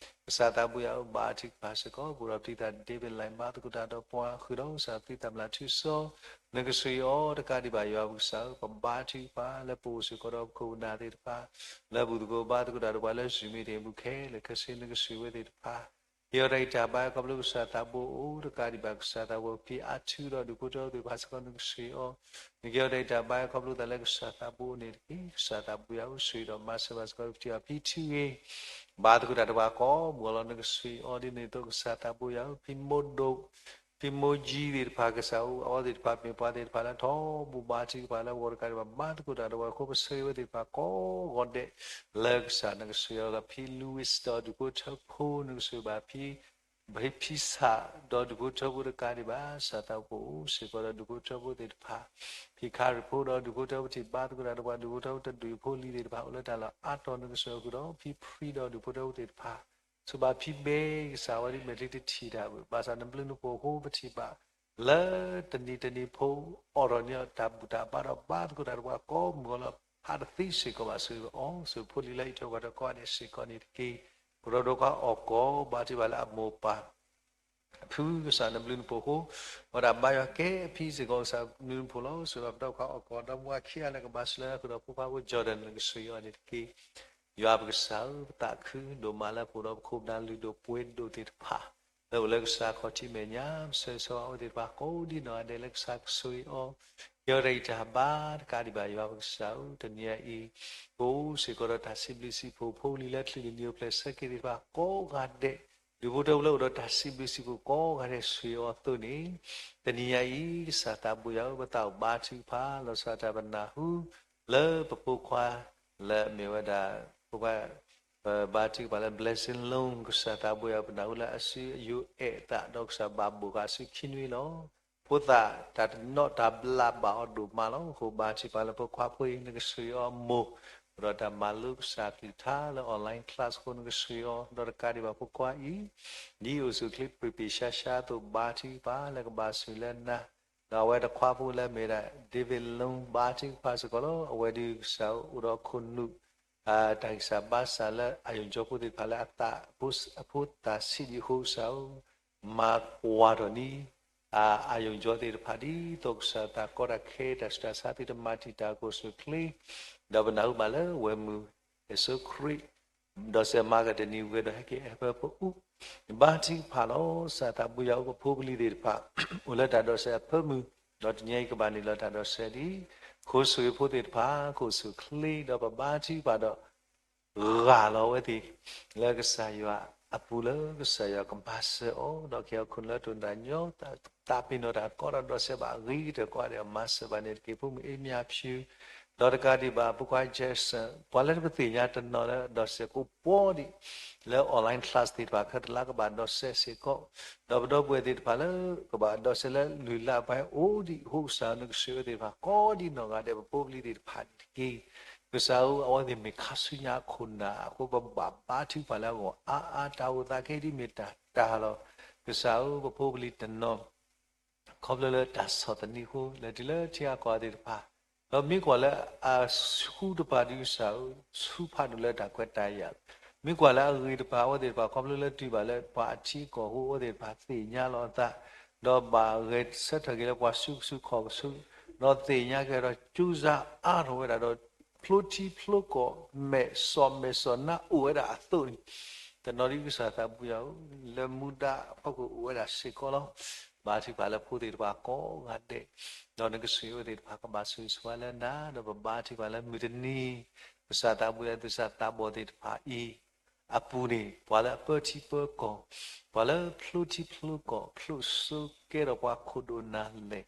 ကစၢ်သးဘိယွၤဧၢ ဘါထုကဖၣ်စ့ၢ်ကီး ပအိၣ်ဒီးပျံၤသး David လၢမၤသကိးတၢ်ဒီးပှၤဃုာ်ဒီးကစၢ်ပျံၤသးမျၢ်ထူစီ နကဆိၣ်ဂ့ၤအီၤတကးဒံးဘၣ် ယွၤပကစၢ်ဧၢ ပဘါထုကဖၣ်လၢပအိၣ်စ့ၢ်ကီးဒီးပခိၣ်ပနၢ်သ့ၣ်တဖၣ် လၢဘူၣ်သကိးဘါသကိးတၢ်ဒီးပှၤလၢ Zoom meeting အပူၤခဲလၢာ်ခဲဆ့ နကဆိၣ်ဂ့ၤဝဲသ့ၣ်တဖၣ် ကဲထီၣ်တၢ်ဂံၢ်တၢ်ဘါခီဖျိကစၢ်သးဘိအိၣ်တကးဒံးဘၣ် ကစၢ်သးဘိဖံအါထူဒီးဒူၣ်ဖိထၢဖိသ့ၣ်တဖၣ်စ့ၢ်ကီး နကဆိၣ်ဂ့ၤအီၤ, နကဲထီၣ်တၢ်ဂံၢ်တၢ်ဘါခီဖျိသးလၢကစၢ်သးဘိန့ၣ်တက့ၢ်. ကစၢ်သးဘိယွၤဧၢ ဆိၣ်ဂ့ၤဒီးမၤစၢၤဘၣ်စ့ၢ်ကီး ပထံၣ်အီၤဖံထူဂ့ၤ ဘါသကိးတၢ်တဖၣ်ကိးမုၢ်ဂီၤလီၤ နကဆိၣ်ဂ့ၤအီၤဒ်န့ၣ်အသိး ကစၢ်သးဘိယွၤဧၢ ဖံမိၢ်ဒိၣ် ဖံမိၢ်ကၠံသ့ၣ်တဖၣ် ကစၢ်ဧၢ အဝဲသ့ၣ်တဖၣ်မ့ၢ်ပှၤသ့ၣ်တဖၣ်လၢထီဘိ ဘါထုကဖၣ်လၢဂီၤတကးဒံးဘၣ် ဘါသကိးတၢ်ဒီးပှၤအဃိ ပဆၢဂ့ၤဝဲသ့ၣ်တဖၣ်ကိးဂီၤဒဲး လၢကစၢ်နကဆိၣ်ဂ့ၤအီၤလီၤ. ဖံ Louis ဒီးဒူၣ်ဖိထၢဖိ နကဆိၣ်ဂ့ၤဘၣ်ဖံ ဖံ ဖံဆး ဒီးဒူၣ်ဖိထၢဖိတကးဒံးဘၣ် ကစၢ်သးဘိအိၣ်စ့ၢ်ကီးဒီးဒူၣ်ဖိထၢဖိသ့ၣ်တဖၣ်, ဖံခါရံၣ်ဖိဒီးဒူၣ်ဖိထၢဖိ ပထံၣ်ဘါသကိးတၢ်ဒီးပှၤဒူၣ်ဖိထၢဖိတဒူၣ်ဖိလံၤသ့ၣ်တဖၣ် အိၣ်လၢတၢ်လီၢ်အါတီၤ နကဆိၣ်ဂ့ၤဃုာ်ဒီး ဖံဖရံဒီးဒူၣ်ဖိထၢဖိသ့ၣ်တဖၣ် ဆိၣ်ဘၣ်ဖံဘဲ ကစၢ်ဝဲဒ်မဲာ်ချံတထံၣ်တၢ်ဘၣ် ဘၣ်ဆၣ်နဘျုးနဖှိၣ်အဃိ ပထံၣ်ဘၣ် လၢတနံၤတနံၤဖိ အိးထီၣ်န့ၢ်တၢ်ဘူၣ်တၢ်ဘါဒီးဘါသကိးတၢ်ဒီးပှၤကိးမုၢ်ဂီၤလီၤ. ဖးတသ့စ့ၢ်ကီးဘၣ် ဆိၣ်ဂ့ၤအီၤ ဆိၣ်ဂ့ၤဖိလံၤလၢဟံၣ်ဖိဃီဖိကိးဂၤဒဲးစ့ၢ်ကီးန့ၣ်တက့ၢ်. ပဒီပုၢ်ဝဲၢ်ခွါအီၣ်ကီး ဘါထုကဖၣ်လၢအမိၢ်ပၢ် အဖု ကစၢ်နဘျုးနဖှိၣ်အဃိ အဝဲဒၣ်ဘါယွၤကဲအဖံစ့ၢ်ကီး ကစၢ်ဘျုးနဖှိၣ်လီၤ. ဆိၣ်ဂ့ၤဘၣ်ပဒီပုၢ်ဝဲၢ်ခွါအီၣ်ကီး ဒီမါဝၤခံဂၤလၢကဘၣ်ဆိၣ်လၢဃုာ်ဒီးဖိခွါဖိ Jordan နကဆိၣ်ဂ့ၤအီၤန့ၣ်တက့ၢ်. ယွၤပကစၢ်ဧၢ ပသးခုဒိၣ်မးလၢပအိၣ်ဒီးပခိၣ်ပနၢ်လုၢ်ဒိၣ်ပှ့ၤဒိၣ်သ့ၣ်တဖၣ် လၢအိၣ်လၢကစၢ်ခီၣ်ထံးမဲာ်ညါ ပဆၢဂ့ၤဆၢဝါအဝဲသ့ၣ်တဖၣ်ကိးဒ်နီၢ်ဂၤဒဲးလၢကစၢ်ကဆိၣ်ဂ့ၤအီၤ ကဲထီၣ်တၢ်ဂံၢ်တၢ်ဘါတကးဒံးဘၣ် ယွၤပကစၢ်ဧၢ တနံၤအံၤ ပအိၣ်စ့ၢ်ကီးဒီးတၢ်စံးဘျုးစံးဖှိၣ် ဖိလံၤလၢချုးလံၤနံၤအိၣ်ဖျဲၣ်ဆၢက့ၤသ့ၣ်တဖၣ်ကိးဂၤဒဲး ဒူၣ်ဖိထၢဖိလၢအိၣ်ဒီးတၢ်စံးဘျုးစံးဖှိၣ်ကိးဂၤဒဲးဆိၣ်ဂ့ၤအီၤအသိးန့ၣ် တနံၤညါအံၤ ကစၢ်သးဘိယွၤဧၢ ပသးအိၣ်ဘါထုကဖၣ် လီၤဆီဒၣ်တၢ်ပနၢ်ဟူ လၢပဖိခွါ လၢအမ့ၢ်ဝဲဒၣ် ဖိခွါ ပဘါထုကဖၣ်လၢ Blessing Loan ကစၢ်သးဘိယွၤ ပနၢ်ဟူလၢအစုယိၤအဲၣ်အသး ဒီးကစၢ်ဘၣ်ဘိၣ်ဃာ်အစုခံနွံလီၤ. ဖိသၣ်တၢ်တနီၤတၢ်ဘျးဘၣ်အီၤဒိၣ်မးလီၤ. အဃိဘါထုကဖၣ်လၢဖိခွါဖိအံၤ နကဆိၣ်ဂ့ၤအီၤအမိၢ် အိၣ်ဒီးတၢ်မၤလိကစၢ်ကလုၢ်ကထါလၢ online class အဃိ နကဆိၣ်ဂ့ၤအီၤ ဒီးတကးဒံးဘၣ်ဖိခွါအံၤ ဒ်အိၣ်ဆူၣ်အိၣ်ချ့ပှ့ၤပှ့ၤဆှါဆှါအသိး ဘါထုကဖၣ်လၢကဘၣ်ဆိၣ်ဂ့ၤလၢနၤ ဒီးအဝဲတခွါဖိလၢအမ့ၢ်ဝဲဒၣ် David Loan ဘါထုကဖၣ်စ့ၢ်ကီးလီၤ. အဝဲဒုးကစၢ်အိၣ်ဒီးခိၣ်နူာ် တၢ်ဂံၢ်စၢ်ဘါစၢ်လၢအယိၣ်ကၠီဖိသ့ၣ်တဖၣ်လၢအသး အဖိသၣ်ဆံးဒံးအဃိ ကစၢ်ဧၢ မၤကွၢ်ထီၣ်န့ၢ် အယိၣ်ကၠီသ့ၣ်တဖၣ် ဒ်သိးကစၢ်တၢ်ကီတၢ်ခဲ တၢ်ဆူးတၢ်ဆါသ့ၣ်တဖၣ် မၤတံာ်တာ်ကအိၣ်ဆူၣ်အိၣ်ချ့ ဒီးပနၢ်ဟူဘၣ်လၢဝဲၢ်မုၢ် ယ့ၣ်ၡူးခရံာ် ဒီးစဲးမၤကတနံၤဝဲဒီးဟဲက့ၤဟဲဖၢပအိၣ် ဘါထုကဖၣ်လီၤ. ကစၢ်သးဘိယွၤဧၢ ပဖိပလံၤသ့ၣ်တဖၣ် အိၣ်လၢတၢ်ဒိးစဲးအဖၢမုၢ် ဒီးတနံၤအံၤကဘၣ်နုာ်လီၤတၢ်ဒိးစဲးဒ် ခိၣ်ဆိၣ်ဂ့ၤဖိသ့ၣ်တဖၣ် ကအိၣ်ဆူၣ်အိၣ်ချ့ ဒီးပဘါထုကဖၣ်ဒီး ဂၢ်လီၤဝဲသ့ၣ် လၢကစၢ်ယွၤအပူၤ လၢကစၢ်ယွၤကမၤစၢၤအီၤ ဒီးကဟဲအိၣ်ခိၣ်နူာ်လၢတိၢ်နီၣ်တၢ်ညီ သးပ့ၤနီၣ်တၢ်ကီတၢ်ဒိးစဲးဘၣ်အဂ့ၤကတၢၢ်ကိးဂၤဒဲး မၤစၢၤဘၣ်န့ၣ်တက့ၢ်. ဖိမုၣ်အ့မၠၣ်ဖၠူၣ် ဒီးတကးဒံးဘၣ် ဖိခွါ Jackson ပှၤလၢပသ့ၣ်ညါတနီၤလၢဒိးစဲးကိးပှီၤဒံး လၢ online class သ့ၣ်တဖၣ် ခဲတလါကဘၣ်ဒိးစဲးစ့ၢ်ကီး ဒီးပဒီပုၢ်ဝဲၢ်သ့ၣ်တဖၣ်လၢ ကဘၣ်ဒိးစဲးလၢလုၢ်လၢ်ပှၤအိၣ်ဒံးအဃိ ကစၢ်ဧၢ နကဆိၣ်ဂ့ၤဝဲသ့ၣ်တဖၣ် ကိးဒ်နီၢ်ဂၤဒဲး ပဖိပလံၤသ့ၣ်တဖၣ်န့ၣ်တက့ၢ်. ကစၢ်ဧၢ အဝဲသ့ၣ်မ့ၢ်ခါဆူညါအခိၣ်နၢ်အဃိ ပဘၣ်ဘါထုကဖၣ်လၢအဂီၢ်အါအါ တၢ်အိၣ်သးခဲအံၤဒ်မ့ၢ်တၢ်တၢ်လီၤ. ကစၢ်ဧၢ ပဖိပလံၤတနီၤ ခီဖျိလၢတၢ်ဆီၣ်သနံးအဃိ လဲၤတုၤလၢထံဂၤကီၢ်ဂၤသ့ၣ်တဖၣ် ဒီးမ့ၢ်ကွၢ်လၢအဆူၣ်တဖၣ်ဒ်ကစၢ်ဧၢ ဆူၣ်ဖးဒိၣ်လၢတၢ်ခွဲးတၢ်ယာ် မ့ၢ်ကွၢ်လၢအဂ့ၤတဖၣ် အဝဲသ့ၣ်တဖၣ် ခီဖျိလၢတုၤဘၣ်လၢပှၤအထံအကီၢ်အဃိ အဝဲသ့ၣ်တဖၣ်သ့ၣ်ညါလီၤအသး ဒီးဘၣ်ဂဲၤဆၢထၢၣ်က့ၤလၢပှၤစုကဆူးခီၣ်ကဆူး ဒီးသ့ၣ်ညါက့ၤဒီး ကြိုးစားအါထီၣ်ဝဲဒၣ်ဒီး ဖျိထံဖျိကီၢ် မဲာ်စီၣ်မဲာ်စီၣ်နါအိၣ်ဝဲဒၣ်အသိးန့ၣ် တနီၤဒ်ကစၢ်သးဘိယွၤဧၢ လၢမူဒါအဖီခိၣ်အိၣ်ဝဲဒၣ်စ့ၢ်ကီးလီၤ. ဘါထုကဖၣ်လၢဖိသ့ၣ်တဖၣ်ကိးဂၤဒဲး ဒီးနကဆိၣ်ဂ့ၤဝဲသ့ၣ်တဖၣ် ကဘၣ်ဆိၣ်ဂ့ၤဆိၣ်ဝါလၢနၤ ဒီးပဘါထုကဖၣ်လၢမုၢ်တနံၤ ကစၢ်သးဘိယွၤ သူၣ်စၢ်သးဘီၣ်သ့ၣ်တဖၣ်အံၤ အပူၤန့ၣ် ပှၤလၢအပၢထံပၢကီၢ်, ပှၤလၢဖျိထံဖျိကီၢ် ဖျိစိကဲထီၣ်ပှၤခိၣ်ဒိၣ်နၢ်လဲၣ်,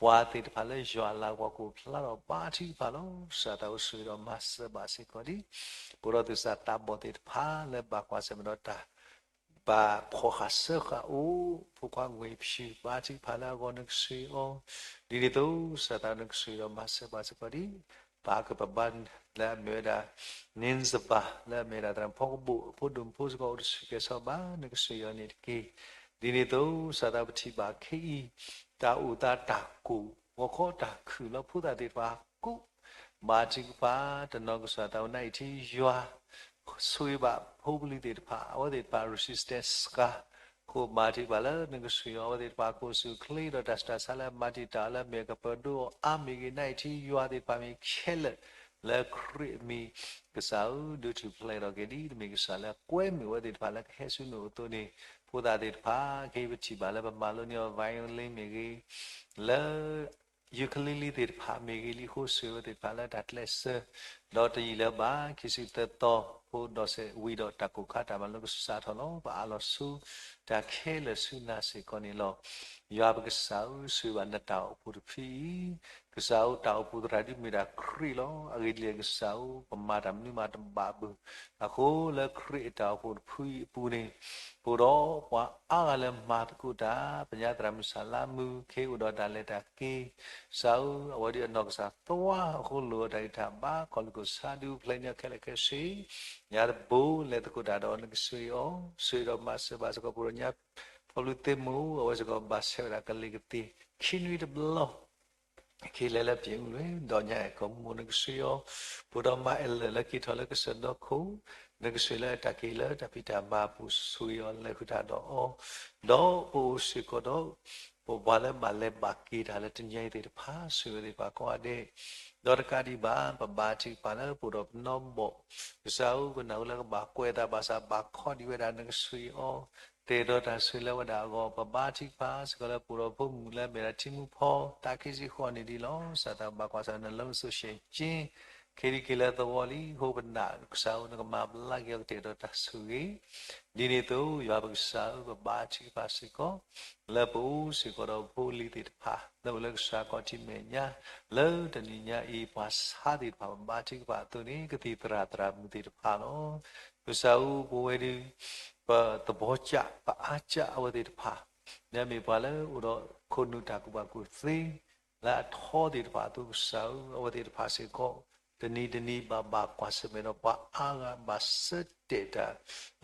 ပှၤသ့ၣ်တဖၣ်လၢယွၤအလၤကပီၤကအိၣ်ဖျါထီၣ်ဘါထုကဖၣ်လီၤ. ကစၢ်သးအိၣ်ဆိၣ်ဂ့ၤဒီးမၤစၢၤဘၣ်စ့ၢ်ကီးဒံး ပှၤဒီးသူၣ်စၢ်သးဘီၣ်သ့ၣ်တဖၣ်လၢဘၣ်ကွၢ်ဆၢၣ်မဲာ်ဒီးတၢ် ဘၣ်ဖှီၣ်ဃာ်စၢဃာ်အိၣ် ဖိခွါငွေဖြူ ဘါထုကဖၣ်လၢအဂီၢ်နကဆိၣ်ဂ့ၤအီၤ, ဒ်န့ၣ်အသိး ကစၢ်သးနကဆိၣ်ဂ့ၤဒီးမၤစၢၤဘၣ်စ့ၢ်ကီးဒံး ပဟးကပဘါလၢအမ့ၢ်ဝဲဒၣ် နံစဘၤ လၢအမ့ၢ်ဝဲဒၣ်သရၣ်ဖိကဘိၣ် အဖိဒိၣ်မုၣ်ဖိစ့ၢ်ကီးအိၣ်တဆံးကဲၤဆီဘၣ် နကဆိၣ်ဂ့ၤအီၤန့ၣ်တက့ၢ်. ဒ်န့ၣ်အသိး ကစၢ်သးပထံၣ်ဘၣ်ခဲအံၤ တၢ်အိၣ်သးတၢ်ကိၢ် ဂီၤခီတၢ်ခုၣ်လီၤ ဖိသၣ်သ့ၣ်တဖၣ်ကိး ဘါထုကဖၣ် တနီၤကစၢ်သးအိၣ်နၢ်အံၤထံယွၤ ဆိၣ်ဂ့ၤဘၣ်ဖိပလံၤသ့ၣ်တဖၣ် အဝဲသ့ၣ်တဖၣ် resistance စှၤ အဃိဘါထုကဖၣ်လၢနကဆိၣ်ဂ့ၤအီၤ အဝဲသ့ၣ်တဖၣ်ကအိၣ်ဆူၣ်အိၣ်ချ့ဒီးတၢ်ဆူးတၢ်ဆါလၢမၤတံာ်တာ်အီၤလၢအမ့ၢ်ကပဒိၣ်အီၤအါမ့ၢ်ဂ့ၤ နၢ်အံၤထံယွၤသ့ၣ်တဖၣ်မ့ၢ်ခဲလၢာ် လၢခရံာ်အမံၤ ကစၢ်ဧၢ ဒုးထူၣ်ဖျဲးထီၣ်က့ၤဒ်တမ့ၢ်ကစၢ်လၢကွဲမုာ်အဝဲသ့ၣ်တဖၣ်လၢကဟဲဆူနအိၣ်အသိးန့ၣ် ဖိသၣ်သ့ၣ်တဖၣ် ခဲအံၤပထံၣ်ဘၣ်လၢပမၤလိန့ၢ်အီၤ violin မ့ၢ်ဂ့ၤ လၢ ukulele သ့ၣ်တဖၣ်မ့ၢ်ဂ့ၤ လံာ်ဃိစ့ၢ်ဝဲသ့ၣ်တဖၣ်လၢတၢ်ကျဲးစၢး ဒီးတယံာ်လၢၤဘၣ် ခံဆံသၢသီ ဖိဒီးစဲးဝံၤဒီးတၢ်ကိၢ်ခါတၢ်မၤလိကစၢ်ထီၣ်လီၤ ပအးလီၤဆူ တၢ်ခဲလၢာ်ဆူနၤစ့ၢ်ကီးန့ၣ်လီၤ. ယွၤပကစၢ်ဧၢ ဆိၣ်ဂ့ၤဘၣ်နတၢ်အိၣ်ဖှိၣ်တဖုအံၤ ကစၢ်ဧၢ တၢ်အိၣ်ဖှိၣ်သရၣ်ဒ်မ့ၢ်ဒၣ်ခရံာ်လီၤ. အဂ့ၢ်ဒ်လဲၣ်ကစၢ်ဧၢ ပမၤတၢ်မနုၤမးတဘၣ်ဘၣ်. အဃိလၢခရံာ်အတၢ်အိၣ်ဖှိၣ်တဖုအံၤအပူၤန့ၣ် အိၣ်ဒီးပှၤအါဂၤလၢမၤသကိးတၢ် ပညါသရၣ်မုၣ်စၢ်လါမုၢ် ခ့အိၣ်ဒီးတၢ်လဲၤတၢ်က့ၤ ကစၢ်ဧၢ အဝဲဒ်အနီၢ်ကစၢ်သွါအဃိ လိၣ်အတၢ်ဂံၢ်တၢ်ဘါ ခီၣ်လိာ်ကစၢ်ဒုးဖျဲးညီခဲလၢာ်ခဲဆ့ ညါတဘိလဲၤသကိးတၢ်ဒီးနကဆိၣ်ဂ့ၤအီၤ ဆိၣ်ဂ့ၤဒီးမၤစၢၤဘၣ်စ့ၢ်ကီး ပဒိၣ်ညါ ဖီဘျုးသ့ၣ်မူ အဝဲစ့ၢ်ကီးဘၣ်ဆဲးဝဲဒၣ်ကလ့ၤကသ့ၣ် ခံနွံတဘျီ က့ၤလဲၤလၢပျဲးအူလွဲၢ် ဒီးညါအဲၣ်ကီၢ်မူ နကဆိၣ်ဂ့ၤအီၤ ပဒီးမါအဲၣ်လၢာ်လၢက့ၤထီၣ်လၢကစၢၢ်ဒီခိၣ် နကဆိၣ်ဂ့ၤလၢတၢ်က့ၤလၢတၢ်ဖံးတၢ်မၤအပူၤ ဆိၣ်ဂ့ၤအီၤလဲၤဃုာ်တၢ်ဒီးအီၤ ဒီးပအိၣ်စ့ၢ်ကီးဒီး ပပှၤလၢဘၣ်လဲၤဘၣ်က့ၤတၢ်လၢတနံၤအံၤသ့ၣ်တဖၣ် ဆိၣ်ဂ့ၤဝဲသ့ၣ်တဖၣ်ကိးဂၤဒဲး ဒီးတကးဒံးဘၣ် ပဘါထုကဖၣ်လၢပအိၣ်ဒီးပနီၢ်ဘီၣ် ကစၢ်ဧၢ ပနၢ်ဟူလၢကဘၣ်ကွဲးအသးဘၣ်ဆၣ် ဘၣ်ခီဒံးဝဲဒၣ် နကဆိၣ်ဂ့ၤအီၤ တ့ၢ်ဒီးတၢ်ဆိၣ်ဂ့ၤလၢဝဲဒၣ်အဂီၢ် ပဘါထုကဖၣ်စ့ၢ်ကီးလၢပအိၣ်ဒီးဖိမုၣ်လၢအမ့ၢ်ဒၣ်ထံမူဖီ သးခံဆံဃိးနံၣ်ဒံးလီၤ. ကစၢ်သးဘၣ်ကွၢ်ဆၢၣ်နလၢစိၤဆဲးက့ ခ့ဒံက့ၤလၢသဝီလံ အဃိပနာ်ကစၢ်ဧၢ နကမၤဘျါက့ၤအီၤကတ့ၢ်ဒီးတၢ်ဆိၣ်ဂ့ၤ ဒ်န့ၣ်အသိး ယွၤပကစၢ်ဧၢ ပဘါထုကဖၣ်စ့ၢ်ကီး လၢပအိၣ်စ့ၢ်ကီးဒီးဖိလံၤသ့ၣ်တဖၣ် လၢအိၣ်လၢကစၢ်ခီၣ်ထံးမဲာ်ညါ လၢတနံၤညါအံၤ ပှၤဆါသ့ၣ်တဖၣ် ပဘါထုကဖၣ်အသိးန့ၣ် ကသံၣ်သရၣ်သရၣ်မုၣ်သ့ၣ်တဖၣ်လီၤ. ကစၢ်ဧၢ ပဝဲဒၣ် ပသဘီကၠး ပအါကၠးအဝဲသ့ၣ်တဖၣ် မ့မ့ၢ်ပှၤလၢအိၣ်ဒီးခိၣ်နူာ်တၢ်ကူၣ်ဘၣ်ကူၣ်သ့ လၢအထီသ့ၣ်တဖၣ်အသိး ကစၢ်ဧၢ အဝဲသ့ၣ်တဖၣ်စ့ၢ်ကီး တနံၤတနံၤဘၣ်ဘၣ်ကွၢ်ဆၢၣ်မဲာ်ဒီးပှၤအါဂၤ ဘၣ်ဆၢတဲာ်တၢ်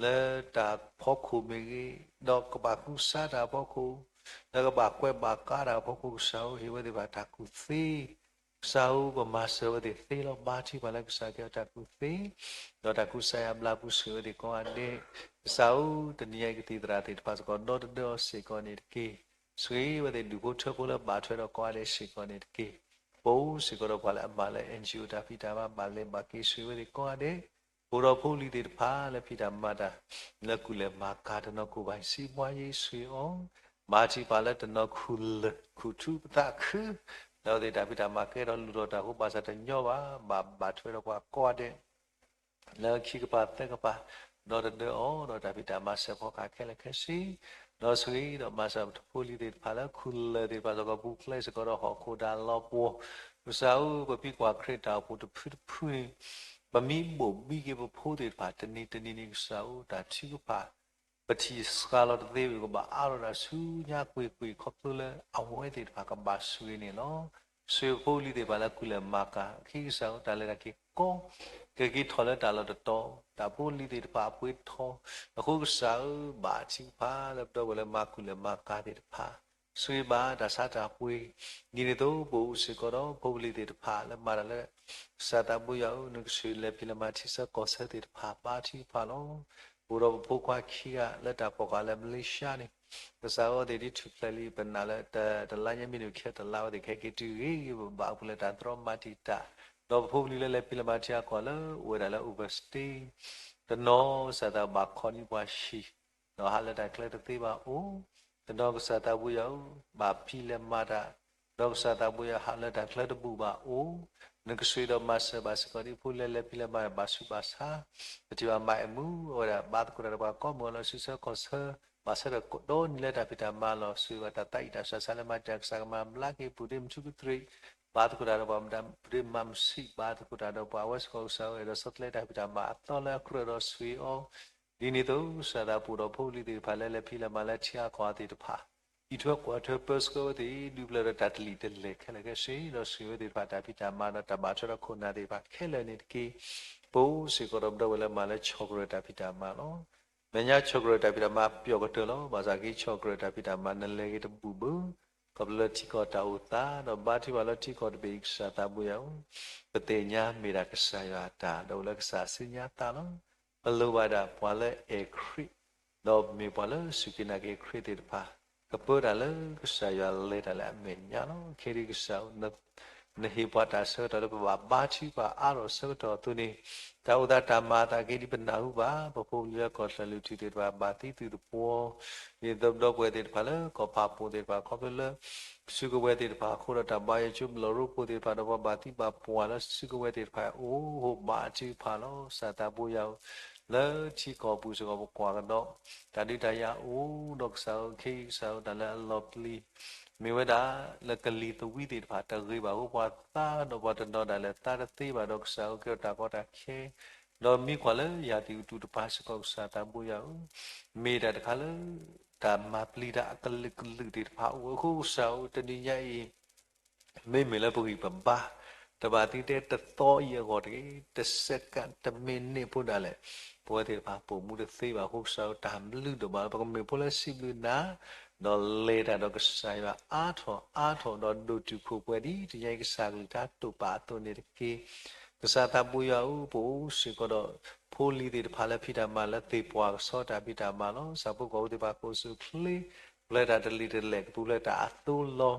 လၢတၢ်ဖီခိၣ်မ့ၢ်ဂ့ၤ, ဒီးကဘၣ်ကူစါတၢ်အဖီခိၣ်, လၢကဘၣ်ကွဲးဘၣ်ကါတၢ်အဖီခိၣ် ကစၢ်ဧၢ ဟ့ၣ်ဝဲသ့ၣ်တဖၣ်တၢ်ကူၣ်သ့, ကစၢ်ဧၢ ပမၤစၢၤဝဲသ့ၣ်သ့လီၤ. ဘါထုကဖၣ်လၢကစၢ်ကဲအီၤတၢ်ကူၣ်သ့, ဒီးတၢ်ကူစါယါဘျါပူၤဆိၣ်ဂ့ၤဝဲသ့ၣ်ကိးဂၤဒဲး, ကစၢ်ဧၢ တနံၤအံၤကသံၣ်သရၣ်သ့ၣ်တဖၣ်စ့ၢ်ကီး ဒီသဒၢအီၤစ့ၢ်ကီးန့ၣ်တက့ၢ်. ဆိၣ်ဂ့ၤဝဲသ့ၣ်ဒူၣ်ဖိထၢဖိလၢဘၣ်ထွဲဒီးကိးဂၤဒဲးစ့ၢ်ကီးန့ၣ်တက့ၢ်. ပအိၣ်စ့ၢ်ကီးဒီးပှၤလၢအမၤလၢ NGO တၢ်ဖံးတၢ်မၤဘၣ်လဲၤဘၣ်က့ၤဆိၣ်ဂ့ၤဝဲသ့ၣ်ကိးဂၤဒဲး, ပအိၣ်ဒီးဖိလံၤသ့ၣ်တဖၣ်လၢဖံးတၢ်မၤတၢ် လၢကူၣ်လဲၤမၤကၤတနီၤကိၢ်ဘၣ် စံးဘှါယ့ၣ်ဆိၣ်ဂ့ၤအီၤ, ဘါထုကဖၣ်လၢတနီၤခူၣ်လၢာ်ခူၣ်ထူပသးခု, လၢအဝဲသ့ၣ်တၢ်ဖံးတၢ်မၤကဲထီၣ်လူၤထီၣ်တၢ်အဃိ ဘၣ်ဆၣ်တညီဘၣ် ဘၣ်ဘၣ်ထွဲဒီးပှၤကိးဂၤဒဲး လၢခံကပၤသၢကပၤ, ဒီသဒၢအီၤ ဒီးတၢ်ဖံးတၢ်မၤစဲးဖီကဟၣ်ခဲလၢာ်ခဲဆ့, ဒီးဆိၣ်ဂ့ၤဒီးမၤစၢၤပဖိလံၤသ့ၣ်တဖၣ်လၢခူၣ်လၢာ်သ့ၣ်တဖၣ်စ့ၢ်ကီး ပူၤဖျဲးစ့ၢ်ကီးဒီးဟီၣ်ခိၣ်ဒီးလီၤပှီၢ်, ကစၢ်ဧၢ ပဖံးကွၢ်ခရံာ်တၢ်အိၣ်ဖှိၣ်တဖုတဖုန့ၣ် ပမ့ၢ်ဘိၣ်ဘံက့ၤပဖိသ့ၣ်တဖၣ် တနံၤတနံၤန့ၣ် ကစၢ်ဧၢ တၢ်ထုကဖၣ် ပထံၣ်စှၤလီၤတသ့ဝံၤ ကဘၣ်အါထီၣ်တၢ်ဆူညါကွ့ၢ်ကွ့ၢ် ခီဖျိလၢအဝဲသ့ၣ်တဖၣ်ကဘၣ်ဆိၣ်ဂ့ၤန့ၣ်လီၤ. ဆိၣ်ဂ့ၤဖိလံၤသ့ၣ်တဖၣ်လၢကူၣ်လဲၤမၤကၤအခံ ကစၢ်ဧၢ တၢ်လဲၤတၢ်က့ၤကီ ကက့ၤထီၣ်လၢတၢ်လီၢ်တတီၤ, တၢ်ဖိလံၤသ့ၣ်တဖၣ်အပှ့ၤထီၣ်, အဃိကစၢ်ဧၢ ဘါထုကဖၣ်လၢပဒီပုၢ်ဝဲၢ်လၢမၤကူၣ်လဲၤမၤကၤသ့ၣ်တဖၣ် ဆိၣ်ဂ့ၤဘၣ်တၢ်ဆါတၢ်ပှ့ၤ, ဒ်န့ၣ်အသိး ပအိၣ်စ့ၢ်ကီးဒီးဖိပလံၤသ့ၣ်တဖၣ်လၢမၤတၢ်လၢ ကစၢ်သးဘိယွၤဧၢ နကဆိၣ်ဂ့ၤလဲၤဖံးလဲၤမၤထံဆၢကီၢ်ဆၢသ့ၣ်တဖၣ် ဘါထုကဖၣ်လီၤ. ပအိၣ်ဒီးပဖိခွါခံဂၤလၢတၢ်ပိာ်ဃာ်လၢမလ့ၡါန့ၣ်, ကစၢ်ဧၢ အဝဲသ့ၣ်ဒ်ထူၣ်ဖျဲးလံ ပနာ်လၢတလါညါမ့ၢ်န့ၣ် ခဲတလါဝဲသ့ၣ်ကဟဲက့ၤတုၤဂ့ၤဂ့ၤဘၣ်ဘၣ်အပူၤလၢတၢ်သရီမၤတံာ်တာ်, ဒီးပဖိပလံၤလၢလဲၤဖံးလဲၤမၤထံအကီၢ်လၢအိၣ်ဝဲဒၣ်လၢ overstay တနီၤ ကစၢ်သးဘၣ်ခီနံၣ်ပှၤဟံၣ် ဒီးဟးလၢတၢ်ချၢတသ့ဘၣ်အိၣ်, တနီၤကစၢ်သးဘိယွၤဧၢ ဘၣ်ဖံးလဲၤမၤတၢ်, ဒီးကစၢ်သးဘိယွၤဟးလၢတၢ်ချၢတဘူၣ်ဘၣ်အိၣ်, နကဆိၣ်ဂ့ၤဒီးမၤစၢၤဘၣ်စ့ၢ်ကီးဒ်ဖိလၢလဲၤဖံးလဲၤမၤတၢ်ဘၣ်ဆူးဘၣ်ဆါ, ပထံၣ်ဘၣ်မၤအဲၣ်မူ အဝဲဒၣ်ဘါသကိးတၢ်ဒီးပှၤကိးမုၢ်အလီၢ်ဆံဆၢကီၢ်ဆၢ ဘၣ်ဆၣ်ဒီးကဒီးန့ၢ်လၢတၢ်ဖံးတၢ်မၤလီၤ. ဆိၣ်ဂ့ၤဘၣ်တၢ်သးအံၣ်တၢ်ဆးဆါလၢမၤတၢ်ကစၢ်ကမၤဘျါက့ၤ ပုၢ်ဒ့မုၣ်ထူကတြံး ဘါသကိးတၢ်ဒီးပှၤ မတၤ ပုၢ်ဒ့မုၣ်မၤမုၢ်ဆံး ဘါသကိးတၢ်ဒီးပှၤ အဝဲစ့ၢ်ကီးကစၢ်ဧၢ အဲၣ်ဒိးဆီတလဲတၢ်ဖံးတၢ်မၤအသီလၢအကြၢးဒီးဆိၣ်ဂ့ၤအီၤ ဒ်န့ၣ်အသိး ကစၢ်သးပှၢ်ဒီးဖိလံၤသ့ၣ်တဖၣ်လၢလဲၤဖံးလဲၤမၤလၢထံဂၤကီၢ်ဂၤသ့ၣ်တဖၣ် အံးထွဲကွၢ်ထွဲပၢဆှၢဝဲသ့ၣ် ဒုးပျၢၤဒီးတၢ်တလံာ်တလဲၢ်ခဲလၢာ်ခဲဆ့ ဒီးဆိၣ်ဂ့ၤဝဲသ့ၣ်တဖၣ်တၢ်ဖံးတၢ်မၤဒီးတၢ်ဘၣ်ထွဲဒီးခိၣ်နၢ်သ့ၣ်တဖၣ်ခဲလၢာ်န့ၣ်တက့ၢ်. ပအိၣ်စ့ၢ်ကီးဒီးပဒီပုၢ်ဝဲၢ်လၢမၤလၢဆီၣ်ကရၢၢ်တၢ်ဖံးတၢ်မၤလီၤ. မဲာ်ညါဆီၣ်ကရၢၢ်တၢ်ဖံးတၢ်မၤပျီၣ်ကတၢၢ်လီၤ. ဘၣ်ဆၣ်က့ၤဆီၣ်ကရၢၢ်တၢ်ဖံးတၢ်မၤနလဲၤဂ့ၤတဘူၣ်ဘၣ် ခီဖျိလၢထံကီၢ်တၢ်အိၣ်သး ဒီးဘါထုကဖၣ်လၢထံကီၢ်တဘ့ၣ်အံၤ ကစၢ်သးဘိယွၤဧၢ, ပသ့ၣ်ညါမ့ၢ်ဒၣ်ကစၢ်ယွၤအတၢ် ဒီးအိၣ်လၢကစၢ်စုညါသးလီၤ. ပလိၣ်ဘၣ်ဒၣ်ပှၤလၢအဲၣ်ခရံာ် ဒီးမ့ၢ်ပှၤလၢစူၢ်က့ၤနာ်က့ၤခရံာ်သ့ၣ်တဖၣ် ကပၢတၢ်လၢကစၢ်ယွၤလဲၤတၢ်လၢအမဲာ်ညါလီၤ. ခဲအံၤကစၢ်ဧၢ နဟ့ၣ်ပှၤတၢ်ဆၢကတီၢ်လၢပဘၣ်ဘါထုကဖၣ်အါထီၣ်ဆၢကတီၢ်အသိးန့ၣ် တၢ်အိၣ်သးတၢ်မၤအသးက့ၤဒ်ပနၢ်ဟူဘၣ် ပဖိပလံၤလၢကီၢ်ချၢၣ်လွံၢ်ထူၣ်သ့ၣ်တဖၣ် ဘၣ်သံသုတပှီၤ ဒ်သိးပဒီပုၢ်ဝဲၢ်သ့ၣ်တဖၣ်လၢကီၢ်ဖးပိၢ်သ့ၣ်တဖၣ် ခီဖျိလၢ စုကဝဲၤသ့ၣ်တဖၣ်အဃိဒီး တၢ်ဘါယွၤကၠိဘျီၣ်ရိဖှိၣ်သ့ၣ်တဖၣ် ဒီးပှၤဘၣ်သံဘၣ်ပှၢ်လၢစုကဝဲၤသ့ၣ်တဖၣ် အိၣ်ဟိၣ်ဘါထုကဖၣ်လီၤ. ကစၢ်သးဘိယွၤဧၢ, လၢထံကီၢ်ပူၤစ့ၢ်ကီးပကွၢ်ကဒီး တၢ်ဒုးတၢ်ယၤအိၣ်ဒီးကစၢ်ဧၢ ခဲအံၤကစၢ်ဧၢ တၢ်လၢအလီၤပျံၤ မ့ၢ်ဝဲဒၣ်လၢကလံၤသဝံသ့ၣ်တဖၣ် တဂ့ၤဘၣ်အဃိ ပှၤသါဒီးပှၤတနီၤဒၣ်လဲာ်သါတသ့ဘၣ်ဒီးကစၢ်ဧၢ ကဲထီၣ်တၢ်ကီတၢ်ခဲ ဒီးမံကွၢ်လၢယၤသ့ၣ်အူတူၢ်တဖၣ်စ့ၢ်ကီး ကစၢ်သးဘိယွၤဧၢ, မ့ၢ်တၢ်တခါလၢ တၢ်မၤပျံၤတၢ်အကလုာ်ကလုာ်သ့ၣ်တဖၣ်အိၣ်အဃိ ကစၢ်ဧၢ တနံၤညါအံၤ မ့မ့ၢ်လၢပဂံၢ်ပဘါ တဘၣ်သံတဲတသီအံၤအဂီၢ်တဂ့ၤ, တစဲးကး တမံးနံးဖိဒၣ်လဲာ် ပဝဲသ့ၣ်တဖၣ်ပိာ်မူတသ့ဘၣ်အဃိ ကစၢ်ဧၢ တၢ်ဘျုးဒိၣ်မးလၢပကမ့ၢ်ဖိလၢစံးဘျုးနၤ ဒီးလဲၤတၢ်ဒီးကစၢ်ယွၤအါထီၣ်အါထီၣ်ဒီးဒိၣ်တုာ်ခိၣ်ပှဲၤဒ်တနံၤညါအံၤ ကစၢ်ကလုၢ်ကထါတိာ်ပာ်အသိးန့ၣ်တက့ၢ်. ကစၢ်သးဘိယွၤဧၢ, ပအိၣ်စ့ၢ်ကီးဒီး ဖိလံၤသ့ၣ်တဖၣ်လၢဖံးတၢ်မၤလၢသ့ၣ်ပှၢ်ကဆီတၢ်ဖံးတၢ်မၤလီၤ. ဆၣ်ဖိကီၢ်ဖိသ့ၣ်တဖၣ်ကိးဆူၣ်ချ့ ပူၤဖျဲးတၢ်တလံာ်တလဲၢ် ကပူၤဖျဲးတၢ်အသိလီၤ.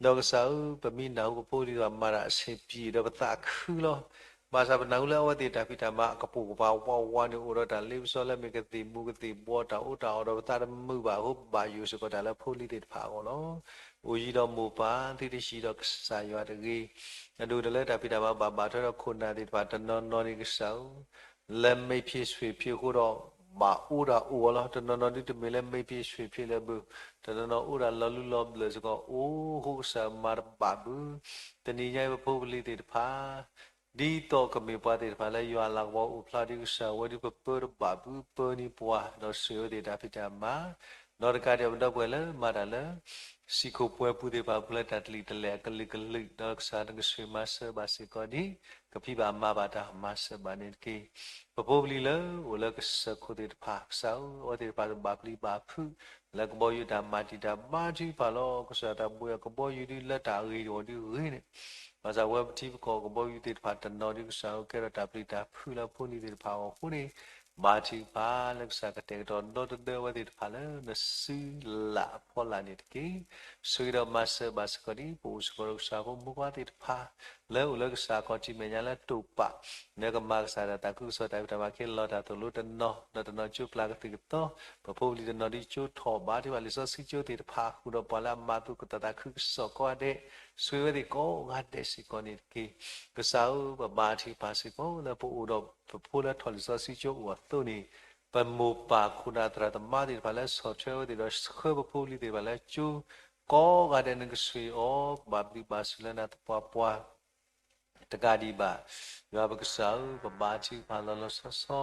ဒီးကစၢ်ဧၢ, ပမ့ၢ်နၢ်ဟူပဖိသ့ၣ်တဖၣ်မၤတၢ်အဆံးပံၤဒီးပသးခုလီၤ. ဘၣ်ဆၣ်ပနၢ်ဟူလၢအဝဲသ့ၣ်တၢ်ဖံးတၢ်မၤအကပိာ်ကပၤဝးဝးန့ၣ် အိၣ်ဒီးတၢ်လ့ပစီလၢမ့ၢ်ကသ့ၣ်မူကသ့ၣ်ဘှီ တၢ်အိၣ်တၢ်အီၣ်ဒီးပသးတမုာ်ဘၣ်အဃိ ပဘၣ်ယိၣ်စ့ၢ်ကီးတၢ်လၢဖိလံၤသ့ၣ်တဖၣ်အဂီၢ်လီၤ. အိၣ်ယံၤဒီးမိၢ်ပၢ် သုတဟံးဒီးကစၢ်ယွၤတဂ့ၤ. အဒိၣ်ကတၢၢ်လၢတၢ်ဖံးတၢ်မၤဘၣ်ဘၣ်ထွဲဒီးခိၣ်နၢ်သ့ၣ်တဖၣ် တနီၤနီၤန့ၣ်ကစၢ်ဧၢ လၢမ့ၢ်ဖံးဆွ့ၣ်ဖံးအဃိဒီး ဘၣ်အိၣ်ဒၣ်အိၣ်အီၤလီၤ. တနီၤနီၤဒုတမ့ၢ်လၢမ့ၢ်ဖံးဆွ့ၣ်ဖံးလၢၤဘၣ်, တနီၤနီၤအိၣ်ဒၣ်လီၤလူလီၤဘျၢၣ်စ့ၢ်ကီး အိၣ်ဃိကစၢ်မၤတဘၣ်ဘၣ်. တနံၤညါအံၤပဖိပလံၤသ့ၣ်တဖၣ် ဒ်သိးကမ့ၢ်ပှၤသ့ၣ်တဖၣ်လၢယွၤအလၤကပီၤအိၣ်ဖျါဒ်ကစၢ်ဝဲဒ်ပပၢတဘၣ်ဘၣ် ပၢန့ၢ်ပှၤ ဒီးဆိၣ်ဂ့ၤဝဲသ့ၣ်တၢ်ဖံးတၢ်မၤ ဒီးတကးဒံးပဒီပုၢ်ဝဲၢ်လၢမၤတၢ်လၢ စံၣ်ခိၣ်ပှဲၤပူၤသ့ၣ်တဖၣ်ပူၤလၢတၢ်တလံာ်တလဲၢ်အကလုာ်ကလုာ် ဒီးကစၢ်နကဆိၣ်ဂ့ၤမၤစၢၤဘၣ်စ့ၢ်ကီးဒ် ကဖံးဘၣ်မၤဘၣ်တၢ်မၤစၢၤဘၣ်န့ၣ်တက့ၢ်. ပဖိပလံၤလၢအိၣ်လၢကစၢၢ်ခိၣ်သ့ၣ်တဖၣ် ကစၢ်ဧၢ အဝဲသ့ၣ်တဖၣ်ကဘၣ်ပျံၤဘၣ်ဖုး လၢကဘီယူၤတၢ်မၤတံာ်တာ်ဘါထုကဖၣ်လီၤ. ကစၢ်သးဘိယွၤ ကဘီယူၤဒ်လၢတၢ်ဂ့ၤတဂ့ၤဒ်ဂ့ၤန့ၣ် ဘၣ်ဆၣ်ဝဲပထံပကီၢ်ကဘီယူၤသ့ၣ်တဖၣ်တနီၤဒ်ကစၢ်ဧၢ ကဲထီၣ်တၢ်ပျံၤတၢ်ဖုးလၢဖိလံၤသ့ၣ်တဖၣ်အဂီၢ်အဃိန့ၣ် ဘါထုကဖၣ်လၢကစၢ်ကတဲာ်ကတီၤဒီသဒၢဝဲသ့ၣ်တဖၣ်လၢနစုလၢ်အဖီလာ်န့ၣ်တက့ၢ်. ဆိၣ်ဂ့ၤဒီးမၤစၢၤဘၣ်စ့ၢ်ကီးဒ် ပအိၣ်စ့ၢ်ကီးဒီးကစၢ်ဖိမုၣ်ခွါသ့ၣ်တဖၣ် လၢအိၣ်လၢကစၢ်ခီၣ်ထံးမဲာ်ညါလၢတိာ်ပာ် လၢကမၤကစၢ်တၢ်သးခုကစီၣ်တၢ်ဖံးတၢ်မၤက့ၤလီၤတၢ်သိၣ်လိတနီၤ ဒီးတနီၤကၠိပျၢ်ကသုၣ်ကသီ ပဖိပလံၤတနီၤဒ်ကၠိထီၣ်ဘါထုကဖၣ်လံာ်စီဆှံကၠိသ့ၣ်တဖၣ် ဃုာ်ဒီးပှၤလၢအမၤသူၣ်ကသီၣ်သးခုကစီၣ်ကိးဂၤဒဲး ဆိၣ်ဂ့ၤဝဲသ့ၣ်ကိးဂၤဒဲးစ့ၢ်ကီးန့ၣ်တက့ၢ်. ကစၢ်ဧၢ ပဘါထုကဖၣ်စ့ၢ်ကီးလၢပအိၣ်ဒီးပဖိလၢထီၣ်လံာ်စီဆှံကၠိအိၣ်အသိးန့ၣ် ပမိၢ်ပၢ်ခိၣ်နၢ်သရၣ်သမါသ့ၣ်တဖၣ်လၢဆီၣ်ထွဲဝဲသ့ၣ်ဒီးဆှၢပဖိပလံၤသ့ၣ်တဖၣ်လၢကၠိ ကိးဂၤဒဲးနကဆိၣ်ဂ့ၤအီၤ ကဘၣ်ဘျုးဘၣ်ဆိၣ်လၢနၤသပှၢ်ပှၢ် တကးဒံးဘၣ် ယွၤပကစၢ်ဧၢ ပဘါထုကဖၣ်လီၤလီၤဆီဆီ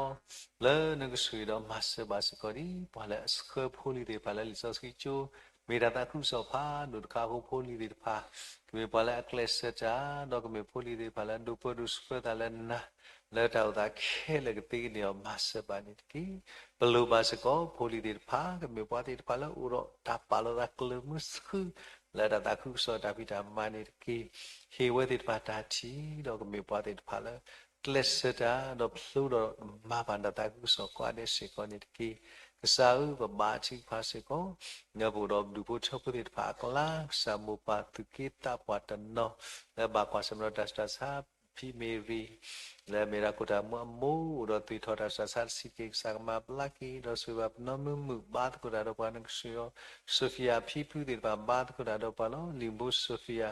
လၢနကဆိၣ်ဂ့ၤဒီးမၤစၢၤဘၣ်စ့ၢ်ကီးဒ် ပှၤလၢအဆှၢဖိလံၤသ့ၣ်တဖၣ်လၢလံာ်စီဆှံကၠိ မ့ၢ်တၢ်သးခုကစီၣ်ဖးဒိၣ်တခါအဃိ ဖိလံၤသ့ၣ်တဖၣ် ကမ့ၢ်ပှၤလၢအကျဲးစၢးတၢ် ဒီးကမ့ၢ်ဖိလံၤသ့ၣ်တဖၣ်လၢအဒိးပၢဒိးဆှၢသးလၢနၤ လၢတၢ်အိၣ်သးခဲလၢာ်ကသ့ကန့ၢ်အီၤ မၤစၢၤဘၣ်န့ၣ်တက့ၢ်. ပလိၣ်ဘၣ်စ့ၢ်ကီး ဖိလံၤသ့ၣ်တဖၣ် ကမ့ၢ်ပှၤသ့ၣ်တဖၣ်လၢအိၣ်ဒီးတၢ်ပာ်လီၤသးကျၢၤမုဆူ လၢတၢ်သးခုကစီၣ်တၢ်ဖံးတၢ်မၤန့ၣ်တက့ၢ်. ဟ့ၣ်ဝဲသ့ၣ်တဖၣ်တၢ်ထံၣ် ဒီးကမ့ၢ်ပှၤသ့ၣ်တဖၣ်လၢ ကျဲးစၢးတၢ် ဒီးဖျိဒီးမၤဘၣ်တၢ်သးခုကစီၣ်ကိးဂၤဒဲးစ့ၢ်ကီးန့ၣ်တက့ၢ်. ကစၢ်ဧၢ ပဘါထုကဖၣ်စ့ၢ်ကီး လၢပအိၣ်ဒီးပဒူၣ်ဖိထၢဖိသ့ၣ်တဖၣ်အကျါ ကစၢ်မိၢ်ပၢ်သူၣ်က့သးပှၢ်တနီၤ လၢဘၣ်ကွၢ်ဆၢၣ်မဲာ်ဒီးတၢ်ဆူးတၢ်ဆါ ဖံမ့ၢ်ရံ လၢအမ့ၢ်ဒၣ်ခိၣ်တၢ်မူအမိၢ် အိၣ်ဒီးသွံၣ်ထီၣ်တၢ်ဆူးတၢ်ဆါတဆံးတက့ၢ် ကစၢ်ကမၤဘျါက့ၤ ဒီးဆိၣ်ဂ့ၤဘၣ်ပနီၢ်မုၢ်မုၣ် ဘါသကိးတၢ်ဒီးပှၤနကဆိၣ်ဂ့ၤအီၤ Sophia ဖံဖုသ့ၣ်တဖၣ် ဘါသကိးတၢ်ဒီးပှၤလီၤ. လံာ်ဘိ Sophia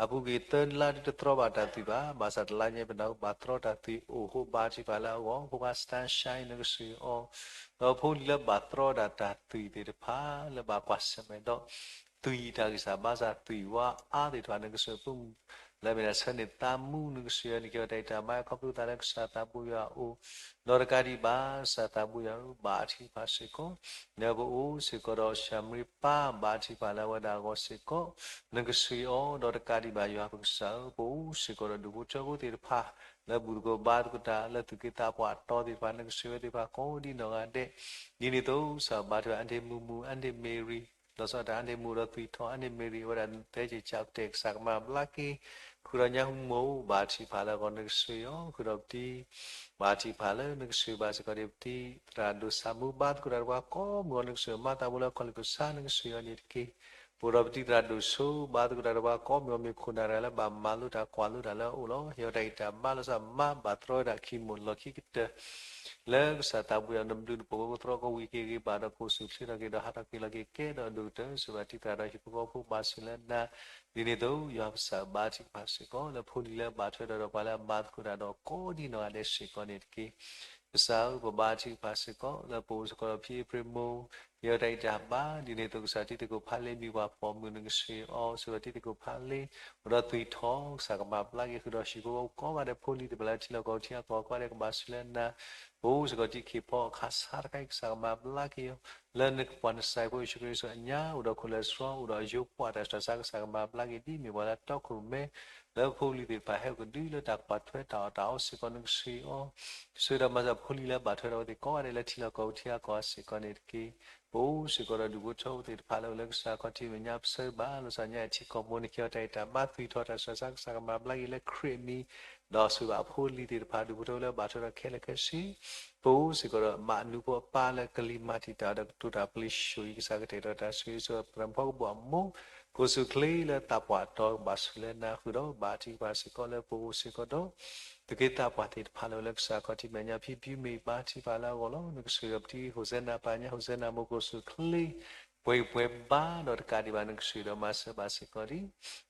အပူၤကွံာ်သၢလါဒုတသြီဘၣ်တၢ်သွံၣ်ဘၣ်, ဘၣ်ဆၣ်တလါညါပနၢ်ဟူဘၣ်သြီတၢ်သွံၣ်အိၣ်ဃိ ဘါထုကဖၣ်လၢအဂီၢ် ဖိခွါ Sunshine နကဆှၢအီၤ, ဒီးဖိလံၤလၢဘၣ်သြီဒၣ်တၢ်သွံၣ်သ့ၣ်တဖၣ် လၢဘၣ်ကွၢ်ဆၢၣ်မဲာ်ဒီး သွံၣ်တၢ်ဂံၢ်စၢ်ဘါစၢ်သွံၣ်ဝါအါသ့ၣ်တဖၣ် နကဆှၢပိာ်မုၣ် လၢအမ့ၢ်ဒၣ်ဆၢန့ၣ်သးမူ နကဆှၢအီၤ နကဟ့ၣ်အီၤတၢ်အံၣ်တၢ်မါ ခီဖျိသးလၢကစၢ်သးဘိယွၤအအိၣ်, ဒီးတကးဒံးဘၣ် ကစၢ်သးဘိယွၤဧၢ ဘါထုကဖၣ်စ့ၢ်ကီး လၢပအိၣ်စ့ၢ်ကီးဒီး ၡၤမရံပၢ် ဘါထုကဖၣ်လၢအဝဲဒၣ်အဂီၢ်စ့ၢ်ကီး နကဆှၢအီၤ, ဒီးတကးဒံးဘၣ် ယွၤပကစၢ်ဧၢ ပအိၣ်စ့ၢ်ကီးဒီးဒူၣ်ဖိထၢဖိသ့ၣ်တဖၣ် လၢဘူၣ်သကိးဘါသကိးတၢ် လၢသူၣ်က့သးပှၢ်အတီသ့ၣ်တဖၣ် နကဆှၢဝဲသ့ၣ်တဖၣ်ကိးဒ်နီၢ်ဂၤဒဲး, ဒ်န့ၣ်အသိး ကစၢ်ဘါထုကဖၣ် အၣ်ဒ့ၣ်မူမူ အၣ်ဒ့ၣ်မ့ၤရံ, ဒီးစီၤတၢ်အၣ်ဒ့ၣ်မူဒီးသွံၣ်ထီၣ် အၣ်ဒ့ၣ်မ့ၤရံ အဝဲဒၣ်သၢက့ၤကၠးကတဲာ် ကစၢ်ကမၤဘျါက့ၤ ဃုာ်ဒီးညါဟူမိၢ် ဘါထုကဖၣ်လၢအဂီၢ် နကဆှၢအီၤ ဃုာ်ဒီးပတံၤ ဘါထုကဖၣ်လၢနကဆှၢဘၣ်စ့ၢ်ကီးဒီး ပတံၤသရၣ်ဒိၣ်ဆၣ်မူ ဘါသကိးတၢ်ဒီးပှၤကိးမုၢ်ဂီၤ နကဆှၢမၤသးဖိလၢအခီၣ်လ့ၣ်ကစၢ် နကဆှၢအီၤန့ၣ်တက့ၢ်. ပအိၣ်ဒီးပတံၤသရၣ်ဒိၣ်ဆိ ဘါသကိးတၢ်ဒီးပှၤကိးမုၢ်ဂီၤ မ့ၢ်ခိၣ်နၢ်တဂၤလၢဘၣ်မၤလိတၢ်ကွၢ်လိတၢ်လၢအအိၣ်လီၤ. ဟ့ၣ်အီၤတၢ်အံၣ်တၢ်မါလီၤဆီ မၤဘၣ်သြီဝဲဒၣ်ခံမိၢ်လီၢ်ခံကတၢၢ် လၢကစၢ်သးဘိယွၤ နဘျုးနဖှိၣ်ကသြီကဝံၤက့ၤဂ့ၤဘၣ်ဒီး ကိၣ်ဆူၣ်ချ့ထီၣ်က့ၤဒီး ဟးထီၣ်က့ၤလီၤက့ၤကဲဒီးဒိၣ်ကတၢၢ် စၢၤဘၣ်တံၤသရၣ်ဒီးဟံၣ်ဖိဃီဖိ ဘါဆူလဲၣ်နၤ, ဒ်န့ၣ်အသိး ယွၤပကစၢ်ဘါထုကဖၣ်စ့ၢ်ကီး လၢဖိလံၤလၢဘၣ်ထွဲဒီး ဒီးပှၤလၢအဘါသကိးတၢ်ဒီးပှၤလၢအမၤသကိးတၢ်ဒီးကိးဒ်နီၢ်ဂၤဒဲးစ့ၢ်ကီးန့ၣ်တက့ၢ်. ကစၢ်ဧၢ ပဘါထုကဖၣ်စ့ၢ်ကီး လၢပအိၣ်စ့ၢ်ကီးဒီးဖံဖုဖုမူ ဟ့ၣ်အီၤတၢ်အံၣ်တၢ်မါ ဒ်န့ၣ်အသိး ကစၢ်တံၤသကိးဖးလ့ မံၤပှၢ်ပိာ်မုၣ် နကဆှၢအီၤ စၢၤဘၣ်တံၤသကိးဖးလ့ အိၣ်ဒီးသွံၣ်ထီၣ် ကစၢ်ကမၤဘျါက့ၤ ဃုာ်ဒီးဟံၣ်ဖိဃီဖိကိးဂၤဒဲး ဖိလံၤသ့ၣ်တဖၣ်လၢထံလီၢ်ကီၢ်ပူၤ ထံဂၤကီၢ်ဂၤ ကိးဂၤဒဲး ကဘၣ်ဆူလဲၣ်နၤ, ပအိၣ်စ့ၢ်ကီးတံၤခ့ၣ်ဖီအခါဆါတခါအံၤ ကစၢ်ကမၤဘျါက့ၤအီၤ လၢနကပှၤနစၢ်ဖိယ့ၣ်ၡူးခရံာ်အညါ အိၣ်ဒီးခိၣ်လၢာ်ဆှီ အိၣ်ဒီးယိၤပှၢ်တၢ်ဆူးတၢ်ဆါ ကစၢ်ကမၤဘျါက့ၤ ဒ်မ့ၢ်ပှၤလၢတီခိၣ်ရိၣ်မဲ လၢဖိလံၤသ့ၣ်တဖၣ်ဟဲအိၣ်ကဒုလၢတၢ်ကွၢ်ထွဲတၢ်အီၣ်တၢ်အီစ့ၢ်ကီး နကဆှၢအီၤ ဆှၢဒီးမၤစၢၤဖိလံၤလၢဘၣ်ထွဲဒီးအဝဲသ့ၣ်ကိးဂၤဒဲးလၢထံလီၢ်ကီၢ်ပူၤ ထံဂၤကီၢ်ဂၤစ့ၢ်ကီးန့ၣ်တက့ၢ်. ပအိၣ်စ့ၢ်ကီးဒီးဒူၣ်ဖိထၢဖိသ့ၣ်တဖၣ်လၢအိၣ်လၢကစၢ်ခီၣ်ထံးမဲာ်ညါ ပဆၢဘၣ် လီၤဆီညါအထံကီၢ်ပူၤ နကဟ့ၣ်အီၤတၢ်အံၣ်တၢ်မါ သွံၣ်ထီၣ်တၢ်ဆူးတၢ်ဆါ ကစၢ်ကမၤဘျါက့ၤလၢခရံာ်အမံၤ ဒီးဆှၢဘၣ်ဖိလံၤသ့ၣ်တဖၣ် ဒူၣ်ဖိထၢဖိလၢဘၣ်ထွဲဒီးခဲလၢာ်ခဲဆ့ ပအိၣ်စ့ၢ်ကီးဒီးမၤအနူဖိအပၢ်လၢကလံၤမၤတံာ်တာ်ဒီး ကတိၤတၢ်ပျ့ၤဆိၣ်ဂ့ၤ ကစၢ်ကတဲာ်ကတီၤတၢ်ဆိၣ်ဂ့ၤဆိၣ် သရၣ်မုၣ်ဖီကဘီၣ်အမိၢ် ကိၣ်ဆူၣ်ချ့လၢသးပှၢ်အတီ ကဘၣ်ဆူလဲၣ်နၤ ဃုာ်ဒီးဘါထုကဖၣ်စ့ၢ်ကီး လၢပအိၣ်စ့ၢ်ကီးဒီး သုးက့သးပှၢ်သ့ၣ်တဖၣ်လၢအိၣ်လၢကစၢ်ခီၣ်ထံးမဲာ်ညါ ဖံဖုမ့ၢ်ဘါထုကဖၣ်လၢအဂီၢ်လီၤ. နကဆှၢဒီးပတံၤ ဟိၣ်စဲနၤ ပၢ်ညါ ဟိၣ်စဲနၤမိၢ် ကိၣ်ဆူၣ်ချ့ ပှဲၤပှဲၤဘါ ဒီးတကးဒံးဘၣ် နကဆှၢဒီးမၤစၢၤဘၣ်စ့ၢ်ကီးဒံး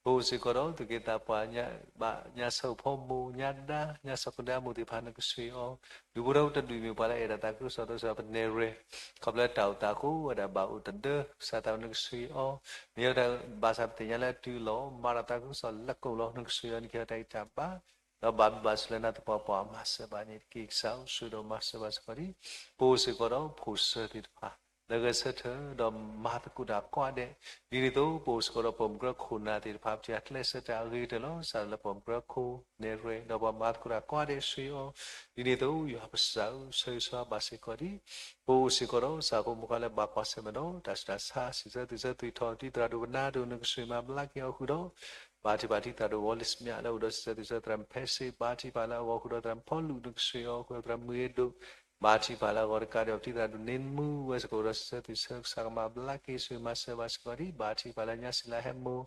ပအိၣ်စ့ၢ်ကီးဒီး သုးက့သးပှၢ်ညါ ဘၣ်ညါဆၢအိၣ်ဖီမိၢ် ညါဒါ ညါစီၤကဒါမိၢ်သ့ၣ်တဖၣ် နကဆှၢအီၤ ဒူၣ်ဖိထၢဖိတဒူၣ်မ့ၢ်ပှၤလၢအဲၣ်ဒိးသးခုကစီၣ် ဒီးစ့ၢ်ကီးပနဲၣ်ရွဲၣ် ခီဖျိတၢ်အိၣ်သးအဃိ ဝဲဒၣ်ဘၣ်အိၣ်တဒၢ ကစၢ်သးဝဲ နကဆှၢအီၤ မ့ၢ်ဝဲဒၣ်ဘၣ်ဆၣ်ပသ့ၣ်ညါလၢအတုၤလီၤ မၤဒီးသးခုကစီၣ်လၢကိၣ်လီၤ နကဆှၢအီၤ နကဟ့ၣ်အီၤတၢ်အံၣ်တၢ်ဘါ ဒီးဘၣ်ဘျုးဘၣ်ဆိၣ်လၢနၤ သပှၢ်ပှၢ် မၤစၢၤဘၣ်န့ၣ်တက့ၢ်. ကစၢ်အိၣ်ဆှၢဒီးမၤစၢၤဘၣ်စ့ၢ်ကီးဒံး ပအိၣ်စ့ၢ်ကီးဒီးဖိၣ်စၢၤသ့ၣ်တဖၣ် လၢဂဲၤဆၢထၢၣ် ဒီးမၤသကိးတၢ်ကိးဂၤဒဲး ဒ်န့ၣ်အသိး ပအိၣ်စ့ၢ်ကီးဒီးပိာ်မုၣ်ကရၢခိၣ်နၢ်သ့ၣ်တဖၣ် ပတၢ်ကျဲးစၢးတၢ်အဂ့ၤကတၢၢ်လီၤ. စးထီၣ်လၢပိာ်မုၣ်ကရၢခိၣ် နဲၣ်ရွဲၣ် ဒီးပှၤမၤသကိးတၢ်ကိးဂၤဒဲး ဆှၢအီၤ ဒ်န့ၣ်အသိး ယွၤပကစၢ်ဧၢ ဆၢဂ့ၤဆၢဝါဘၣ်စ့ၢ်ကီးဒံး ပအိၣ်စ့ၢ်ကီးဒီး စၢ်ဖိမုၣ်ခွါလၢဘၣ်ကွၢ်ဆၢၣ်မဲာ်ဒီး တၢ်ဆူးတၢ်ဆါ စံးဆၢသုးဆၢသွံၣ်ထီၣ် တံၤသရၣ်ဒိၣ်ကနၣ်ဒိၣ် နကဆှၢမၤဘျါက့ၤအီၤဃုာ်ဒီး ဘါထုကဖၣ်တံၤသရၣ်ဒိၣ်ဝီလံစမၠၣ် လၢအိၣ်ဒီးစံးဆၢသုးဆၢသရၣ်မုၣ်ဖဲစ့ ဘါထုကဖၣ်လၢအဂီၢ်ဃုာ်ဒီးသရၣ်မုၣ်ဖီလူး နကဆှၢအီၤဃုာ်ဒီးသရၣ်မုၣ်ဂ့ၤဒိၣ် ဘါထုကဖၣ်လၢအဂီၢ်တကးဒံး ပတံၤသရၣ်ဒိၣ်န့ၣ်မူဝဲစ့ၢ်ကီးဒီးစံးဆၢသုးဆၢ ကစၢ်ကမၤဘျါက့ၤ ဆှၢမၤစၢၤဘၣ်စ့ၢ်ကီးဒံး ဘါထုကဖၣ်လၢညါစံးလၢဟဲမိၢ်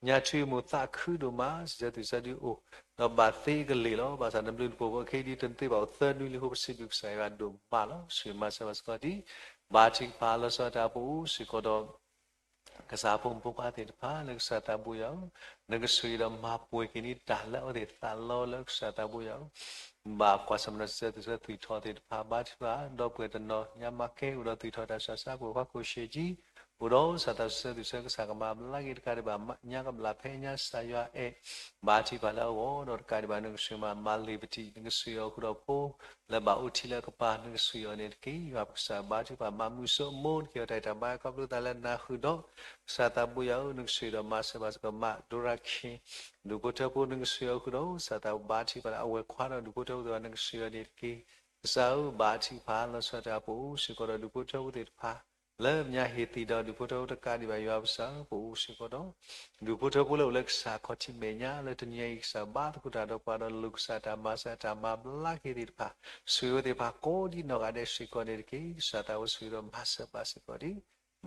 ညါထွံၣ်မိၢ်သးခုဒိၣ်မး စံးဆၢသုးဆၢဒုးအိၣ် ဒီးဘၣ်သ့အကလ့ၢ်လီၤ. ဘၣ်ဆၣ်နဘျုးနဖှိၣ်အဃိ ခဲအံၤဒ်တသ့ဘၣ်အိၣ်သၢနွံလံအဃိ ပစံးဘျုးကစၢ်ယွၤဒိၣ်မးလီၤ. ဆှၢမၤစၢၤဘၣ်စ့ၢ်ကီးဒံး ဘါထုကဖၣ်လီၤဆီတၢ်ပအိၣ်စ့ၢ်ကီးဒီး ကစၢ်ဖိမုၣ်ဖိခွါသ့ၣ်တဖၣ်လၢကစၢ်သးဘိယွၤဧၢ, နကဆှၢဒီးမၤပှဲၤက့ၤန့ၢ်တၢ်လၢအဝဲသ့ၣ်သးလီလၢကစၢ်သးဘိယွၤဧၢ, ဘၣ်ကွၢ်ဆၢၣ်မဲာ်ဒီးစံးဆၢသုးဆၢသွံၣ်ထီၣ်သ့ၣ်တဖၣ် ဘါထုကဖၣ် ဒီပုၢ်ဝဲၢ်တနီၤ ညါမၤကဲ အိၣ်ဒီးသွံၣ်ထီၣ်တၢ်ဆူးတၢ်ဆါ ပှဲၤခွါခိၣ်ရှ့ကၠံ အိၣ်ဒီးစးထီၣ်စံးဆၢသုးဆၢ ကစၢ်ကမၤဘျါက့ၤတကးဒံးဘၣ် ညါကဘျၣ်ဖဲညါကစၢ်ယွၤအဲၣ် ဘါထုကဖၣ်လၢအဂီၢ် ဒီးတကးဒံးဘၣ် နကဆှၢမၤမၤလ့ၤပတံၢ် နကဆှၢအီၤဃုာ်ဒီးဖိ လၢဘၣ်အိၣ်ထံလၢအကပၤ နကဆှၢအီၤန့ၣ်တက့ၢ်. ယွၤပကစၢ်ဘါထုကဖၣ် မၤမုာ်စိအမိၢ် နကဟ့ၣ်အီၤတၢ်အံၣ်တၢ်မါ ခီဖျိသးလၢနၤဃုာ်ဒီး ကစၢ်သးဘိယွၤဧၢ နကဆှၢဒီးမၤစၢၤဘၣ်စ့ၢ်ကီး မးဒိရၤခ့ၣ် ဒူၣ်ဖိထၢဖိ နကဆှၢအီၤဃုာ်ဒီး စးထီၣ်ဘါထုကဖၣ်လၢအဝဲၤခွါဒီးဒူၣ်ဖိထၢဖိသ့ၣ်တဖၣ် နကဆှၢအီၤန့ၣ်တက့ၢ်. ကစၢ်ဧၢ ဘါထုကဖၣ် လီၤဆီဒၣ်တၢ် ပအိၣ်စ့ၢ်ကီးဒီးဒူၣ်ဖိထၢဖိသ့ၣ်တဖၣ် လၢညါဟ့ၣ်သံဒီးဒူၣ်ဖိထၢဖိတကးဒံးဘၣ် ယွၤပကစၢ်ဧၢ ပအိၣ်စ့ၢ်ကီးဒီး ဒူၣ်ဖိထၢဖိလၢအိၣ်လၢကစၢ်ခီၣ်ထံးမဲာ်ညါ လၢတနံၤအံၤ ကစၢ်ဘါသကိးတၢ်ဒီးပှၤဒီးလိၣ်ကစၢ်တၢ်မၤစၢၤတၢ်မၤဘျါက့ၤသ့ၣ်တဖၣ် ဆှၢဝဲသ့ၣ်တဖၣ်ကိးဒ်နီၢ်ဂၤဒဲးစ့ၢ်ကီးန့ၣ်တက့ၢ်. ကစၢ်သးဝဲဆှၢဒီးမၤစၢၤဘၣ်စ့ၢ်ကီးဒံး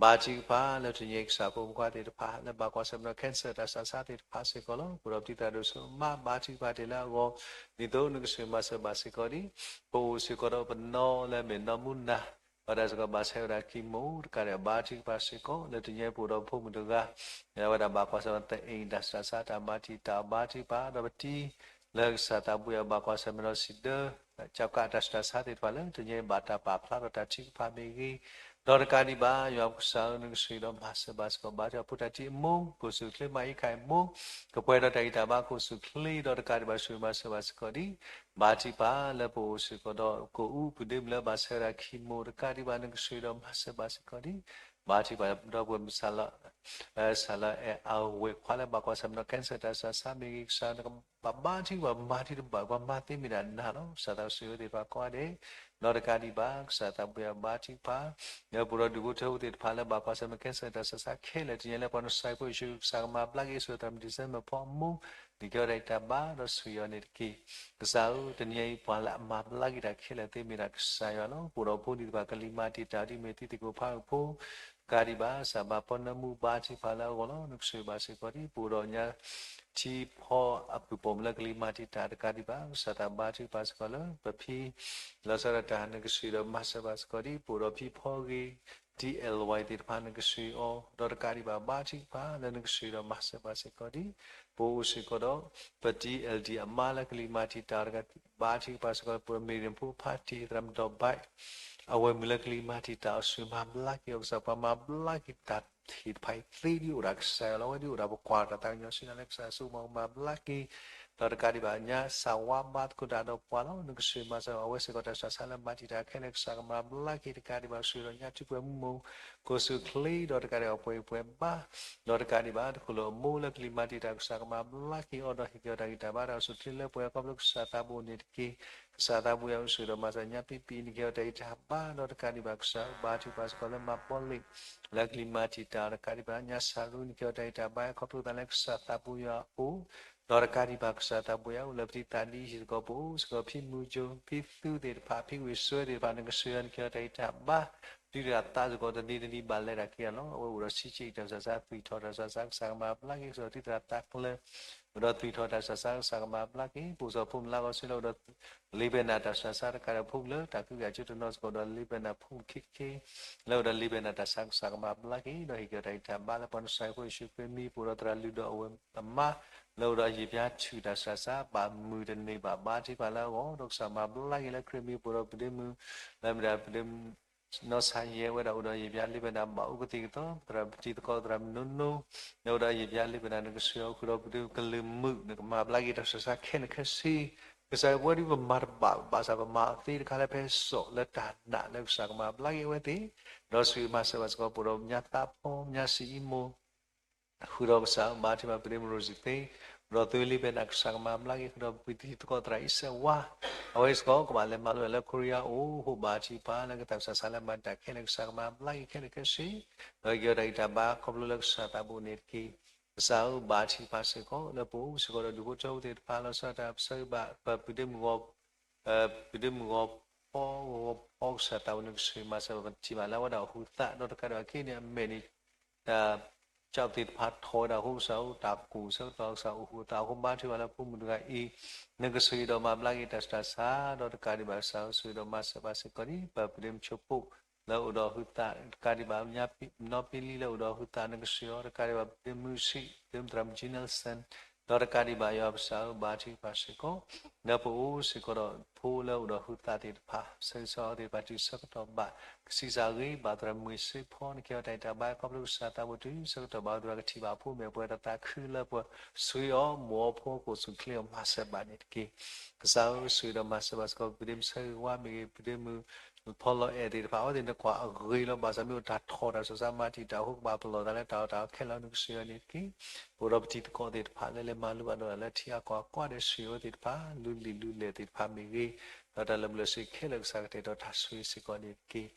ဘါထုကဖၣ်လၢတနံၤအံၤ ကစၢ်ဖိမုၣ်ဖိခွါသ့ၣ်တဖၣ် လၢဘၣ်ကွၢ်ဆၢၣ်မဲာ်ဒီး cancer တၢ်ဆူးတၢ်ဆါသ့ၣ်တဖၣ်စ့ၢ်ကီးလီၤ. ပအိၣ်ဒီးပတံၤသရၣ်ဒိၣ်ဆိ မၤဘါထုကဖၣ်တ့ၢ်လၢအဂီၢ် ဒ်သိးနကဆှၢမၤစၢၤဘၣ်စ့ၢ်ကီးဒံး ပအိၣ်စ့ၢ်ကီးဒီးပနီၢ်လၢအမ့ၢ်နီၢ်မူနၤ ဒီးတၢ်စ့ၢ်ကီးဘၣ်ဆဲးဝဲဒၣ် chemo တကးဒံး ဘါထုကဖၣ်စ့ၢ်ကီး လၢတနံၤအံၤ ပအိၣ်ဒီးဖိမုၣ်တဂၤ အဝဲဒၣ်ဘၣ်ကွၢ်ဆၢၣ်မဲာ် သအ့ၣ် တၢ်စူးတၢ်ဆါ တၢ်မၤတံာ်တာ် ဘါထုကဖၣ် ဒီးပတံၤ လၢကစၢ်သးဘိယွၤဘၣ်ကွၢ်ဆၢၣ်မဲာ်ဒီးစံးဒၢ ကၠီကး တၢ်စူးတၢ်ဆါသ့ၣ်တဖၣ်လၢ တနံၤအံၤဘၣ်တၢ်ပာ်ဖျါထီၣ်တၢ်ထုကဖၣ်မ့ၢ်ဂ့ၤ, ဒီးတကးဒံးဘၣ် ယွၤပကစၢ်ဧၢ နကဆိၣ်ဂ့ၤဒီးမၤစၢၤဘၣ်စ့ၢ်ကီး ဘါထုကဖၣ်ဖိတၢ်ထံၣ်အမိၢ် ကိၢ်ဆူၣ်ချ့ မၤအံခၣ်အမိၢ် ကပှဲၤဒီးတၢ်ဂံၢ်တၢ်ဘါ ကိၢ်ဆူၣ်ချ့ ဒီးတကးဒံးဘၣ် ဆိၣ်ဂ့ၤမၤစၢၤဘၣ်စ့ၢ်ကီးဒံး ဘါထုကဖၣ်လၢပအိၣ်စ့ၢ်ကီးဒီး ကအိၣ် ပဒ့မုၣ်လၢဘၣ်ဆဲးဝဲဒၣ် chemo တကးဒံးဘၣ် နကဆိၣ်ဂ့ၤဒီးမၤစၢၤဘၣ်စ့ၢ်ကီးဒံး ဘါထုကဖၣ်ဒီပုၢ်ဝဲၢ်မုၣ် စးလၢ စးလၢအဲၣ်အဝဲၢ်ခွါလၢဘၣ်ကွၢ်ဆၢၣ်မဲာ်ဒီး cancer တၢ်စူးတၢ်ဆါမ့ၢ်ဂ့ၤ ကစၢ်နကဘၣ်ဘါထုကဖၣ် မၤတံာ်တာ်ဘၣ် ပှၤမၤသ့မ့ၢ်ဒၣ်နၤလီၤ. ကစၢ်သးစီဆှံသ့ၣ်တဖၣ်ကိးဂၤဒဲး ဒီးတကးဒံးဘၣ် ကစၢ်သးဘိယွၤဘါထုကဖၣ် လၢပအိၣ်ဒီးဒူၣ်ဖိထၢဖိသ့ၣ်တဖၣ်လၢဘၣ်ကွၢ်ဆၢၣ်မဲာ် cancer တၢ်စူးတၢ်ဆါခဲလၢာ် တနံၤအံၤလၢပှၤနစဲးဖိယ့ၣ်ၡူး ကစၢ်ကမၤဘျါက့ၤ ဆိၣ်ဂ့ၤသရၣ်မုၣ် December ဖီအမိၢ် နကဲထီၣ်တၢ်အံးတၢ်ဘါ ဒီးဆိၣ်ဂ့ၤအီၤန့ၣ်တက့ၢ်. ကစၢ်ဧၢ တနံၤအံၤပှၤလၢအမၤဘျါက့ၤတၢ်ခဲလၢာ်သ့မ့ၢ်ဒၣ်ကစၢ်ယွၤလီၤ. ပအိၣ်ဒီးဖိန့ၣ်သ့ၣ်တဖၣ် ကလံၤမၤတံာ်တာ်ဒ်မ့ၢ်သုသ့ၣ်ကိးဖးဂ့ၢ်ဖိ တကးဒံးဘၣ် ကစၢ်ဘၣ်ပှၤနၢမူဘါထုကဖၣ်လၢအဂီၢ်လီၤ. နကဆိၣ်ဂ့ၤဘၣ်စ့ၢ်ကီးဒံး ပအိၣ်ဒီးညါ ထံဖီအပုၢ်ပိာ်မုၣ်လၢကလံၤမၤတံာ်တာ် တကးဒံးဘၣ် ကစၢ်သးဘါထုကဖၣ်စ့ၢ်ကီးလၢ ပဖံ လီၤဆီဒၣ်တၢ် နကဆိၣ်ဂ့ၤဒီးမၤစၢၤဘၣ်စ့ၢ်ကီးဒံး ပအိၣ်ဒီးဖံဖီဂ့ၤ ဒ် L Y သ့ၣ်တဖၣ် နကဆိၣ်ဂ့ၤအီၤ ဒီးတကးဒံးဘၣ် ဘါထုကဖၣ်လၢနကဆိၣ်ဂ့ၤဒီးမၤစၢၤဘၣ်စ့ၢ်ကီးဒံး ပအိၣ်စ့ၢ်ကီးဒီး ပဒ် L D အမါလၢကလံၤမၤတံာ်တာ်တဂၤ ဘါထုကဖၣ်စ့ၢ်ကီး ပမ့ၢ်ရ့ၣ်ဖိဖါတံၢ် သရၣ်မုၣ်ဒီးဘၣ် အဝဲမုၣ်လၢကလံၤမၤတံာ်တာ်အီၤ ဆိၣ်ဂ့ၤမၤဘျါက့ၤအီၤ ကစၢ်ပှၤမၤဘျါက့ၤတၢ်သ့ၣ်တဖၣ်အံၤသ့ဒ်အိၣ်ဒီးကစၢ်ယွၤလီၤ. အဝဲဒ်အိၣ်ဒီးပကွၢ်တၢ်သးကညီၤဆၢနၤလၢကစၢ်စိကမီၤကမၤဘျါက့ၤ ဒီးတကးဒံးဘၣ်ညါ စၢ်ဝါဘါသကိးတၢ်ဒီးပှၤလီၤ. နကဆိၣ်ဂ့ၤမၤစၢၤအဝဲစ့ၢ်ကီး တၢ်စူးတၢ်ဆါလၢမၤတံာ်တာ်ခဲလၢာ် ကစၢ်ကမၤဘျါက့ၤ တကးဒံးဘၣ် ဆိၣ်ဂ့ၤဒီးညါ ထူးပှဲၤမုၢ်မိၢ် ကိၢ်ဆူၣ်ချ့ ဒီးတကးဒံးဘၣ် ပှဲၤပှဲၤဘါ ဒီးတကးဒံးဘၣ် တခိၣ်လၢအမိၢ်လၢကလံၤမၤတံာ်တာ် ကစၢ်ကမၤဘျါက့ၤအီၤ ဒီးဟ့ၣ်က့ၤအီၤတၢ်ဂံၢ်တၢ်ဘါ တၢ်အိၣ်ဆူၣ်ချ့လၢပှဲၤ ခီဖျိကစၢ်သးဘိန့ၣ်တက့ၢ်. ကစၢ်သးဘိယွၤ ဆိၣ်ဂ့ၤဒီးမၤစၢၤညါ ပံပံ နကဲထီၣ်တၢ်အံးတၢ်ဘါ ဒီးတကးဒံးဘၣ် ကစၢ်ဘါထုကဖၣ်စ့ၢ်ကီးလၢမၤပီလ့ၣ် လၢကလံၤမၤတံာ်တာ် တကးဒံးဘၣ်ညါ စၤရူ နကဲထီၣ်တၢ်အံးတၢ်ဘါ ခီဖျိသးလၢကစၢ်သးဘိယွၤအအိၣ် ဒီးတကးဒံးဘၣ် ကစၢ်သးဘိယွၤအိၣ် လၢပတံၤသးဒ်အံၤစ့ၢ်ကီး ပအိၣ်စ့ၢ်ကီး ဖံမုၢ်ကၠိ ဖံသူသ့ၣ်တဖၣ် ဖံဝ့ၢ်စွဲသ့ၣ်တဖၣ် နကဆိၣ်ဂ့ၤ နကဲထီၣ်တၢ်အံးတၢ်ဘါ ဒုၣ်တၢ်သးစ့ၢ်ကီး တနံၤတနံၤဘၣ်လဲၤတၢ်က့ၤအလီၢ် အဝဲအိၣ်ဒီးဆံးက့ၤတၢ်စူးတၢ်ဆါ သွံၣ်ထီၣ်တၢ်စူးတၢ်ဆါ ကစၢ်ကမၤဘျါက့ၤ ကစၢ်သုသရၣ်သးကျၢၤ အိၣ်ဒီးသွံၣ်ထီၣ်တၢ်စူးတၢ်ဆါ ကစၢ်ကမၤဘျါက့ၤ ပအိၣ်စ့ၢ်ကီးဖိမုၣ်လၢကီၢ်စ့လၢအိၣ်ဒီး လံာ်ဘဲနၢ်တၢ်စူးတၢ်ဆါ တကးဒံး ဖိလၢတၢ်ကဟုကယာ်ကၠိတနီၤစ့ၢ်ကီး ဒီးလံာ်ဘဲနၢ်ဖိမုၣ်ခံတက့ၢ် လၢအိၣ်ဒီးလံာ်ဘဲနၢ်တၢ်ဆူးတၢ်ဆါ ကစၢ်ကမၤဘျါက့ၤ ဒီးဟ့ၣ်က့ၤအီၤတၢ်ဂံၢ်တၢ်ဘါလၢပှၤနစဲးဖိယ့ၣ်ၡူးခရံာ်မံၤ ပအိၣ်ဒီးသရၣ်လုၢ်ဒီးအဝဲအမါ လၢအိၣ်ဒီးယံာ်ပျါဆူၣ်တၢ်စူးတၢ်ဆါ ဘၣ်မုာ်တန့ၢ်ဘၣ် ဘါထုကဖၣ်လၢအဂီၢ် ဒီးကစၢ်မၤဘျါက့ၤလၢခရံာ်မံၤ ပအိၣ်ဒီးပဒ့မုၣ် လၢမ့ၢ်ဒၣ်ပဒ့မုၣ် နီၢ်ဆါယဲဝဲဒၣ်အိၣ်ဒီးယံာ်ပျါလံာ်ဘဲနၢ်ဘၣ်အိၣ်ကသံၣ်ကသီ သရၣ်ပတံၤသကိးသရၣ်မုၣ်နိနိ လၢအိၣ်ဒီးယံာ်ပျါလံာ်ဘဲနၢ် နကဆိၣ်ဂ့ၤအီၤဃုာ်ဒီးပဒ့မုၣ်ကလုာ်မုာ် နကမၤဘျါက့ၤတၢ်စူးတၢ်ဆါခဲလၢာ်ခဲဆ့ ကစၢ်ပဝဲဒ်ပမၤတဘၣ်ဘၣ်ဆၣ် ပမၤအီၤသ့တခါလၢဖဲစိာ်လၢတၢ်နာ်လၢ ကစၢ်ကမၤဘျါက့ၤအဝဲသ့ၣ် ဒီးဆိၣ်ဂ့ၤမၤစၢၤဘၣ်စ့ၢ်ကီး ပအိၣ်ဒီးညါသးဖီ ညါစံအံမိၢ် ဃုာ်ဒီးကစၢ်ဘါထုကဖၣ်ပဒ့မုၣ်ရိစံသ့ ဒီးသုလံာ်ဘဲနၢ် ကစၢ်ကမၤဘျါက့ၤ ဃုာ်ဒီးပတံၤသကိးသရၣ်အံၤစဲးဝါ အဝဲစ့ၢ်ကီးကဘၣ်လဲၤမၤလိလၢ Korea အိၣ် ဟိၣ်ဘါထုကဖၣ်လၢကတၢ်စူးတၢ်ဆါလၢမၤတံာ်တာ်ခဲလၢာ် ကစၢ်ကမၤဘျါက့ၤခဲလၢာ်ခဲဆ့ ဒီးဟ့ၣ်က့ၤအီၤတၢ်ဂံၢ်တၢ်ဘါခီဖျိလၢကစၢ်သးဘိန့ၣ်တက့ၢ်. ကစၢ်ဧၢ ဘါထုကဖၣ်စ့ၢ်ကီး လၢပအိၣ်စ့ၢ်ကီးဒီးဒူၣ်ဖိထၢဖိသ့ၣ်တဖၣ် လီၤဆီဒၣ်တၢ်ပဆၢဂ့ၤဘၣ် ပပဒ့မုၣ်ဂီၢ် ပဒ့မုၣ်ဂီၢ်ဖီဂီၢ်ဖီ ကစၢ်သးဘိန့ၣ်ကဆိၣ်ဂ့ၤမၤစၢၤ ပထံၣ်ဘၣ်လၢအဝဲဒၣ်အိၣ်ဟုးသး ဒီးတကးဒံးဘၣ်ခဲအံၤန့ၣ် အမဲာ်န့ၣ် တၢ် ကၠီၣ်သ့ၣ်တဖၣ်ထီၣ်ဝဲဒၣ်အဃိ ကစၢ်အိၣ်တၢ်ကူၣ်ဆၢကတီၢ် ကစၢ်အိၣ်ဟုးသးအဃိ ဘါထုကဖၣ်လၢဖိမုၣ်တဂၤအံၤ နကဆိၣ်ဂ့ၤဒီးမၤဘျါက့ၤတၢ်စူးတၢ်ဆါ ဒီးတကးဒံးဘၣ် ကစၢ်ဧၢ ဆိၣ်ဂ့ၤဒီးမၤစၢၤဘၣ်စ့ၢ်ကီးန့ၣ် ပပဒ့မုၣ်ဆိဖိ လၢအိၣ်ဒီးဟုးသး တကးဒံးဘၣ် နီၢ်ပံလံလၢအိၣ်ဒီးဟုးသး နကဆိၣ်ဂ့ၤအီၤ တကးဒံးဘၣ် ပဒ့မုၣ်စံး ပဒ့မုၣ်သရၣ်မုၣ် G Nelson ဒီးတကးဒံးဘၣ် ယွၤပကစၢ်ဧၢ ဘါထုကဖၣ်စ့ၢ်ကီး လၢပအိၣ်စ့ၢ်ကီးဒီးဖိလၢအိၣ်ဒီးဟုးသးသ့ၣ်တဖၣ် ဆၢဂ့ၤဆၢဝါအီၤသ့ၣ်တဖၣ် တုၤဆၢကတီၢ်ဘၣ် ကဆံးစၢ်ဂ့ၤ ဘၣ်သရၣ်မုၣ်စ့ဖီ နကဲထီၣ်တၢ်အံးတၢ်ဘါ ခီဖျိကစၢ်သးဘိတုၤဆၢကတီၢ်ဘၣ် အိၣ်သရၣ်ကထံၣ်ဘၣ်အဖိ မ့ၢ်ပှဲၤဒီးသးခုလၢပှဲၤ ဆိၣ်ဂ့ၤအီၤ မိၢ်အီၤဖိ ကိၢ်ဆူၣ်ချ့အီၤ မၤစၢၤဘၣ်န့ၣ်တက့ၢ်. ကစၢ်ဧၢ ဆိၣ်ဂ့ၤဒီးမၤစၢၤဘၣ်စ့ၢ်ကီး ပဒ့မုၣ်ဆၢဂ့ၤဝါမ့ၢ်ဂ့ၤ ပဒ့မုၣ်ဖီလီၤအဲၣ်သ့ၣ်တဖၣ် အဝဲသ့ၣ်နကွၢ်အဂ့ၤလီၤ ဘၣ်ဆၣ်မ့ၢ်အိၣ်တၢ်ထီၣ်တၢ်စူးတၢ်ဆါ မၤတံာ်တာ်အဃိ ကဘၣ်ပလီၢ်သးလၢတၢ်အီၣ်တၢ်အီခဲလၢာ် နကဆိၣ်ဂ့ၤအီၤန့ၣ်တက့ၢ်. ပအိၣ်ဒီးပတံၤသကိးသ့ၣ်တဖၣ် လၢလဲၤမၤလိဘၣ်ဒီးလၢထံအကီၢ်အကီၢ်ဒီး ဆိၣ်ဂ့ၤအဝဲသ့ၣ်တဖၣ် လုၢ်လံၣ်လုၢ်လဲၢ်သ့ၣ်တဖၣ်မ့ၢ်ဂ့ၤ ဒီးတၢ်လၢပျၢၤစ့ၢ်ခဲလၢာ် ကစၢ်ကတဲာ်ဒီးတၢ်ဆိၣ်ဂ့ၤစ့ၢ်ကီးန့ၣ်တက့ၢ်.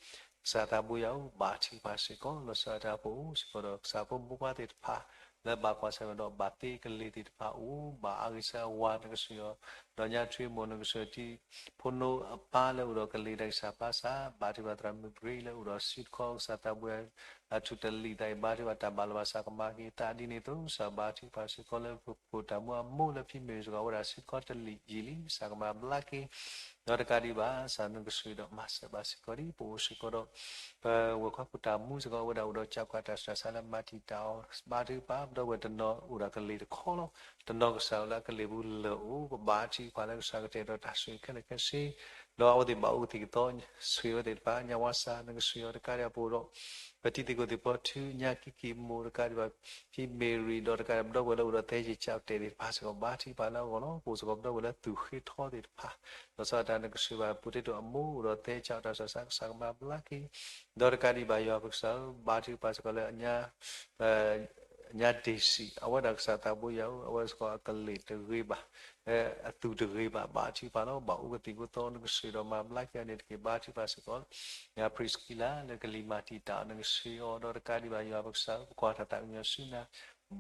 ကစၢ်သးဘိယွၤဧၢ ဘါထုကဖၣ်စ့ၢ်ကီး လီၤဆီဒၣ်တၢ်ပအိၣ်စ့ၢ်ကီးဒီး ကစၢ်ဖိမုၣ်ဖိခွါသ့ၣ်တဖၣ် လၢဘၣ်ကွၢ်ဆၢၣ်မဲာ်ဒီးဘၣ်သ့ကလ့ၤသ့ၣ်တဖၣ်အိၣ် ဘၣ်အါဂ့ၤဆၢအဝါ နကဆိၣ်ဂ့ၤအီၤ ဒီးညါထွံအမိၢ်နကစၢၢ်ထံ ဖိနိအပၢ်လၢအိၣ်ဒီးကလံၤတၢ်ကစၢ်ပၢ်ဆၢ ဘါထုကဖၣ်သရၣ်မုၣ်ပြ့လၢအိၣ်ဒီးစုတခီ ကစၢ်သးဘိယၤ အထူၣ်တလံာ်သးအံၤ ဘါထုကဖၣ်တၢ်ဘၣ်လီၤဘၣ်စးကမၣ်က့ၤသးဒ်န့ၣ်အသိး ကစၢ်ဘါထုကဖၣ်စ့ၢ်ကီးလၢပဖိတၢ်မူအမိၢ်လၢဖံမ့ၢ်စ့ၢ်ကီး အဝဲဒၣ်စုတခီတလံာ်ယံာ်လံ ကစၢ်ကမၤဘျါက့ၤ ဒီးတကးဒံးဘၣ် ကစၢ်နကစၢၢ်ဒီးမၤစၢၤဘၣ်စ့ၢ်ကီးဒ်ပအိၣ်စ့ၢ်ကီးဒီး ပဝဲၢ်ခွါဖိတၢ်မူစ့ၢ်ကီး အဝဲဒၣ်အိၣ်ဒီးကၠးကွၢ်တၢ်ဆူးတၢ်ဆါလၢမၤတံာ်တာ်အီၤ ဘါထုကဖၣ် ပဒီပုၢ်ဝဲၢ်တနီၤအိၣ်ဒီးကလံၤတခီလီၤ. တနီၤကစၢ်လၢအကလံၤပူၤလၢာ်အိၣ် ပဘါထုကဖၣ်လၢကစၢ်ကတဲာ်ကတီၤတၢ်ဆိၣ်ဂ့ၤခဲလၢာ်ခဲဆ့ ဒီးအဝဲသ့ၣ်ဘၣ်အိၣ်ကသံၣ်ကသီ ဆိၣ်ဂ့ၤအဝဲသ့ၣ်တဖၣ် ညါဝါစၢ်နကဆိၣ်ဂ့ၤအီၤတကးဒံး ပအိၣ်ဒီး ပတံၤသကိးသ့ၣ်ဖီထူ ညါကံၢ်ကံၢ်မိၢ်တကးဒံးဘၣ် ဖံမ့ၢ်ရံၤ ဒီးတကးဒံး ပဒီပုၢ်ဝဲၢ်လၢအိၣ်ဒီးသဲယံာ်ကၠးတဲာ်သ့ၣ်တဖၣ်စ့ၢ်ကီး ဘါထုကဖၣ်လၢအဂီၢ်လီၤ. ပအိၣ်စ့ၢ်ကီးပဒီပုၢ်ဝဲၢ်လၢသူၣ်ဃ့ထီသ့ၣ်တဖၣ် လီၤဆီဒၣ်တၢ်နကဆိၣ်ဂ့ၤဘၣ် ပူၤတ့တိၣ်အမိၢ်အိၣ်ဒီးသဲကၠးတၢ်ဆူးတၢ်ဆါ ကစၢ်ကမၤဘျါက့ၤ ဒီးတကးဒံးဘၣ်ယွၤပကစၢ်ဧၢ ဘါထုကဖၣ်စ့ၢ်ကီးလၢ ညါဒ့ၣ်စံး အဝဲဒၣ်ကစၢ်သးဘိယၤဧၢ အဝဲစ့ၢ်ကီးအကလံၤတဂ့ၤဘၣ် အသူၣ်တဂ့ၤဘၣ် ဘါထုကဖၣ်လီၤ. ဘၣ်အိၣ်ကသံၣ်ကသီ နကဆိၣ်ဂ့ၤဒီးမၤဘျါက့ၤအီၤန့ၣ်တက့ၢ် ဘါထုကဖၣ်စ့ၢ်ကီး ညါဖရံးစကံလၤ လၢကလံၤမၤတံာ်တာ်အီၤ နကဆိၣ်ဂ့ၤအီၤ ဒီးတကးဒံးဘၣ်ယွၤပကစၢ်ဧၢ ပကွၢ်တၢ်သးကညီၤဆူနၤ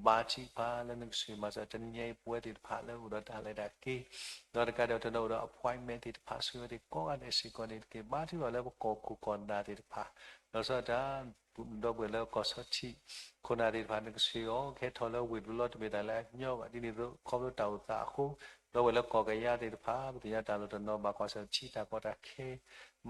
ဘါထုကဖၣ်လၢနကဆိၣ်ဂ့ၤမၤစၢၤ တနံၤညါအံၤပဝဲသ့ၣ်တဖၣ်လၢအိၣ်ဒီးတၢ်လဲၤတၢ်က့ၤ ဒီးတကးဒံးတနီၤအိၣ်ဒီး appointment သ့ၣ်တဖၣ် ဆိၣ်ဂ့ၤအဝဲသ့ၣ်ကိးဂၤဒဲးစ့ၢ်ကီးန့ၣ်တက့ၢ် ဘါထုကဖၣ်လၢပကီၢ်ခိၣ်ကီၢ်နၢ်သ့ၣ်တဖၣ် လီၤဆီဒၣ်တၢ် ဒီပုၢ်ဝဲၢ်လၢကီၢ်ဆီထံး ခိၣ်နၢ်သ့ၣ်တဖၣ် နကဆိၣ်ဂ့ၤအီၤ ကဟဲထီၣ်လၢဝ့ၢ်တဘျီလီၤ တမ့ၢ်တၢ်လၢအညီဘၣ် ဒ်န့ၣ်အသိး ခီဖျိတၢ်အိၣ်သးအဃိ ဒီပုၢ်ဝဲၢ်လၢကီၢ်ကယၤသ့ၣ်တဖၣ် ပသ့ၣ်ညါတၢ်လီၢ်တနီၤ ဘၣ်ကွၢ်ဆၢထံတၢ်ကီတၢ်ခဲ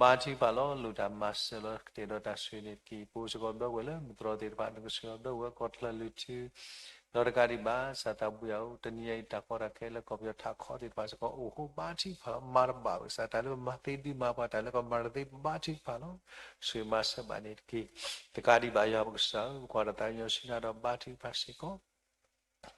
ဘါထုကဖၣ်လီၤ လိၣ်တၢ်မၤစၢၤလီၤ ကတဲာ်ကတီၤတၢ်ဆိၣ်ဂ့ၤန့ၣ်တက့ၢ် ပအိၣ်စ့ၢ်ကီးဒီပုၢ်ဝဲၢ်လၢမုၢ်တြီၢ်သ့ၣ်တဖၣ် နကဆိၣ်ဂ့ၤအီၤ ဒီပုၢ်ဝဲၢ်ကီၢ်ချၢလုၢ်ထူ ဒီးတကးဒံးဘၣ် ကစၢ်သးဘိယၤဧၢ တနံၤညါအံၤ တၢ်ကီတၢ်ခဲလၢကီၢ်ပယီၤထးခီသ့ၣ်တဖၣ်စ့ၢ်ကီး အိၣ်ဃိ ဘါထုကဖၣ်လီၤ မၤတဘၣ်ဝဲ ကစၢ်တၢ်လၢပမၤသ့ဒုးမၤပှၤ တၢ်လၢကမၤတသ့ ဘါထုကဖၣ်လီၤ ဆိၣ်ဂ့ၤမၤစၢၤဘၣ်န့ၣ်တက့ၢ် တကးဒံးဘၣ်ယွၤပကစၢ်ဧၢ ပကွၢ်တၢ်သးကညီၤဆူနၤဒီးဘါထုကဖၣ်စ့ၢ်ကီး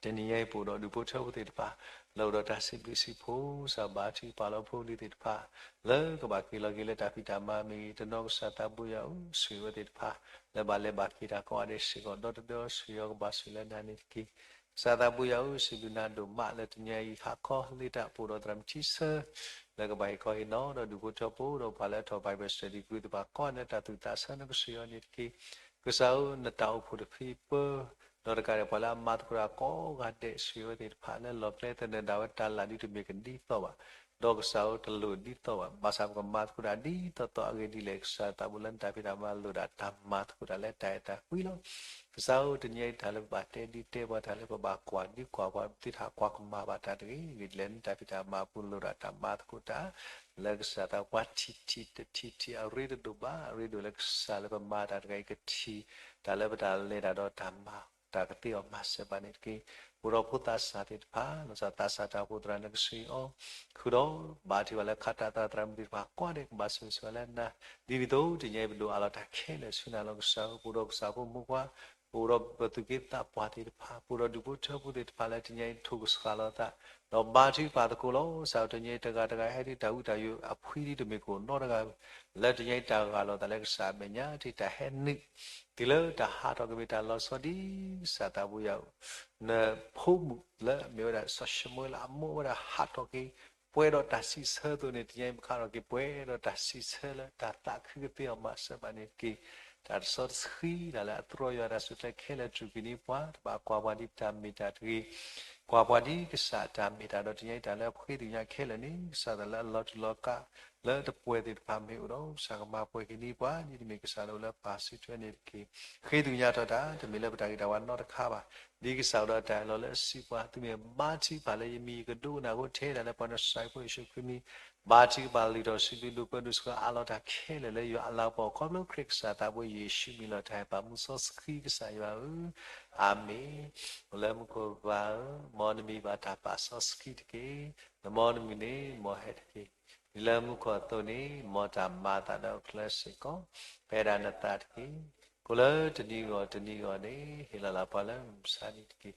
တနံၤညါအံၤ ပအိၣ်ဒီးဒူၣ်ဖိထၢဖိသ့ၣ်တဖၣ် လၢအိၣ်ဒီးတၢ်စံးဘျုးစံးဖှိၣ် ကစၢ်ဘါထုကဖၣ်လီၤ ဖိလံၤသ့ၣ်တဖၣ် လၢကဘၣ်က့ၤလီၤက့ၤလၢတၢ်ဖံးတၢ်မၤမ့ၢ်ဂ့ၤ တနီၤကစၢ်သးဘိယၤဧၢ ဆိၣ်ဂ့ၤဝဲသ့ၣ်တဖၣ် လၢဘၣ်လဲၤဘၣ်က့ၤတၢ်ကိးဂၤဒဲးစ့ၢ်ကီး ဒီတဒၢ ဆိၣ်ဂ့ၤအီၤကဘၣ်ဆိၣ်ဂ့ၤလၢနၤန့ၣ်တက့ၢ် ကစၢ်သးဘိယၤဧၢ စံးဘျုးနၤဒိၣ်မးလၢတနံၤညါအံၤ ဟါခီလၢတၢ်ပအိၣ်ဒီးသရၣ်မုၣ်ထံဆၢ လၢကဘၣ်ဟ့ၣ်ခီဟ့ၣ်နီၤ ဒီးဒူၣ်ဖိထၢဖိ ဒီးပှၤလၢအထီၣ် Bible study group သ့ၣ်တဖၣ်ကိးဂၤဒဲးလၢတၢ်သူၣ်သးဆၢ နကဆိၣ်ဂ့ၤအီၤန့ၣ်တက့ၢ် ကစၢ်ဧၢ နတၢ်အိၣ်ဖှိၣ်တဖုပၢ ဒီးတကးဒံး ပှၤလၢအမၤသကိးတၢ်ကိးဂၤဒဲး ဆိၣ်ဂ့ၤဝဲသ့ၣ်တဖၣ် လၢလီၢ်ကျဲသနၢၣ်ဒၣ်ဝဲတၢ်လၢ်ဒ်တမ့ၢ်ကဒ်သိးဘၣ် ဒီးကစၢ်ဧၢ တလိၣ်ဒ်သိးဘၣ် ဘၣ်ဆၣ်ပကမၤသကိးတၢ်ဒ်သိးသိးအဂ့ၢ်ဒ်လဲၣ် ကစၢ်သးဘိလၢနတၢ်ဖံးတၢ်မၤလိၣ်ဒၣ်တၢ်မၤသကိးတၢ်လၢတၢ်အဲၣ်တၢ်ကွံလီၤ. ကစၢ်ဧၢ တနံၤအံၤ တၢ်လၢပဘၣ်တဲဒုးတဲပှၤ တၢ်လၢပဘၣ်ကွၢ်ဒုးကွၢ်ပှၤ ပသုတဟးကွၢ်ကမၣ်ဘၣ်တၢ်တဂ့ၤ ဂ့ၢ်ဒ်လဲၣ် နတၢ်ဖံးတၢ်မၤအပူၤလိၣ်ဒၣ်တၢ်မၤသကိးတၢ် လၢကစၢ်သးပှၤထံၣ်ထံၣ်တထံၣ်ထံၣ် အရ့တဒိၣ်ဘၣ် အရ့ဒိၣ်လၢကစၢ်လၢပမၤတၢ်တဂၤအံၤကထံၣ် တၢ်လၢပတၢ်လဲၤတၢ်ဒီးတၢ်မၤ တၢ်ကသ့အီၤမၤစၢၤဘၣ်န့ၣ်တက့ၢ်. ပအိၣ်ဒီးဖိသးစၢ်သ့ၣ်တဖၣ် လီၤစၢ်သးစၢ်တၢ်အိၣ်ဖှိၣ်သရၣ်နကဆိၣ်ဂ့ၤအီၤ ဃုာ်ဒီး ဘါထုကဖၣ်လၢခးတၢ်သရၣ်သရၣ်မုၣ်သ့ၣ်တဖၣ်ကိးဂၤဒဲး ကဘၣ်ဆိၣ်ဂ့ၤဆိၣ်ဝါလၢနၤ ဒ်န့ၣ်အသိး တနံၤအံၤပဒိၣ်အးလီၤတၢ်ခဲလၢာ်ဆူနၤလီၤ ကစၢ်ဧၢ ပအိၣ်ဒီးကစၢ်ဖိမုၣ်ခွါ ပအိၣ်ဒီးပသူၣ်က့သးပှၢ်သ့ၣ်တဖၣ် ပအိၣ်ဒီးဒူၣ်ဖိထၢဖိသ့ၣ်တဖၣ်လၢတနံၤအံၤထိၣ်ကစှၤလီၤသး ဒီးဘါထုကဖၣ်သကိးလီၤ ကစၢ်ဧၢ တနံၤအံၤတဂၤတဂၤဟဲဒုးတၢ်ဝံတၢ်ယိာ်အဖှံဒ်တမ့ၢ်ကအိၣ်နီတဂၤ လၢတနံၤအံၤတၢ်ဂၢ်လီၤသးလၢကစၢ်အမဲာ်ညါ တ့ၢ်တၢ်ဟဲနုာ် တုၤလၢတၢ်ဟးထီၣ်ကမ့ၢ်တၢ်လီၤဆီဒ်ကစၢ်သးဘိယၤဧၢ နဖိမုၣ်လၢအမ့ၢ်ဝဲဒၣ်စီၤၡမူၤအ့လး အမိၢ်ဝဲဒၣ်ဟးထီၣ်က့ၤ ပှဲၤဒီးတၢ်စံးဆၢအသိးန့ၣ် တနံၤအံၤပခးထီၣ်က့ၤပှဲၤဒီးတၢ်စံးဆၢလၢတၢ်သးခုကသ့အီၤမၤစၢၤဘၣ်န့ၣ်တက့ၢ်. တၢ်တစီတဆှံတၢ်လၢအတြီယွၤတၢ်စူၢ်ကျဲခဲလၢာ် တြူၢ်က့ၤန့ၢ်ပှၤ တဘၣ်ကွၢ်ပှၤဒ်ပတၢ်မ့ၢ်တၢ်တဂ့ၤ ကွၢ်ပှၤဒ်ကစၢ်အတၢ်မ့ၢ်တၢ်ဒီး တနံၤအံၤတၢ်လၢပဃ့သ့ၣ်ညါခဲလၢာ်န့ၣ် ကစၢ်တၢ်လၢအလီၤတူာ်လီၤကာ် လၢတပှဲၤသ့ၣ်တဖၣ်မ့ၢ်အိၣ်ဒီး ကစၢ်ကမၤပှဲၤက့ၤန့ၢ်ပှၤ ဒ်တမ့ၢ်ကစၢ်လၢအိၣ်လၢပၢ်စုထွဲန့ၣ်တက့ၢ်. ဃ့သ့ၣ်ညါထီၣ်တၢ် တမ့ၢ်လၢပတၢ်ဂ့ၤတၢ်ဝါနီတခါဘၣ် ဒ်ကစၢ်အိၣ်ဒီးတၢ်အၢၣ်လီၤလၢအစုပူၤ သုမ့ၢ်ဘါထုကဖၣ်လၢယမံၤယကဒိကနၣ်အဃိ ထဲဒၣ်လၢပှၤနစၢၤဖိယ့ၣ်ၡူးခရံာ်မံၤ ဘါထုကဖၣ်လုၢ်ထီၣ်စံးဘျုးဒိၣ်ပၢဒိၣ်စ့ၢ်ကီး အးလီၤတၢ်ခဲလၢာ်လၢယွၤအလၤကပီၤ ခီဖျိခရံာ်ကစၢ်သးဘိယ့ၣ်ၡူးမံၤလီၤ တၢ်ဟဲပာ်မူစီဆှံကစၢ်ယွၤဧၢ, အၤမ့ၣ်. အိၣ်လၢမူခိၣ်ပၢ်ဧၢ, မ်နမံၤဘၣ်တၢ်ပာ်စီဆှံတက့ၢ်. နမ်နမံၤန့ၣ် မ်ဟဲတက့ၢ်. ဒ်လၢမူခိၣ်အသိးန့ၣ် မ်တၢ်မၤအသးဒီးအကျဲစ့ၢ်ကီး, ပအဲၣ်ဒၣ်နသးတက့ၢ်. ကိးလၢတနံၤဂီၢ်တနံၤဂီၢ်န့ၣ် ဟ့ၣ်လီၤလၢပှၤလၢမုၢ်မဆါနံၤတက့ၢ်.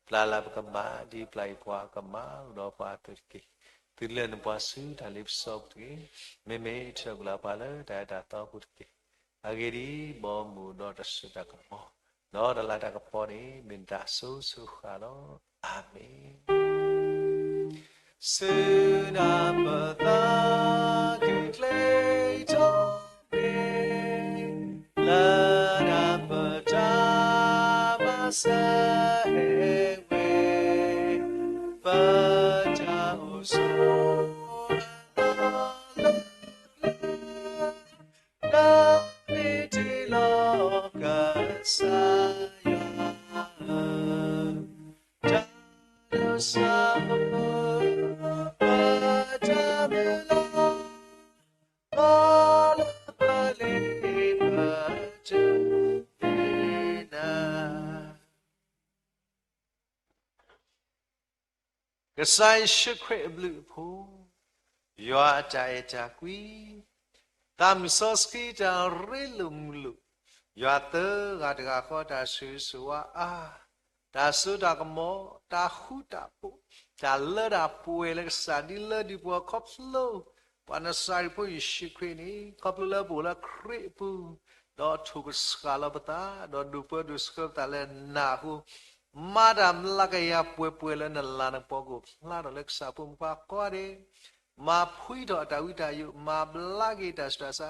ပျၢ်လၢပကမၣ် ဒ်ပျၢ်ယွၤအကမၣ်အိၣ်ဒီးပှၤအသိးတက့ၢ်. သုလဲၤနုာ်ပှၤဆူတၢ်လ့ပစီပူၤတက့ၢ်. မ့မ့ၢ်ထုးထီၣ်ကွံာ်လၢပှၤလၢတၢ်အၢတၢ်သီအပူၤတက့ၢ်. အဂ့ၢ်ဒ်အံၤ, ဘီမုၢ်ဒီးတၢ်စိတၢ်ကမီၤ, ဒီးတၢ်လၤတၢ်ကပီၤန့ၣ် မ့ၢ်နတၢ်အစိၤစိၤဃၣ်ဃၣ်လီၤ. အၤမ့ၣ်. စုနၢ်ပသးကကျဲထီၣ်န့ၣ် လၢနၢ်ပတၢ်မၤစၢၤဝဲ, ပတၢ်အိၣ်ဆိ ကစၢ်ယ့ၣ်ၡူးခရံာ်အဘျုးအဖှိၣ်, ယွၤအတၢ်အဲၣ်တၢ်ကွံ, သးမုၢ်စီဆှံတၢ်ရ့လိာ်မုာ်လိာ်, ယွၤသၢဂၤတဂၤဃီတၢ်ဆိၣ်ဂ့ၤဆိၣ်ဝါအါ, တၢ်စိတၢ်ကမီၤ, တၢ်ဃူတၢ်ဖိး, တၢ်လၢတၢ်ပှဲၤလၢကစၢ်ဒ်လၢဒုးပှၤခီဖျိ ပှၤနစၤရ့းဖိယ့ၣ်ၡူးခရံာ်န့ၣ် ခီဖျိလၢပအိၣ်လၢခရံာ်အပူၤ, ဒီးထိၣ်ကဆှၣ်လီၤပသး, ဒီးဒိၣ်ပၢဒိၣ်ဆှၢပသးလၢနၤအဃိ, မၤတၢ်မျးကယၤပှဲၤပှဲၤလၢနလၤနကပီၤကအိၣ်ဖျါထီၣ်လၢကစၢ်ဖိမုၣ်ခွါကိးဂၤဒဲး, မၤဖှံထီၣ်အတၢ်ဝံတၢ်ယိး, မၤဘျါက့ၤတၢ်ဆူးတၢ်ဆါ,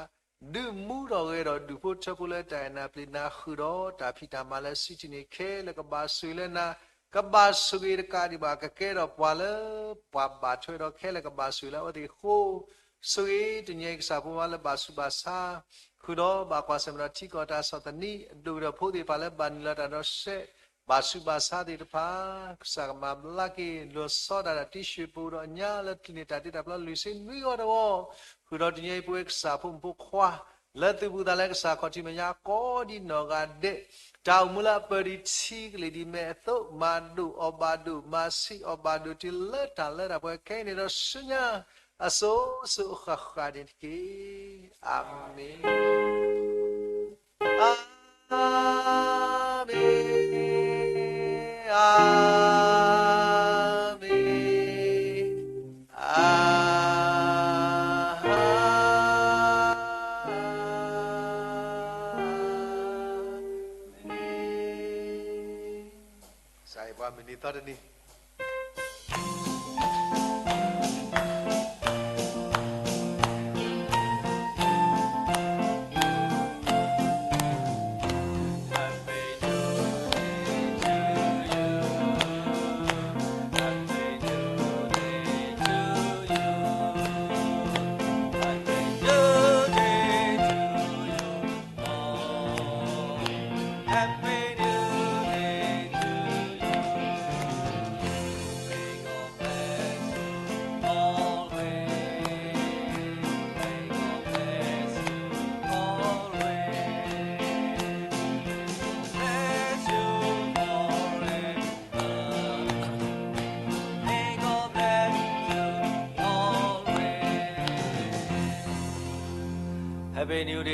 ဒုးမူထီၣ်ဂဲၤထီၣ်ဒူၣ်ဖိထၢဖိလၢတၢ်အဲၣ်နၤပျံၤနၤ ဃုာ်ဒီးတၢ်ဖံးတၢ်မၤလၢစံးထံးန့ၣ် ခဲလၢာ်ကဘၣ်ဆိၣ်ဂ့ၤလၢနၤ, ကဘၣ်ဆိၣ်ဂ့ၤတကးဒံးဘၣ် ကကဲထီၣ်ပှၤလၢ ပှၤဘၣ်ထွဲဒီးခဲလၢာ်ကဘၣ်ဆိၣ်ဂ့ၤလၢအဝဲသ့ၣ်အဃိ, ဆိၣ်ဂ့ၤတညါအံၤကစၢ်ဖိမုၣ်ခွါလၢဘၣ်ဆူးဘၣ်ဆါ, ဃုာ်ဒီးဘၣ်ကွၢ်ဆၢၣ်မဲာ်ဒီးထံကီၢ်တၢ်ဆီၣ်သနံး, အဒိၣ်ကတၢၢ်ဖိသ့ၣ်တဖၣ်လၢဘၣ်နုာ်လီၤတၢ်ဒီးစဲး, ဘၣ်ဆူးဘၣ်ဆါသ့ၣ်တဖၣ်, ကစၢ်ကမၤဘျါက့ၤ လီၤဆီဒၣ်တၢ်တံၢ်စံးပူၤဒီးညါလၢပျံၤန့ၢ်တၢ်သ့တၢ်ဘျီလွံၢ်ဆံနွံဂီၢ်တဝီ, ဃုာ်ဒီးတညါအံၤပဝဲကစၢ်ဖိမုၣ်ဖိခွါ လၢသုပူၤသးလၢကစၢ်ခီၣ်ထံးမဲာ်ညါကိးဒ်နီၢ်ဂၤဒဲး, တၢ်အိၣ်မူလၢအပၢၢ်ဒံးထံကလ့ၢ်ဒ်မဲာ်အသိး မၤဒိၣ်အီၣ်ဘၣ်ဒိၣ် မၤဆံးအီၣ်ဘၣ်ဒိၣ်တုၤလၢတၢ်လၢတၢ်ပှဲၤခဲအံၤန့ၣ်ဒီးဆူညါ အစိၤစိၤအဃၣ်ဃၣ်န့ၣ်တက့ၢ်. အၤမ့ၣ်, အၤမ့ၣ်, အၤမ့ၣ်, အၤ မ့ၢ်, ကစၢ်ယွၤပှၤမုၢ်နံၤသီတနံၤ